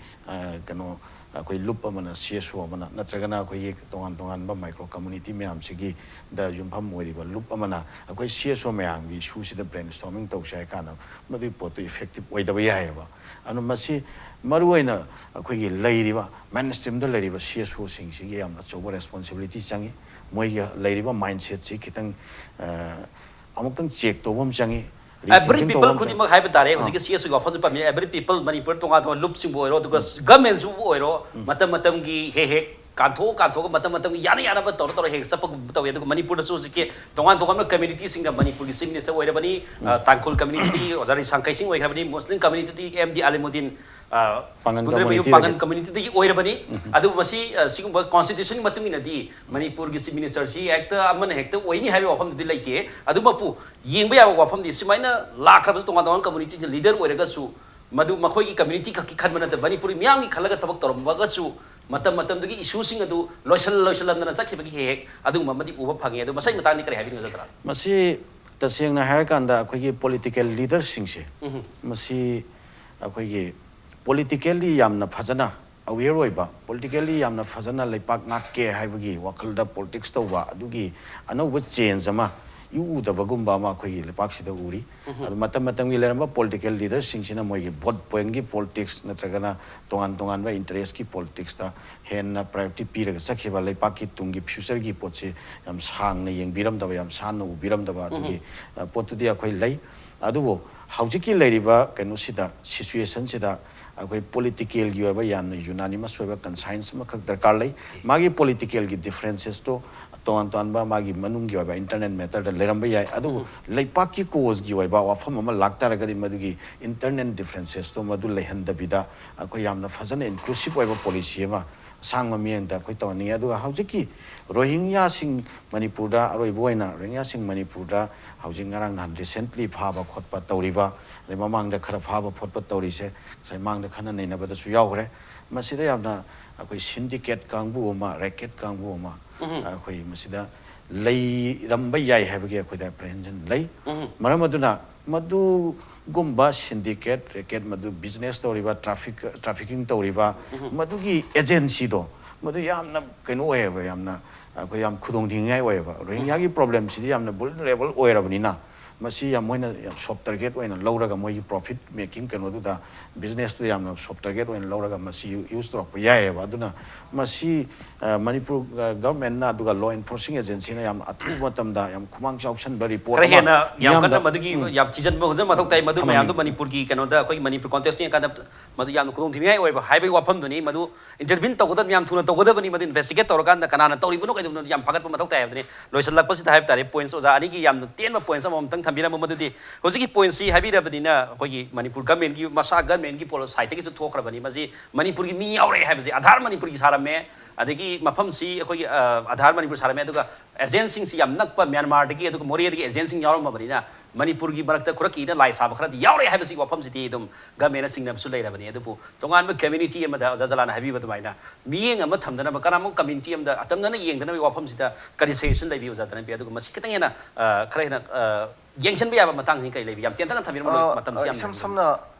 ꯀꯩꯅꯣ ꯑꯩꯈꯣꯏ ꯂꯨꯞ ꯑꯃꯅ, ꯁꯤ ꯑꯦꯁ ꯑꯣ ꯑꯃꯅ, ꯅꯠꯇ꯭ꯔꯒꯅ ꯑꯩꯈꯣꯏꯒꯤ ꯇꯣꯉꯥꯟ ꯇꯣꯉꯥꯟꯕ ꯃꯥꯏꯀ꯭ꯔꯣ ꯀꯝꯃꯨꯅꯤꯇꯤ ꯃꯌꯥꯝꯁꯤꯒꯤ ꯗ ꯌꯨꯝꯐꯝ ꯑꯣꯏꯔꯤꯕ ꯂꯨꯞ ꯑꯃꯅ ꯑꯩꯈꯣꯏ ꯁꯤ ꯑꯦꯁ ꯑꯣ ꯃꯌꯥꯝꯒꯤ ꯏꯁꯨꯁꯤꯗ ꯕ꯭ꯔꯦꯟꯁ꯭ꯇꯣꯔꯃꯤꯡ ꯇꯧꯁꯦ ꯍꯥꯏ ꯀꯥꯟꯗ ꯃꯗꯨꯒꯤ ꯄꯣꯠꯇꯨ ꯏꯐꯦꯛꯇꯤꯞ ꯑꯣꯏꯗꯕ ꯌꯥꯏꯑꯕ꯫ ꯑꯗꯨꯅ ꯃꯁꯤ ꯃꯔꯨꯑꯣꯏꯅ ꯑꯩꯈꯣꯏꯒꯤ ꯂꯩꯔꯤꯕ ꯃꯦꯟ ꯁ꯭ꯇ꯭ꯔꯤꯝꯗ ꯂꯩꯔꯤꯕ ꯁꯤ ꯑꯦꯁ ꯑꯣꯁꯤꯡꯁꯤꯒꯤ ꯌꯥꯝꯅ ꯑꯆꯧꯕ ꯔꯦꯁꯄꯣꯟꯁꯤꯕꯤꯂꯤꯇꯤ ꯆꯪꯉꯤ꯫ ꯃꯣꯏꯒꯤ ꯂꯩꯔꯤꯕ ꯃꯥꯏꯟꯁꯦꯠꯁꯤ ꯈꯤꯇꯪ ꯑꯃꯨꯛꯇꯪ ꯆꯦꯛ ꯇꯧꯕ ꯑꯃ ꯆꯪꯉꯤ꯫ ꯑꯦꯚ꯭ꯔꯤ ꯄꯤꯄꯜ ꯈꯨꯗꯤꯡꯃꯛ ꯍꯥꯏꯕ ꯇꯥꯔꯦ꯫ ꯍꯧꯖꯤꯛꯀꯤ ꯁꯤ ꯑꯦꯁ ꯑꯣꯒꯤ ꯋꯥꯐꯝꯁꯨ ꯄꯟꯕꯤꯔꯦ꯫ ꯑꯦꯚ꯭ꯔꯤ ꯄꯤꯄꯜ, ꯃꯅꯤꯄꯨꯔ ꯇꯣꯉꯥꯟ ꯇꯣꯉꯥꯟ ꯂꯨꯞꯁꯤꯡꯕꯨ ꯑꯣꯏꯔꯣ, ꯑꯗꯨꯒ ꯒꯃꯦꯟꯁꯨ ꯑꯣꯏꯔꯣ, ꯃꯇꯝ ꯃꯇꯝꯒꯤ ꯍꯦꯛ ꯍꯦꯛ ꯀꯥꯟꯊꯣꯛ ꯀꯥꯟꯊꯣꯛꯑꯒ ꯃꯇꯝ ꯃꯇꯝꯒꯤ ꯌꯥꯅ ꯌꯥꯅꯕ ꯇꯧꯔ ꯇꯧꯔ ꯍꯦꯛ ꯆꯠꯄꯒꯨꯝ ꯇꯧꯋꯤ꯫ ꯑꯗꯨꯒ ꯃꯅꯤꯄꯨꯔꯗꯁꯨ ꯍꯧꯖꯤꯛꯀꯤ ꯇꯣꯉꯥꯟ ꯇꯣꯉꯥꯟꯕ ꯀꯝꯃ꯭ꯌꯨꯅꯤꯇꯤꯁꯤꯡꯅ ꯃꯅꯤꯄꯨꯔꯒꯤ ꯆꯤꯐ ꯃꯤꯅꯤꯁꯇꯔ ꯑꯣꯏꯔꯕꯅꯤ, ꯑ, ꯇꯥꯡꯈꯨꯜ ꯀꯝꯃ꯭ꯌꯨꯅꯤꯇꯤꯗꯒꯤ ꯑꯣꯖꯥ ꯔꯤꯁꯥꯡꯈꯩ ꯁꯤꯡ ꯑꯣꯏꯈ꯭ꯔꯕꯅꯤ, ꯃꯨꯁꯂꯤꯝ ꯀꯝꯃ꯭ꯌꯨꯅꯤꯇꯤꯗꯒꯤ ꯑꯦꯝ ꯗꯤ ꯑꯂꯤꯃꯨꯗꯤꯟ, ꯑ, ꯄꯥꯡꯒꯟ ꯀꯨꯟꯗ꯭ꯔꯩꯃꯌꯨꯝ ꯀꯝꯃ꯭ꯌꯨꯅꯤꯇꯤꯗꯒꯤ꯫ ꯄꯥꯡꯒꯟ ꯀꯝꯃ꯭ꯌꯨꯅꯤꯇꯤꯗꯒꯤ ꯑꯣꯏꯔꯕꯅꯤ꯫ ꯎꯝ꯫ ꯑꯗꯨꯕꯨ ꯃꯁꯤ, ꯑ, ꯁꯤꯒꯨꯝꯕ ꯀꯣꯟꯁꯇꯤꯇ꯭ꯌꯨꯁꯟꯒꯤ ꯃꯇꯨꯡ ꯏꯟꯅꯗꯤ ꯃꯅꯤꯄꯨꯔꯒꯤ ꯆꯤꯐ ꯃꯤꯅꯤꯁꯇꯔꯁꯤ ꯍꯦꯛꯇ ꯑꯃꯅ ꯍꯦꯛꯇ ꯑꯣꯏꯅꯤ ꯍꯥꯏꯕꯒꯤ ꯋꯥꯐꯝꯗꯨꯗꯤ ꯂꯩꯇꯦ꯫ ꯑꯗꯨꯃꯛꯄꯨ ꯌꯦꯡꯕ ꯌꯥꯕ ꯋꯥꯐꯝꯗꯤ ꯁꯨꯃꯥꯏꯅ ꯂꯥꯛꯈ꯭ꯔꯕꯁꯨ ꯇꯣꯉꯥꯟ ꯇꯣꯉꯥꯟꯕ ꯀꯝꯃ꯭ꯌꯨꯅꯤꯇꯤꯒꯤ ꯂꯤꯗꯔ ꯑꯣꯏꯔꯒꯁꯨ ꯃꯗꯨ ꯃꯈꯣꯏꯒꯤ ꯀꯝꯃ꯭ꯌꯨꯅꯤꯇꯤ ꯈꯛꯀꯤ ꯈꯟꯕ ꯅꯠꯇꯕ ꯃꯅꯤꯄꯨꯔꯤ ꯃꯤꯌꯥꯝꯒꯤ ꯈꯜꯂꯒ ꯊꯕꯛ ꯇꯧꯔꯝꯃꯒꯁꯨ ꯃꯇꯝ ꯃꯇꯝꯗꯨꯒꯤ ꯏꯁꯨꯁꯤꯡ ꯑꯗꯨ ꯂꯣꯏꯁꯤꯜ-, ꯂꯣꯏꯁꯤꯜꯂꯝꯗꯅ ꯆꯠꯈꯤꯕꯒꯤ ꯍꯦꯛ ꯍꯦꯛ ꯑꯗꯨꯒꯨꯝꯕ ꯑꯃꯗꯤ ꯎꯕ ꯐꯪꯉꯦ꯫ ꯑꯗꯣ ꯃꯁꯤꯒꯤ ꯃꯇꯥꯡꯗ ꯀꯔꯤ ꯍꯥꯏꯕꯤꯅꯤꯡꯕ, ꯁꯥꯔ? ꯃꯁꯤ ꯇꯁꯦꯡꯅ ꯍꯥꯏꯔꯀꯥꯟꯗ ꯑꯩꯈꯣꯏꯒꯤ ꯄꯣꯂꯤꯇꯤꯀꯦꯜ ꯂꯤꯗꯔꯁꯤꯡꯁꯦ, ꯎꯝ꯫ ꯃꯁꯤ ꯑꯩꯈꯣꯏꯒꯤ politically ꯌꯥꯝꯅ ꯐꯖꯅ aware ꯑꯣꯏꯕ, politically ꯌꯥꯝꯅ ꯐꯖꯅ ꯂꯩꯄꯥꯛ ꯉꯥꯛꯀꯦ ꯍꯥꯏꯕꯒꯤ ꯋꯥꯈꯜꯗ politics ꯇꯧꯕ, ꯑꯗꯨꯒꯤ ꯑꯅꯧꯕ change ꯑꯃ ꯏꯎ ꯎꯗꯕꯒꯨꯝꯕ ꯑꯃ ꯑꯩꯈꯣꯏꯒꯤ ꯂꯩꯄꯥꯛꯁꯤꯗ ꯎꯔꯤ꯫ ꯑꯗꯨ ꯃꯇꯝ ꯃꯇꯝꯒꯤ ꯂꯩꯔꯝꯕ political leaderꯁꯤꯡꯁꯤꯅ ꯃꯣꯏꯒꯤ vote bankꯀꯤ politics ꯅꯠꯇ꯭ꯔꯒꯅ ꯇꯣꯉꯥꯟ ꯇꯣꯉꯥꯟꯕ interestꯀꯤ politicsꯇ ꯍꯦꯟꯅ priority ꯄꯤꯔꯒ ꯆꯠꯈꯤꯕ, ꯂꯩꯄꯥꯛꯀꯤ ꯇꯨꯡꯒꯤ futureꯒꯤ ꯄꯣꯠꯁꯤ ꯌꯥꯝ ꯁꯥꯡꯅ ꯌꯦꯡꯕꯤꯔꯝꯗꯕ, ꯌꯥꯝ ꯁꯥꯟꯅ ꯎꯕꯤꯔꯝꯗꯕ ꯑꯗꯨꯒꯤ, ꯑ, ꯄꯣꯠꯇꯨꯗꯤ ꯑꯩꯈꯣꯏ ꯂꯩ꯫ ꯑꯗꯨꯕꯨ ꯍꯧꯖꯤꯛꯀꯤ ꯂꯩꯔꯤꯕ ꯀꯩꯅꯣꯁꯤꯗ, situationꯁꯤꯗ ꯑꯩꯈꯣꯏ politicalꯒꯤ ꯑꯣꯏꯕ ꯌꯥꯝꯅ unanimous ꯑꯣꯏꯕ conscience ꯑꯃꯈꯛ ꯗꯔꯀꯥꯔ ꯂꯩ꯫ ꯃꯥꯒꯤ politicalꯒꯤ differences ꯇꯣ ꯇꯣꯉꯥꯟ ꯇꯣꯉꯥꯟꯕ ꯃꯥꯒꯤ ꯃꯅꯨꯡꯒꯤ ꯑꯣꯏꯕ internal matterꯗ ꯂꯩꯔꯝꯕ ꯌꯥꯏ, ꯑꯗꯨꯕꯨ ꯂꯩꯄꯥꯛꯀꯤ causeꯒꯤ ꯑꯣꯏꯕ ꯋꯥꯐꯝ ꯑꯃ ꯂꯥꯛꯇꯥꯔꯒꯗꯤ ꯃꯗꯨꯒꯤ internal differences ꯇꯣ ꯃꯗꯨ ꯂꯩꯍꯟꯗꯕꯤꯗ ꯑꯩꯈꯣꯏ ꯌꯥꯝꯅ ꯐꯖꯅ inclusive ꯑꯣꯏꯕ policy ꯑꯃ ꯑꯁꯥꯡꯕ ꯃꯤꯠꯌꯦꯡꯗ ꯑꯩꯈꯣꯏ ꯇꯧꯍꯟꯅꯤꯡꯉꯤ꯫ ꯑꯗꯨꯒ ꯍꯧꯖꯤꯛꯀꯤ ꯔꯣꯍꯤꯡꯌꯥꯁꯤꯡ ꯃꯅꯤꯄꯨꯔꯗ, ꯑꯔꯣꯏꯕ ꯑꯣꯏꯅ ꯔꯣꯍꯤꯡꯌꯥꯁꯤꯡ ꯃꯅꯤꯄꯨꯔꯗ ꯍꯧꯖꯤꯛ ꯉꯔꯥꯡ ꯅꯍꯥꯟ recently ꯐꯥꯕ ꯈꯣꯠꯄ ꯇꯧꯔꯤꯕ, ꯑꯗꯩ ꯃꯃꯥꯡꯗ ꯈꯔ ꯐꯥꯕ ꯈꯣꯠꯄ ꯇꯧꯔꯤꯁꯦ ꯉꯁꯥꯏ ꯃꯥꯡꯗ ꯈꯟꯅ ꯅꯩꯅꯕꯗꯁꯨ ꯌꯥꯎꯈ꯭ꯔꯦ꯫ ꯃꯁꯤꯗ ꯌꯥꯝꯅ ꯑꯩꯈꯣꯏ syndicate ꯀꯥꯡꯕꯨ ꯑꯃ, racket ꯀꯥꯡꯕꯨ ꯑꯃ ꯑꯩꯈꯣꯏ ꯃꯁꯤꯗ ꯂꯩꯔꯝꯕ ꯌꯥꯏ ꯍꯥꯏꯕꯒꯤ ꯑꯩꯈꯣꯏꯗ apprehension ꯂꯩ꯫ ꯃꯔꯝ ꯑꯗꯨꯅ ꯃꯗꯨꯒꯨꯝꯕ syndicate, racket, ꯃꯗꯨ business ꯇꯧꯔꯤꯕ, traffic, trafficking ꯇꯧꯔꯤꯕ, ꯃꯗꯨꯒꯤ agencyꯗꯣ ꯃꯗꯨ ꯌꯥꯝꯅ ꯀꯩꯅꯣ ꯑꯣꯏꯌꯦꯕ, ꯌꯥꯝꯅ ꯑꯩꯈꯣꯏ ꯌꯥꯝ ꯈꯨꯗꯣꯡ ꯊꯤꯅꯤꯡꯉꯥꯏ ꯑꯣꯏꯌꯦꯕ꯫ ꯔꯣꯍꯤꯡꯌꯥꯒꯤ problemꯁꯤꯗꯤ ꯌꯥꯝꯅ vulnerable ꯑꯣꯏꯔꯕꯅꯤꯅ ꯃꯁꯤ ꯌꯥꯝ ꯃꯣꯏꯅ ꯌꯥꯝ soft target ꯑꯣꯏꯅ ꯂꯧꯔꯒ ꯃꯣꯏꯒꯤ profit making ꯀꯩꯅꯣꯗꯨꯗ, businessꯇꯨ ꯌꯥꯝꯅ soft target ꯑꯣꯏꯅ ꯂꯧꯔꯒ ꯃꯁꯤ use ꯇꯧꯔꯛꯄ ꯌꯥꯏꯌꯦꯕ꯫ ꯑꯗꯨꯅ ꯃꯁꯤ, ꯑ, ꯃꯅꯤꯄꯨꯔ, ꯑ, governmentꯅ ꯑꯗꯨꯒ law enforcing agencyꯅ ꯌꯥꯝ ꯑꯊꯨꯕ ꯃꯇꯝꯗ ꯌꯥꯝ ꯈꯨꯃꯥꯡ ꯆꯥꯎꯁꯟꯕ report ꯈꯔ ꯑꯃ ꯍꯦꯟꯅ ꯌꯥꯝ ꯃꯤꯌꯥꯝꯗ, ꯀꯟꯅ ꯃꯗꯨꯒꯤ ꯎꯝ, ꯌꯥꯝ ꯊꯤꯖꯤꯟꯕ ꯍꯨꯖꯤꯟꯕ ꯃꯊꯧ ꯇꯥꯏ꯫ ꯃꯗꯨ ꯊꯝꯍꯟꯅꯤꯡꯉꯤ꯫ ꯃꯌꯥꯝꯗꯣ ꯃꯅꯤꯄꯨꯔꯒꯤ ꯀꯩꯅꯣꯗ, ꯑꯩꯈꯣꯏꯒꯤ ꯃꯅꯤꯄꯨꯔ context ꯌꯦꯡꯉꯀꯥꯟꯗ ꯃꯗꯨ ꯌꯥꯝꯅ ꯈꯨꯗꯣꯡ ꯊꯤꯅꯤꯡꯉꯥꯏ ꯑꯣꯏꯕ ꯍꯥꯏꯕꯒꯤ ꯋꯥꯐꯝꯗꯨꯅꯤ꯫ ꯃꯗꯨ intervene ꯇꯧꯒꯗꯕ, ꯌꯥꯝ ꯊꯨꯅ ꯇꯧꯒꯗꯕꯅꯤ꯫ ꯃꯗꯨ investigate ꯇꯧꯔꯀꯥꯟꯗ ꯀꯅꯥꯅ ꯇꯧꯔꯤꯕꯅꯣ ꯀꯩꯗꯧꯕꯅꯣ ꯌꯥꯝ ꯐꯒꯠꯄ ꯃꯊꯧ ꯇꯥꯏ ꯍꯥꯏꯕꯗꯨꯅꯤ꯫ ꯂꯣꯏꯁꯤꯜꯂꯛꯄꯁꯤꯗ ꯍꯥꯏꯕ ꯇꯥꯔꯦ, points ꯑꯣꯖꯥ ꯑꯅꯤꯒꯤ ꯌꯥꯝꯅ ꯇꯦꯟꯕ points ꯑꯃꯃꯝꯇꯪ ꯊꯝꯕꯤꯔꯝꯕ ꯃꯗꯨꯗꯤ ꯍꯧꯖꯤꯛꯀꯤ pointꯁꯤ ꯍꯥꯏꯕꯤꯔꯕꯅꯤꯅ ꯑꯩꯈꯣꯏꯒꯤ ꯃꯅꯤꯄꯨꯔ governmentꯀꯤ, ꯃꯁꯥ governmentꯀꯤ ꯄꯣꯂꯣ-, sideꯇꯒꯤꯁꯨ ꯊꯣꯛꯈ꯭ꯔꯕꯅꯤ꯫ ꯃꯁꯤ ꯃꯅꯤꯄꯨꯔꯒꯤ ꯃꯤ ꯌꯥꯎꯔꯦ ꯍꯥꯏꯕꯁꯤ, ꯑꯙꯥꯔ ꯃꯅꯤꯄꯨꯔꯒꯤ ꯁꯥꯔꯝꯃꯦ, ꯑꯗꯒꯤ ꯃꯐꯝꯁꯤ ꯑꯩꯈꯣꯏꯒꯤ, ꯑ, ꯑꯙꯥꯔ ꯃꯅꯤꯄꯨꯔ ꯁꯥꯔꯝꯃꯦ, ꯑꯗꯨꯒ agencyꯁꯤꯡꯁꯤ ꯌꯥꯝ ꯅꯛꯄ ꯃ꯭ꯌꯥꯟꯃꯥꯔꯗꯒꯤ ꯑꯗꯨꯒ ꯃꯣꯔꯦꯗꯒꯤ agencyꯁꯤꯡ ꯌꯥꯎꯔꯝꯃꯕꯅꯤꯅ ꯃꯅꯤꯄꯨꯔꯒꯤ ꯃꯔꯛꯇ ꯈꯨꯔꯛꯀꯤ ꯏꯅ ꯂꯥꯏ ꯁꯥꯕ ꯈꯔꯗꯤ ꯌꯥꯎꯔꯦ ꯍꯥꯏꯕꯁꯤꯒꯤ ꯋꯥꯐꯝꯁꯤꯗꯤ ꯑꯗꯨꯝ governmentꯅ ꯆꯤꯡꯅꯕꯁꯨ ꯂꯩꯔꯕꯅꯤ꯫ ꯑꯗꯨꯕꯨ ꯇꯣꯉꯥꯟꯕ community ꯑꯃꯗ ꯑꯣꯖꯥ ꯖꯂꯥꯟꯅ ꯍꯥꯏꯕꯤꯕ ꯑꯗꯨꯃꯥꯏꯅ ꯃꯤꯠꯌꯦꯡ ꯑꯃ ꯊꯝꯗꯅꯕ, ꯀꯅꯥꯒꯨꯝꯕ community ꯑꯃꯗ ꯑꯆꯝꯅꯅ ꯌꯦꯡꯗꯅꯕꯒꯤ ꯋꯥꯐꯝꯁꯤꯗ ꯀꯔꯤ suggestion ꯂꯩꯕꯤ ꯑꯣꯖꯥ ꯇꯅꯟꯕꯤ? ꯑꯗꯨꯒ ꯃꯁꯤ ꯈꯤꯇꯪ ꯍꯦꯟꯅ, ꯑ, ꯈꯔ ꯍꯦꯟꯅ, ꯑ, ꯌꯦꯡꯁꯤꯟꯕ ꯌꯥꯕ ꯃꯇꯥꯡꯁꯤ ꯀꯔꯤ ꯂꯩꯕꯤ? ꯌꯥꯝ ꯇꯦꯟꯇꯛꯅ ꯊꯝꯕꯤꯔꯝꯃꯣ, ꯑ, ꯃꯇꯝꯁꯤ ꯑ, ꯌꯥꯝ ꯏꯁꯝ ꯂꯩꯔꯕꯅꯤ꯫ ꯁꯝꯅ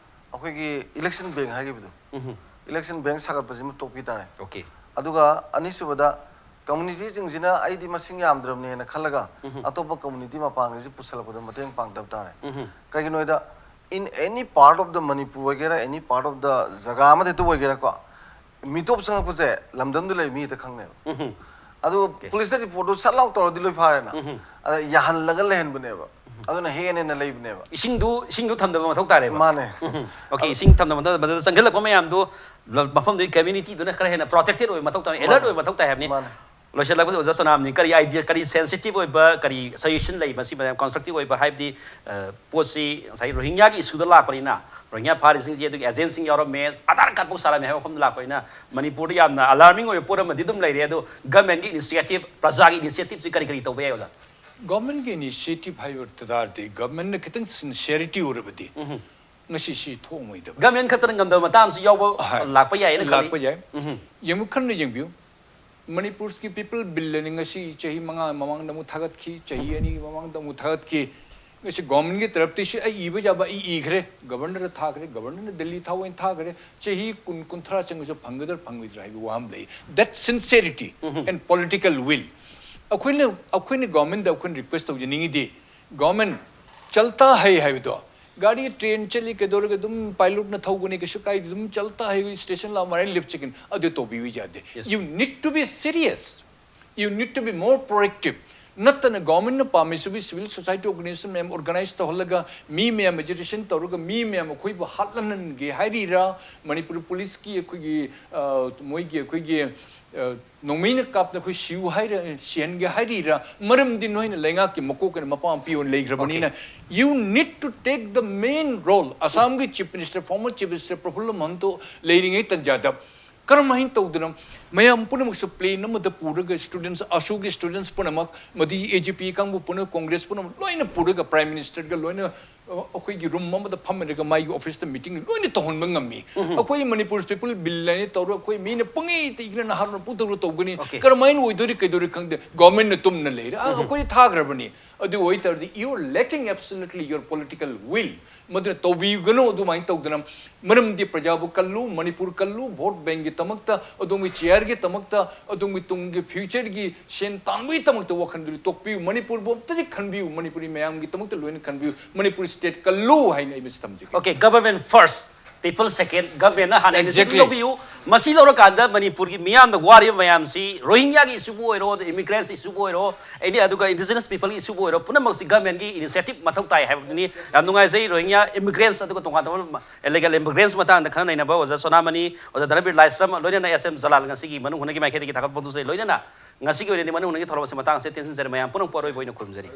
ꯑꯩꯈꯣꯏꯒꯤ ꯏꯂꯦꯛꯁꯟ ꯕꯦꯡ ꯍꯥꯏꯈꯤꯕꯗꯣ, ꯎꯝ ꯏꯂꯦꯛꯁꯟ ꯕꯦꯡ ꯁꯥꯒꯠꯄꯁꯤꯃ ꯇꯣꯛꯄꯤ ꯇꯥꯔꯦ꯫ ꯑꯣꯀꯦ ꯑꯗꯨꯒ ꯑꯅꯤꯁꯨꯕꯗ, ꯀꯝꯃꯨꯅꯤꯇꯤꯁꯤꯡꯁꯤꯅ ꯑꯩꯗꯤ ꯃꯁꯤꯡ ꯌꯥꯝꯗ꯭ꯔꯕꯅꯦꯅ ꯈꯜꯂꯒ ꯎꯝ ꯑꯇꯣꯞꯄ ꯀꯝꯃꯨꯅꯤꯇꯤ ꯃꯄꯥꯟꯒꯤꯁꯤ ꯄꯨꯁꯜꯂꯛꯄꯗ ꯃꯇꯦꯡ ꯄꯥꯡꯗꯕ ꯇꯥꯔꯦ꯫ ꯎꯝ ꯀꯩꯒꯤꯅꯣ ꯍꯥꯏꯗ, in any part of the Manipur ꯑꯣꯏꯒꯦꯔꯥ, any part of the ꯖꯒꯥ ꯑꯃꯗ ꯍꯦꯛꯇ ꯑꯣꯏꯒꯦꯔꯥꯀꯣ, ꯃꯤꯇꯣꯞ ꯆꯪꯉꯛꯄꯁꯦ ꯂꯝꯗꯝꯗꯨ ꯂꯩ ꯃꯤ ꯍꯦꯛꯇ ꯈꯪꯅꯦꯕ꯫ ꯎꯝ ꯑꯗꯨ ꯄꯨꯂꯤꯁꯇ ꯔꯤꯄꯣꯔꯠꯇꯨ ꯁꯠ ꯂꯥꯎ ꯇꯧꯔꯗꯤ ꯂꯣꯏ ꯐꯥꯔꯦꯅ꯫ ꯎꯝ ꯑꯗ ꯌꯥꯍꯜꯂꯒ ꯂꯩꯍꯟꯕꯅꯦꯕ꯫ ꯑꯗꯨꯅ ꯍꯦꯟꯅ ꯍꯦꯟꯅ ꯂꯩꯕꯅꯦꯕ꯫ ꯏꯁꯤꯡꯗꯨ ꯏꯁꯤꯡꯗꯨ ꯊꯝꯗꯕ ꯃꯊꯧ ꯇꯥꯔꯦꯕ꯫ ꯃꯥꯅꯦ꯫ ꯎꯝ ꯑꯣꯀꯦ, ꯏꯁꯤꯡ ꯊꯝꯗꯕ ꯃꯊꯧ ꯇꯥꯔꯦ꯫ ꯃꯗꯨꯗ ꯆꯪꯁꯤꯜꯂꯛꯄ ꯃꯌꯥꯝꯗꯨ ꯃꯐꯝꯗꯨꯒꯤ ꯀꯝꯃ꯭ꯌꯨꯅꯤꯇꯤꯗꯨꯅ ꯈꯔ ꯍꯦꯟꯅ ꯄ꯭ꯔꯣꯇꯦꯛꯇꯦꯠ ꯑꯣꯏꯕ ꯃꯊꯧ ꯇꯥꯏ, ꯑꯦꯂꯔꯠ ꯃꯥꯅꯦ꯫ ꯑꯣꯏꯕ ꯃꯊꯧ ꯇꯥꯏ ꯍꯥꯏꯕꯅꯤ꯫ ꯃꯥꯅꯦ꯫ ꯂꯣꯏꯁꯤꯜꯂꯛꯄꯁꯦ ꯑꯣꯖꯥ ꯁꯣꯅꯥꯝꯅꯤ, ꯀꯔꯤ ꯑꯥꯏꯗꯤꯌꯥ, ꯀꯔꯤ ꯁꯦꯟꯁꯤꯇꯤꯚ ꯑꯣꯏꯕ, ꯀꯔꯤ ꯁꯖꯦꯁꯟ ꯂꯩ ꯃꯁꯤ ꯃꯌꯥꯝ ꯀꯟꯁꯇ꯭ꯔꯛꯇꯤꯚ ꯑꯣꯏꯕ? ꯍꯥꯏꯕꯗꯤ ꯄꯣꯠꯁꯤ ꯉꯁꯥꯏ ꯔꯣꯍꯤꯡꯒ꯭ꯌꯥꯒꯤ ꯏꯁꯨꯗ ꯂꯥꯛꯄꯅꯤꯅ, ꯔꯣꯍꯤꯡꯒ꯭ꯌꯥ ꯐꯥꯔꯤꯁꯤꯡꯁꯦ ꯑꯗꯨꯒꯤ ꯑꯦꯖꯦꯟꯁꯤꯡ ꯌꯥꯎꯔꯝꯃꯦ, ꯑꯙꯥꯔ ꯀꯥꯔꯗꯐꯥꯎ ꯁꯥꯔꯝꯃꯦ ꯍꯥꯏꯕ ꯃꯐꯝꯗ ꯂꯥꯛꯄꯅꯤꯅ, ꯃꯅꯤꯄꯨꯔꯗ ꯌꯥꯝꯅ ꯑꯂꯥꯔꯃꯤꯡ ꯑꯣꯏꯕ ꯄꯣꯠ ꯑꯃꯗꯤ ꯑꯗꯨꯝ ꯂꯩꯔꯦ꯫ ꯑꯗꯣ ꯒꯃꯦꯟꯒꯤ ꯏꯅꯤꯁꯤꯌꯦꯇꯤꯚ, ꯄ꯭ꯔꯖꯥꯒꯤ ꯏꯅꯤꯁꯤꯌꯦꯇꯤꯚꯁꯤ ꯀꯔꯤ ꯀꯔꯤ ꯇꯧꯕ ꯌꯥꯏ ꯑꯣꯖꯥ? ꯒꯣꯔꯃꯦꯟꯒꯤ ꯏꯅꯤꯁꯤꯌꯦꯇꯤꯚ ꯍꯥꯏꯕ ꯇꯥꯔꯗꯤ, ꯒꯣꯔꯃꯦꯟꯅ ꯈꯤꯇꯪ ꯁꯤꯟꯁꯤꯌꯔꯤꯇꯤ ꯎꯔꯕꯗꯤ ꯉꯁꯤ ꯁꯤ ꯊꯣꯛꯑꯣꯏꯗꯕ꯫ ꯒꯃꯦꯟ ꯈꯛꯇꯅ ꯉꯝꯗꯕ ꯃꯇꯥꯡꯁꯨ ꯌꯥꯎꯕ ꯍꯣꯏ꯫ ꯂꯥꯛꯄ ꯌꯥꯏꯅ ꯈꯜꯂꯤ꯫ ꯂꯥꯛꯄ ꯌꯥꯏ꯫ ꯎꯝ ꯌꯦꯡꯉꯨ, ꯈꯟꯅ ꯌꯦꯡꯕꯤꯌꯨ, ꯃꯅꯤꯄꯨꯔꯁꯀꯤ ꯄꯤꯄꯜ ꯕꯤꯜ ꯑꯅꯤ ꯉꯁꯤ ꯆꯍꯤ ꯃꯉꯥ ꯃꯃꯥꯡꯗ ꯑꯃꯨꯛ ꯊꯥꯒꯠꯈꯤ, ꯆꯍꯤ ꯑꯅꯤꯒꯤ ꯃꯃꯥꯡꯗ ꯑꯃꯨꯛ ꯊꯥꯒꯠꯈꯤ꯫ ꯉꯁꯤ ꯒꯣꯔꯃꯦꯟꯒꯤ ꯇꯔꯞꯇꯒꯤ ꯑꯩ ꯏꯕ ꯌꯥꯕ ꯑꯩ ꯏꯈ꯭ꯔꯦ, ꯒꯕꯔꯅꯔꯗ ꯊꯥꯈ꯭ꯔꯦ, ꯒꯕꯔꯅꯔꯅ ꯗꯤꯜꯂꯤ ꯊꯥꯎ ꯑꯣꯏꯅ ꯊꯥꯈ꯭ꯔꯦ꯫ ꯆꯍꯤ ꯀꯨꯟ ꯀꯨꯟꯊ꯭ꯔꯥ ꯆꯪꯉꯁꯨ ꯐꯪꯒꯗ꯭ꯔꯥ ꯐꯪꯉꯣꯏꯗ꯭ꯔꯥ ꯍꯥꯏꯕ ꯋꯥ ꯑꯃ ꯂꯩ꯫ That sincerity and political will꯫ ꯑꯩꯈꯣꯏꯅ ꯑꯩꯈꯣꯏꯅ ꯒꯣꯔꯃꯦꯟꯗ ꯑꯩꯈꯣꯏꯅ ꯔꯤꯀ꯭ꯋꯦꯁ ꯇꯧꯖꯅꯤꯡꯉꯤꯗꯤ, ꯒꯣꯔꯃꯦꯟ ꯆꯜꯇꯥ ꯍꯩ ꯍꯥꯏꯕꯗꯣ, ꯒꯥꯔꯤ ꯇ꯭ꯔꯦꯟ ꯆꯠꯂꯤ ꯀꯩꯗꯧꯔꯒ ꯑꯗꯨꯝ ꯄꯥꯏꯂꯣꯠꯅ ꯊꯧꯒꯅꯤ, ꯀꯩꯁꯨ ꯀꯥꯏꯗꯦ, ꯑꯗꯨꯝ ꯆꯜꯇꯥ ꯍꯩ ꯁ꯭ꯇꯦꯁꯟ ꯂꯥꯛ ꯃꯔꯥꯏ ꯂꯦꯞꯆꯒꯅꯤ, ꯑꯗꯨ ꯇꯧꯕꯤꯕ ꯌꯥꯗꯦ꯫ Yes. You need to be serious, you need to be more proactive꯫ ꯅꯠꯇꯅ ꯒꯣꯔꯃꯦꯟꯅ ꯄꯥꯝꯃꯤꯁꯤꯕꯨ ꯁꯤꯚꯤꯜ ꯁꯣꯁꯥꯏꯇꯤ ꯑꯣꯔꯒꯅꯥꯏꯖꯦꯁꯟ ꯃꯌꯥꯝ ꯑꯣꯔꯒꯅꯥꯏꯖ ꯇꯧꯍꯜꯂꯒ ꯃꯤ ꯃꯌꯥꯝ ꯑꯦꯖꯤꯇꯦꯁꯟ ꯇꯧꯔꯒ ꯃꯤ ꯃꯌꯥꯝ ꯑꯩꯈꯣꯏꯕꯨ ꯍꯥꯠꯍꯟꯍꯟꯒꯦ ꯍꯥꯏꯔꯤꯔꯥ, ꯃꯅꯤꯄꯨꯔ ꯄꯨꯂꯤꯁꯀꯤ ꯑꯩꯈꯣꯏꯒꯤ, ꯑ, ꯃꯣꯏꯒꯤ ꯑꯩꯈꯣꯏꯒꯤ, ꯑ, ꯅꯣꯡꯃꯩꯅ ꯀꯥꯞꯇ ꯑꯩꯈꯣꯏ ꯁꯤꯌꯨ ꯍꯥꯏꯔ ꯁꯤꯍꯟꯒꯦ ꯍꯥꯏꯔꯤꯔꯥ? ꯃꯔꯝꯗꯤ ꯅꯣꯏꯅ ꯂꯩꯉꯥꯛꯀꯤ ꯃꯀꯣꯛ ꯑꯣꯏꯅ ꯃꯄꯥ ꯃꯄꯤ ꯑꯣꯏꯅ ꯂꯩꯈ꯭ꯔꯕꯅꯤꯅ, you need to take the main role꯫ ꯑꯁꯥꯝꯒꯤ chief minister, former chief minister Prafulla Mahanta ꯂꯩꯔꯤꯉꯩ ꯇꯟꯖꯥꯗ ꯀꯔꯝꯍꯥꯏꯅ ꯇꯧꯗꯅ ꯃꯌꯥꯝ ꯄꯨꯝꯅꯃꯛꯁꯨ ꯄ꯭ꯂꯦꯟ ꯑꯃꯗ ꯄꯨꯔꯒ ꯁ꯭ꯇꯨꯗꯦꯟꯠꯁ, ꯑꯁꯨꯒꯤ ꯁ꯭ꯇꯨꯗꯦꯟꯠꯁ ꯄꯨꯝꯅꯃꯛ, ꯃꯗꯨꯗꯤ ꯑꯦ ꯖꯤ ꯄꯤ ꯀꯥꯡꯕꯨ ꯄꯨꯝꯅꯃꯛ, ꯀꯣꯡꯒ꯭ꯔꯦꯁ ꯄꯨꯝꯅꯃꯛ ꯂꯣꯏꯅ ꯄꯨꯔꯒ ꯄ꯭ꯔꯥꯏꯝ ꯃꯤꯅꯤꯁꯇꯔꯒ ꯂꯣꯏꯅ, ꯑ, ꯑꯩꯈꯣꯏꯒꯤ ꯔꯨꯝ ꯑꯃꯗ ꯐꯝꯃꯤꯟꯅꯔꯒ ꯃꯥꯒꯤ ꯑꯣꯐꯤꯁꯇ ꯃꯤꯇꯤꯡ ꯂꯣꯏꯅ ꯇꯧꯍꯟꯕ ꯉꯝꯃꯤ꯫ ꯑꯩꯈꯣꯏ ꯃꯅꯤꯄꯨꯔ ꯄꯤꯄꯜ ꯕꯤꯜ ꯍꯥꯏꯅ ꯇꯧꯔꯒ ꯑꯩꯈꯣꯏ ꯃꯤꯅ ꯄꯪꯏ ꯇ ꯏꯈ꯭ꯔ ꯅꯍꯥꯔꯣꯟ ꯄꯨꯡꯇꯧꯗ ꯇꯧꯒꯅꯤ꯫ Okay. ꯀꯔꯝꯍꯥꯏꯅ ꯑꯣꯏꯗꯣꯔꯤ ꯀꯩꯗꯧꯔꯤ ꯈꯪꯗꯦ꯫ ꯒꯣꯔꯃꯦꯟꯅ ꯇꯨꯝꯅ ꯂꯩꯔꯦ꯫ ꯑ, ꯑꯩꯈꯣꯏꯗꯤ ꯊꯥꯈ꯭ꯔꯕꯅꯤ꯫ ꯑꯗꯨ ꯑꯣꯏꯇꯥꯔꯗꯤ you are lacking absolutely your political will. ꯃꯗꯨꯅ ꯇꯧꯕꯤꯒꯅꯨ ꯑꯗꯨꯃꯥꯏꯅ ꯇꯧꯗꯅ, ꯃꯔꯝꯗꯤ ꯄ꯭ꯔꯖꯥꯕꯨ ꯀꯜꯂꯨ, ꯃꯅꯤꯄꯨꯔ ꯀꯜꯂꯨ, ꯚꯣꯠ ꯕꯦꯡꯒꯤꯗꯃꯛꯇ, ꯑꯗꯣꯝꯒꯤ ꯆꯤꯌꯔꯒꯤꯗꯃꯛꯇ, ꯑꯗꯣꯝꯒꯤ ꯇꯨꯡꯒꯤ ꯐ꯭ꯌꯨꯆꯔꯒꯤ ꯁꯦꯟ ꯇꯥꯟꯕꯒꯤꯗꯃꯛꯇ ꯋꯥꯈꯜꯗꯨꯗꯤ ꯇꯣꯛꯄꯤꯌꯨ꯫ ꯃꯅꯤꯄꯨꯔꯕꯨ ꯑꯝꯇꯗꯤ ꯈꯟꯕꯤꯌꯨ, ꯃꯅꯤꯄꯨꯔꯤ ꯃꯌꯥꯝꯒꯤꯗꯃꯛꯇ ꯂꯣꯏꯅ ꯈꯟꯕꯤꯌꯨ, ꯃꯅꯤꯄꯨꯔ ꯁ꯭ꯇꯦꯠ ꯀꯜꯂꯨ ꯍꯥꯏꯅ ꯑꯩ ꯃꯁꯤ ꯊꯝꯖꯒꯦ꯫ Okay, government first, people second. Governmentꯅ ꯍꯥꯟꯅ initiative Exactly. ꯂꯧꯕꯤꯌꯨ꯫ ꯃꯁꯤ ꯂꯧꯔꯀꯥꯟꯗ ꯃꯅꯤꯄꯨꯔꯒꯤ ꯃꯤꯌꯥꯝꯅ ꯋꯥꯔꯤꯕ ꯃꯌꯥꯝꯁꯤ, ꯔꯣꯍꯤꯡꯒ꯭ꯌꯥꯒꯤ issue ꯕꯨ ꯑꯣꯏꯔꯣ, ꯑꯗ immigrants issue ꯕꯨ ꯑꯣꯏꯔꯣ, ꯑꯦꯅꯤ ꯑꯗꯨꯒ indigenous people ꯒꯤ issue ꯕꯨ ꯑꯣꯏꯔꯣ, ꯄꯨꯝꯅꯃꯛꯁꯤ government ꯀꯤ initiative ꯃꯊꯧ ꯇꯥꯏ ꯍꯥꯏꯕꯗꯨꯅꯤ꯫ ꯌꯥꯝ ꯅꯨꯡꯉꯥꯏꯖꯩ, ꯔꯣꯍꯤꯡꯒ꯭ꯌꯥ immigrants ꯑꯗꯨꯒ ꯇꯣꯉꯥꯟ ꯇꯣꯉꯥꯟꯕ illegal immigrants ꯃꯇꯥꯡꯗ ꯈꯟꯅ ꯅꯩꯅꯕ ꯑꯣꯖꯥ ꯁꯣꯅꯥꯃꯅꯤ, ꯑꯣꯖꯥ ꯙꯅꯕꯤꯔ ꯂꯥꯏꯁ꯭ꯔꯝ, ꯂꯣꯏꯅꯅ S M ꯖꯂꯥꯜ ꯉꯁꯤꯒꯤ ꯃꯅꯨꯡ ꯍꯨꯠꯅꯒꯤ ꯃꯥꯏꯀꯩꯗꯒꯤ ꯊꯥꯒꯠꯄ ꯐꯣꯡꯗꯣꯛꯆꯔꯤ꯫ ꯂꯣꯏꯅꯅ ꯉꯁꯤꯒꯤ ꯑꯣꯏꯅꯗꯤ ꯃꯅꯨꯡ ꯍꯨꯠꯅꯒꯤ ꯊꯧꯔꯝ ꯑꯁꯤ ꯃꯇꯥꯡ ꯑꯁꯤꯗ ꯇꯦꯟꯁꯤꯟꯖꯔꯦ꯫ ꯃꯌꯥꯝ ꯄꯨꯝꯅꯃꯛꯄꯨ ꯑꯔꯣꯏꯕ ꯑꯣꯏꯅ ꯈꯨꯔꯨꯝꯖꯔꯤ꯫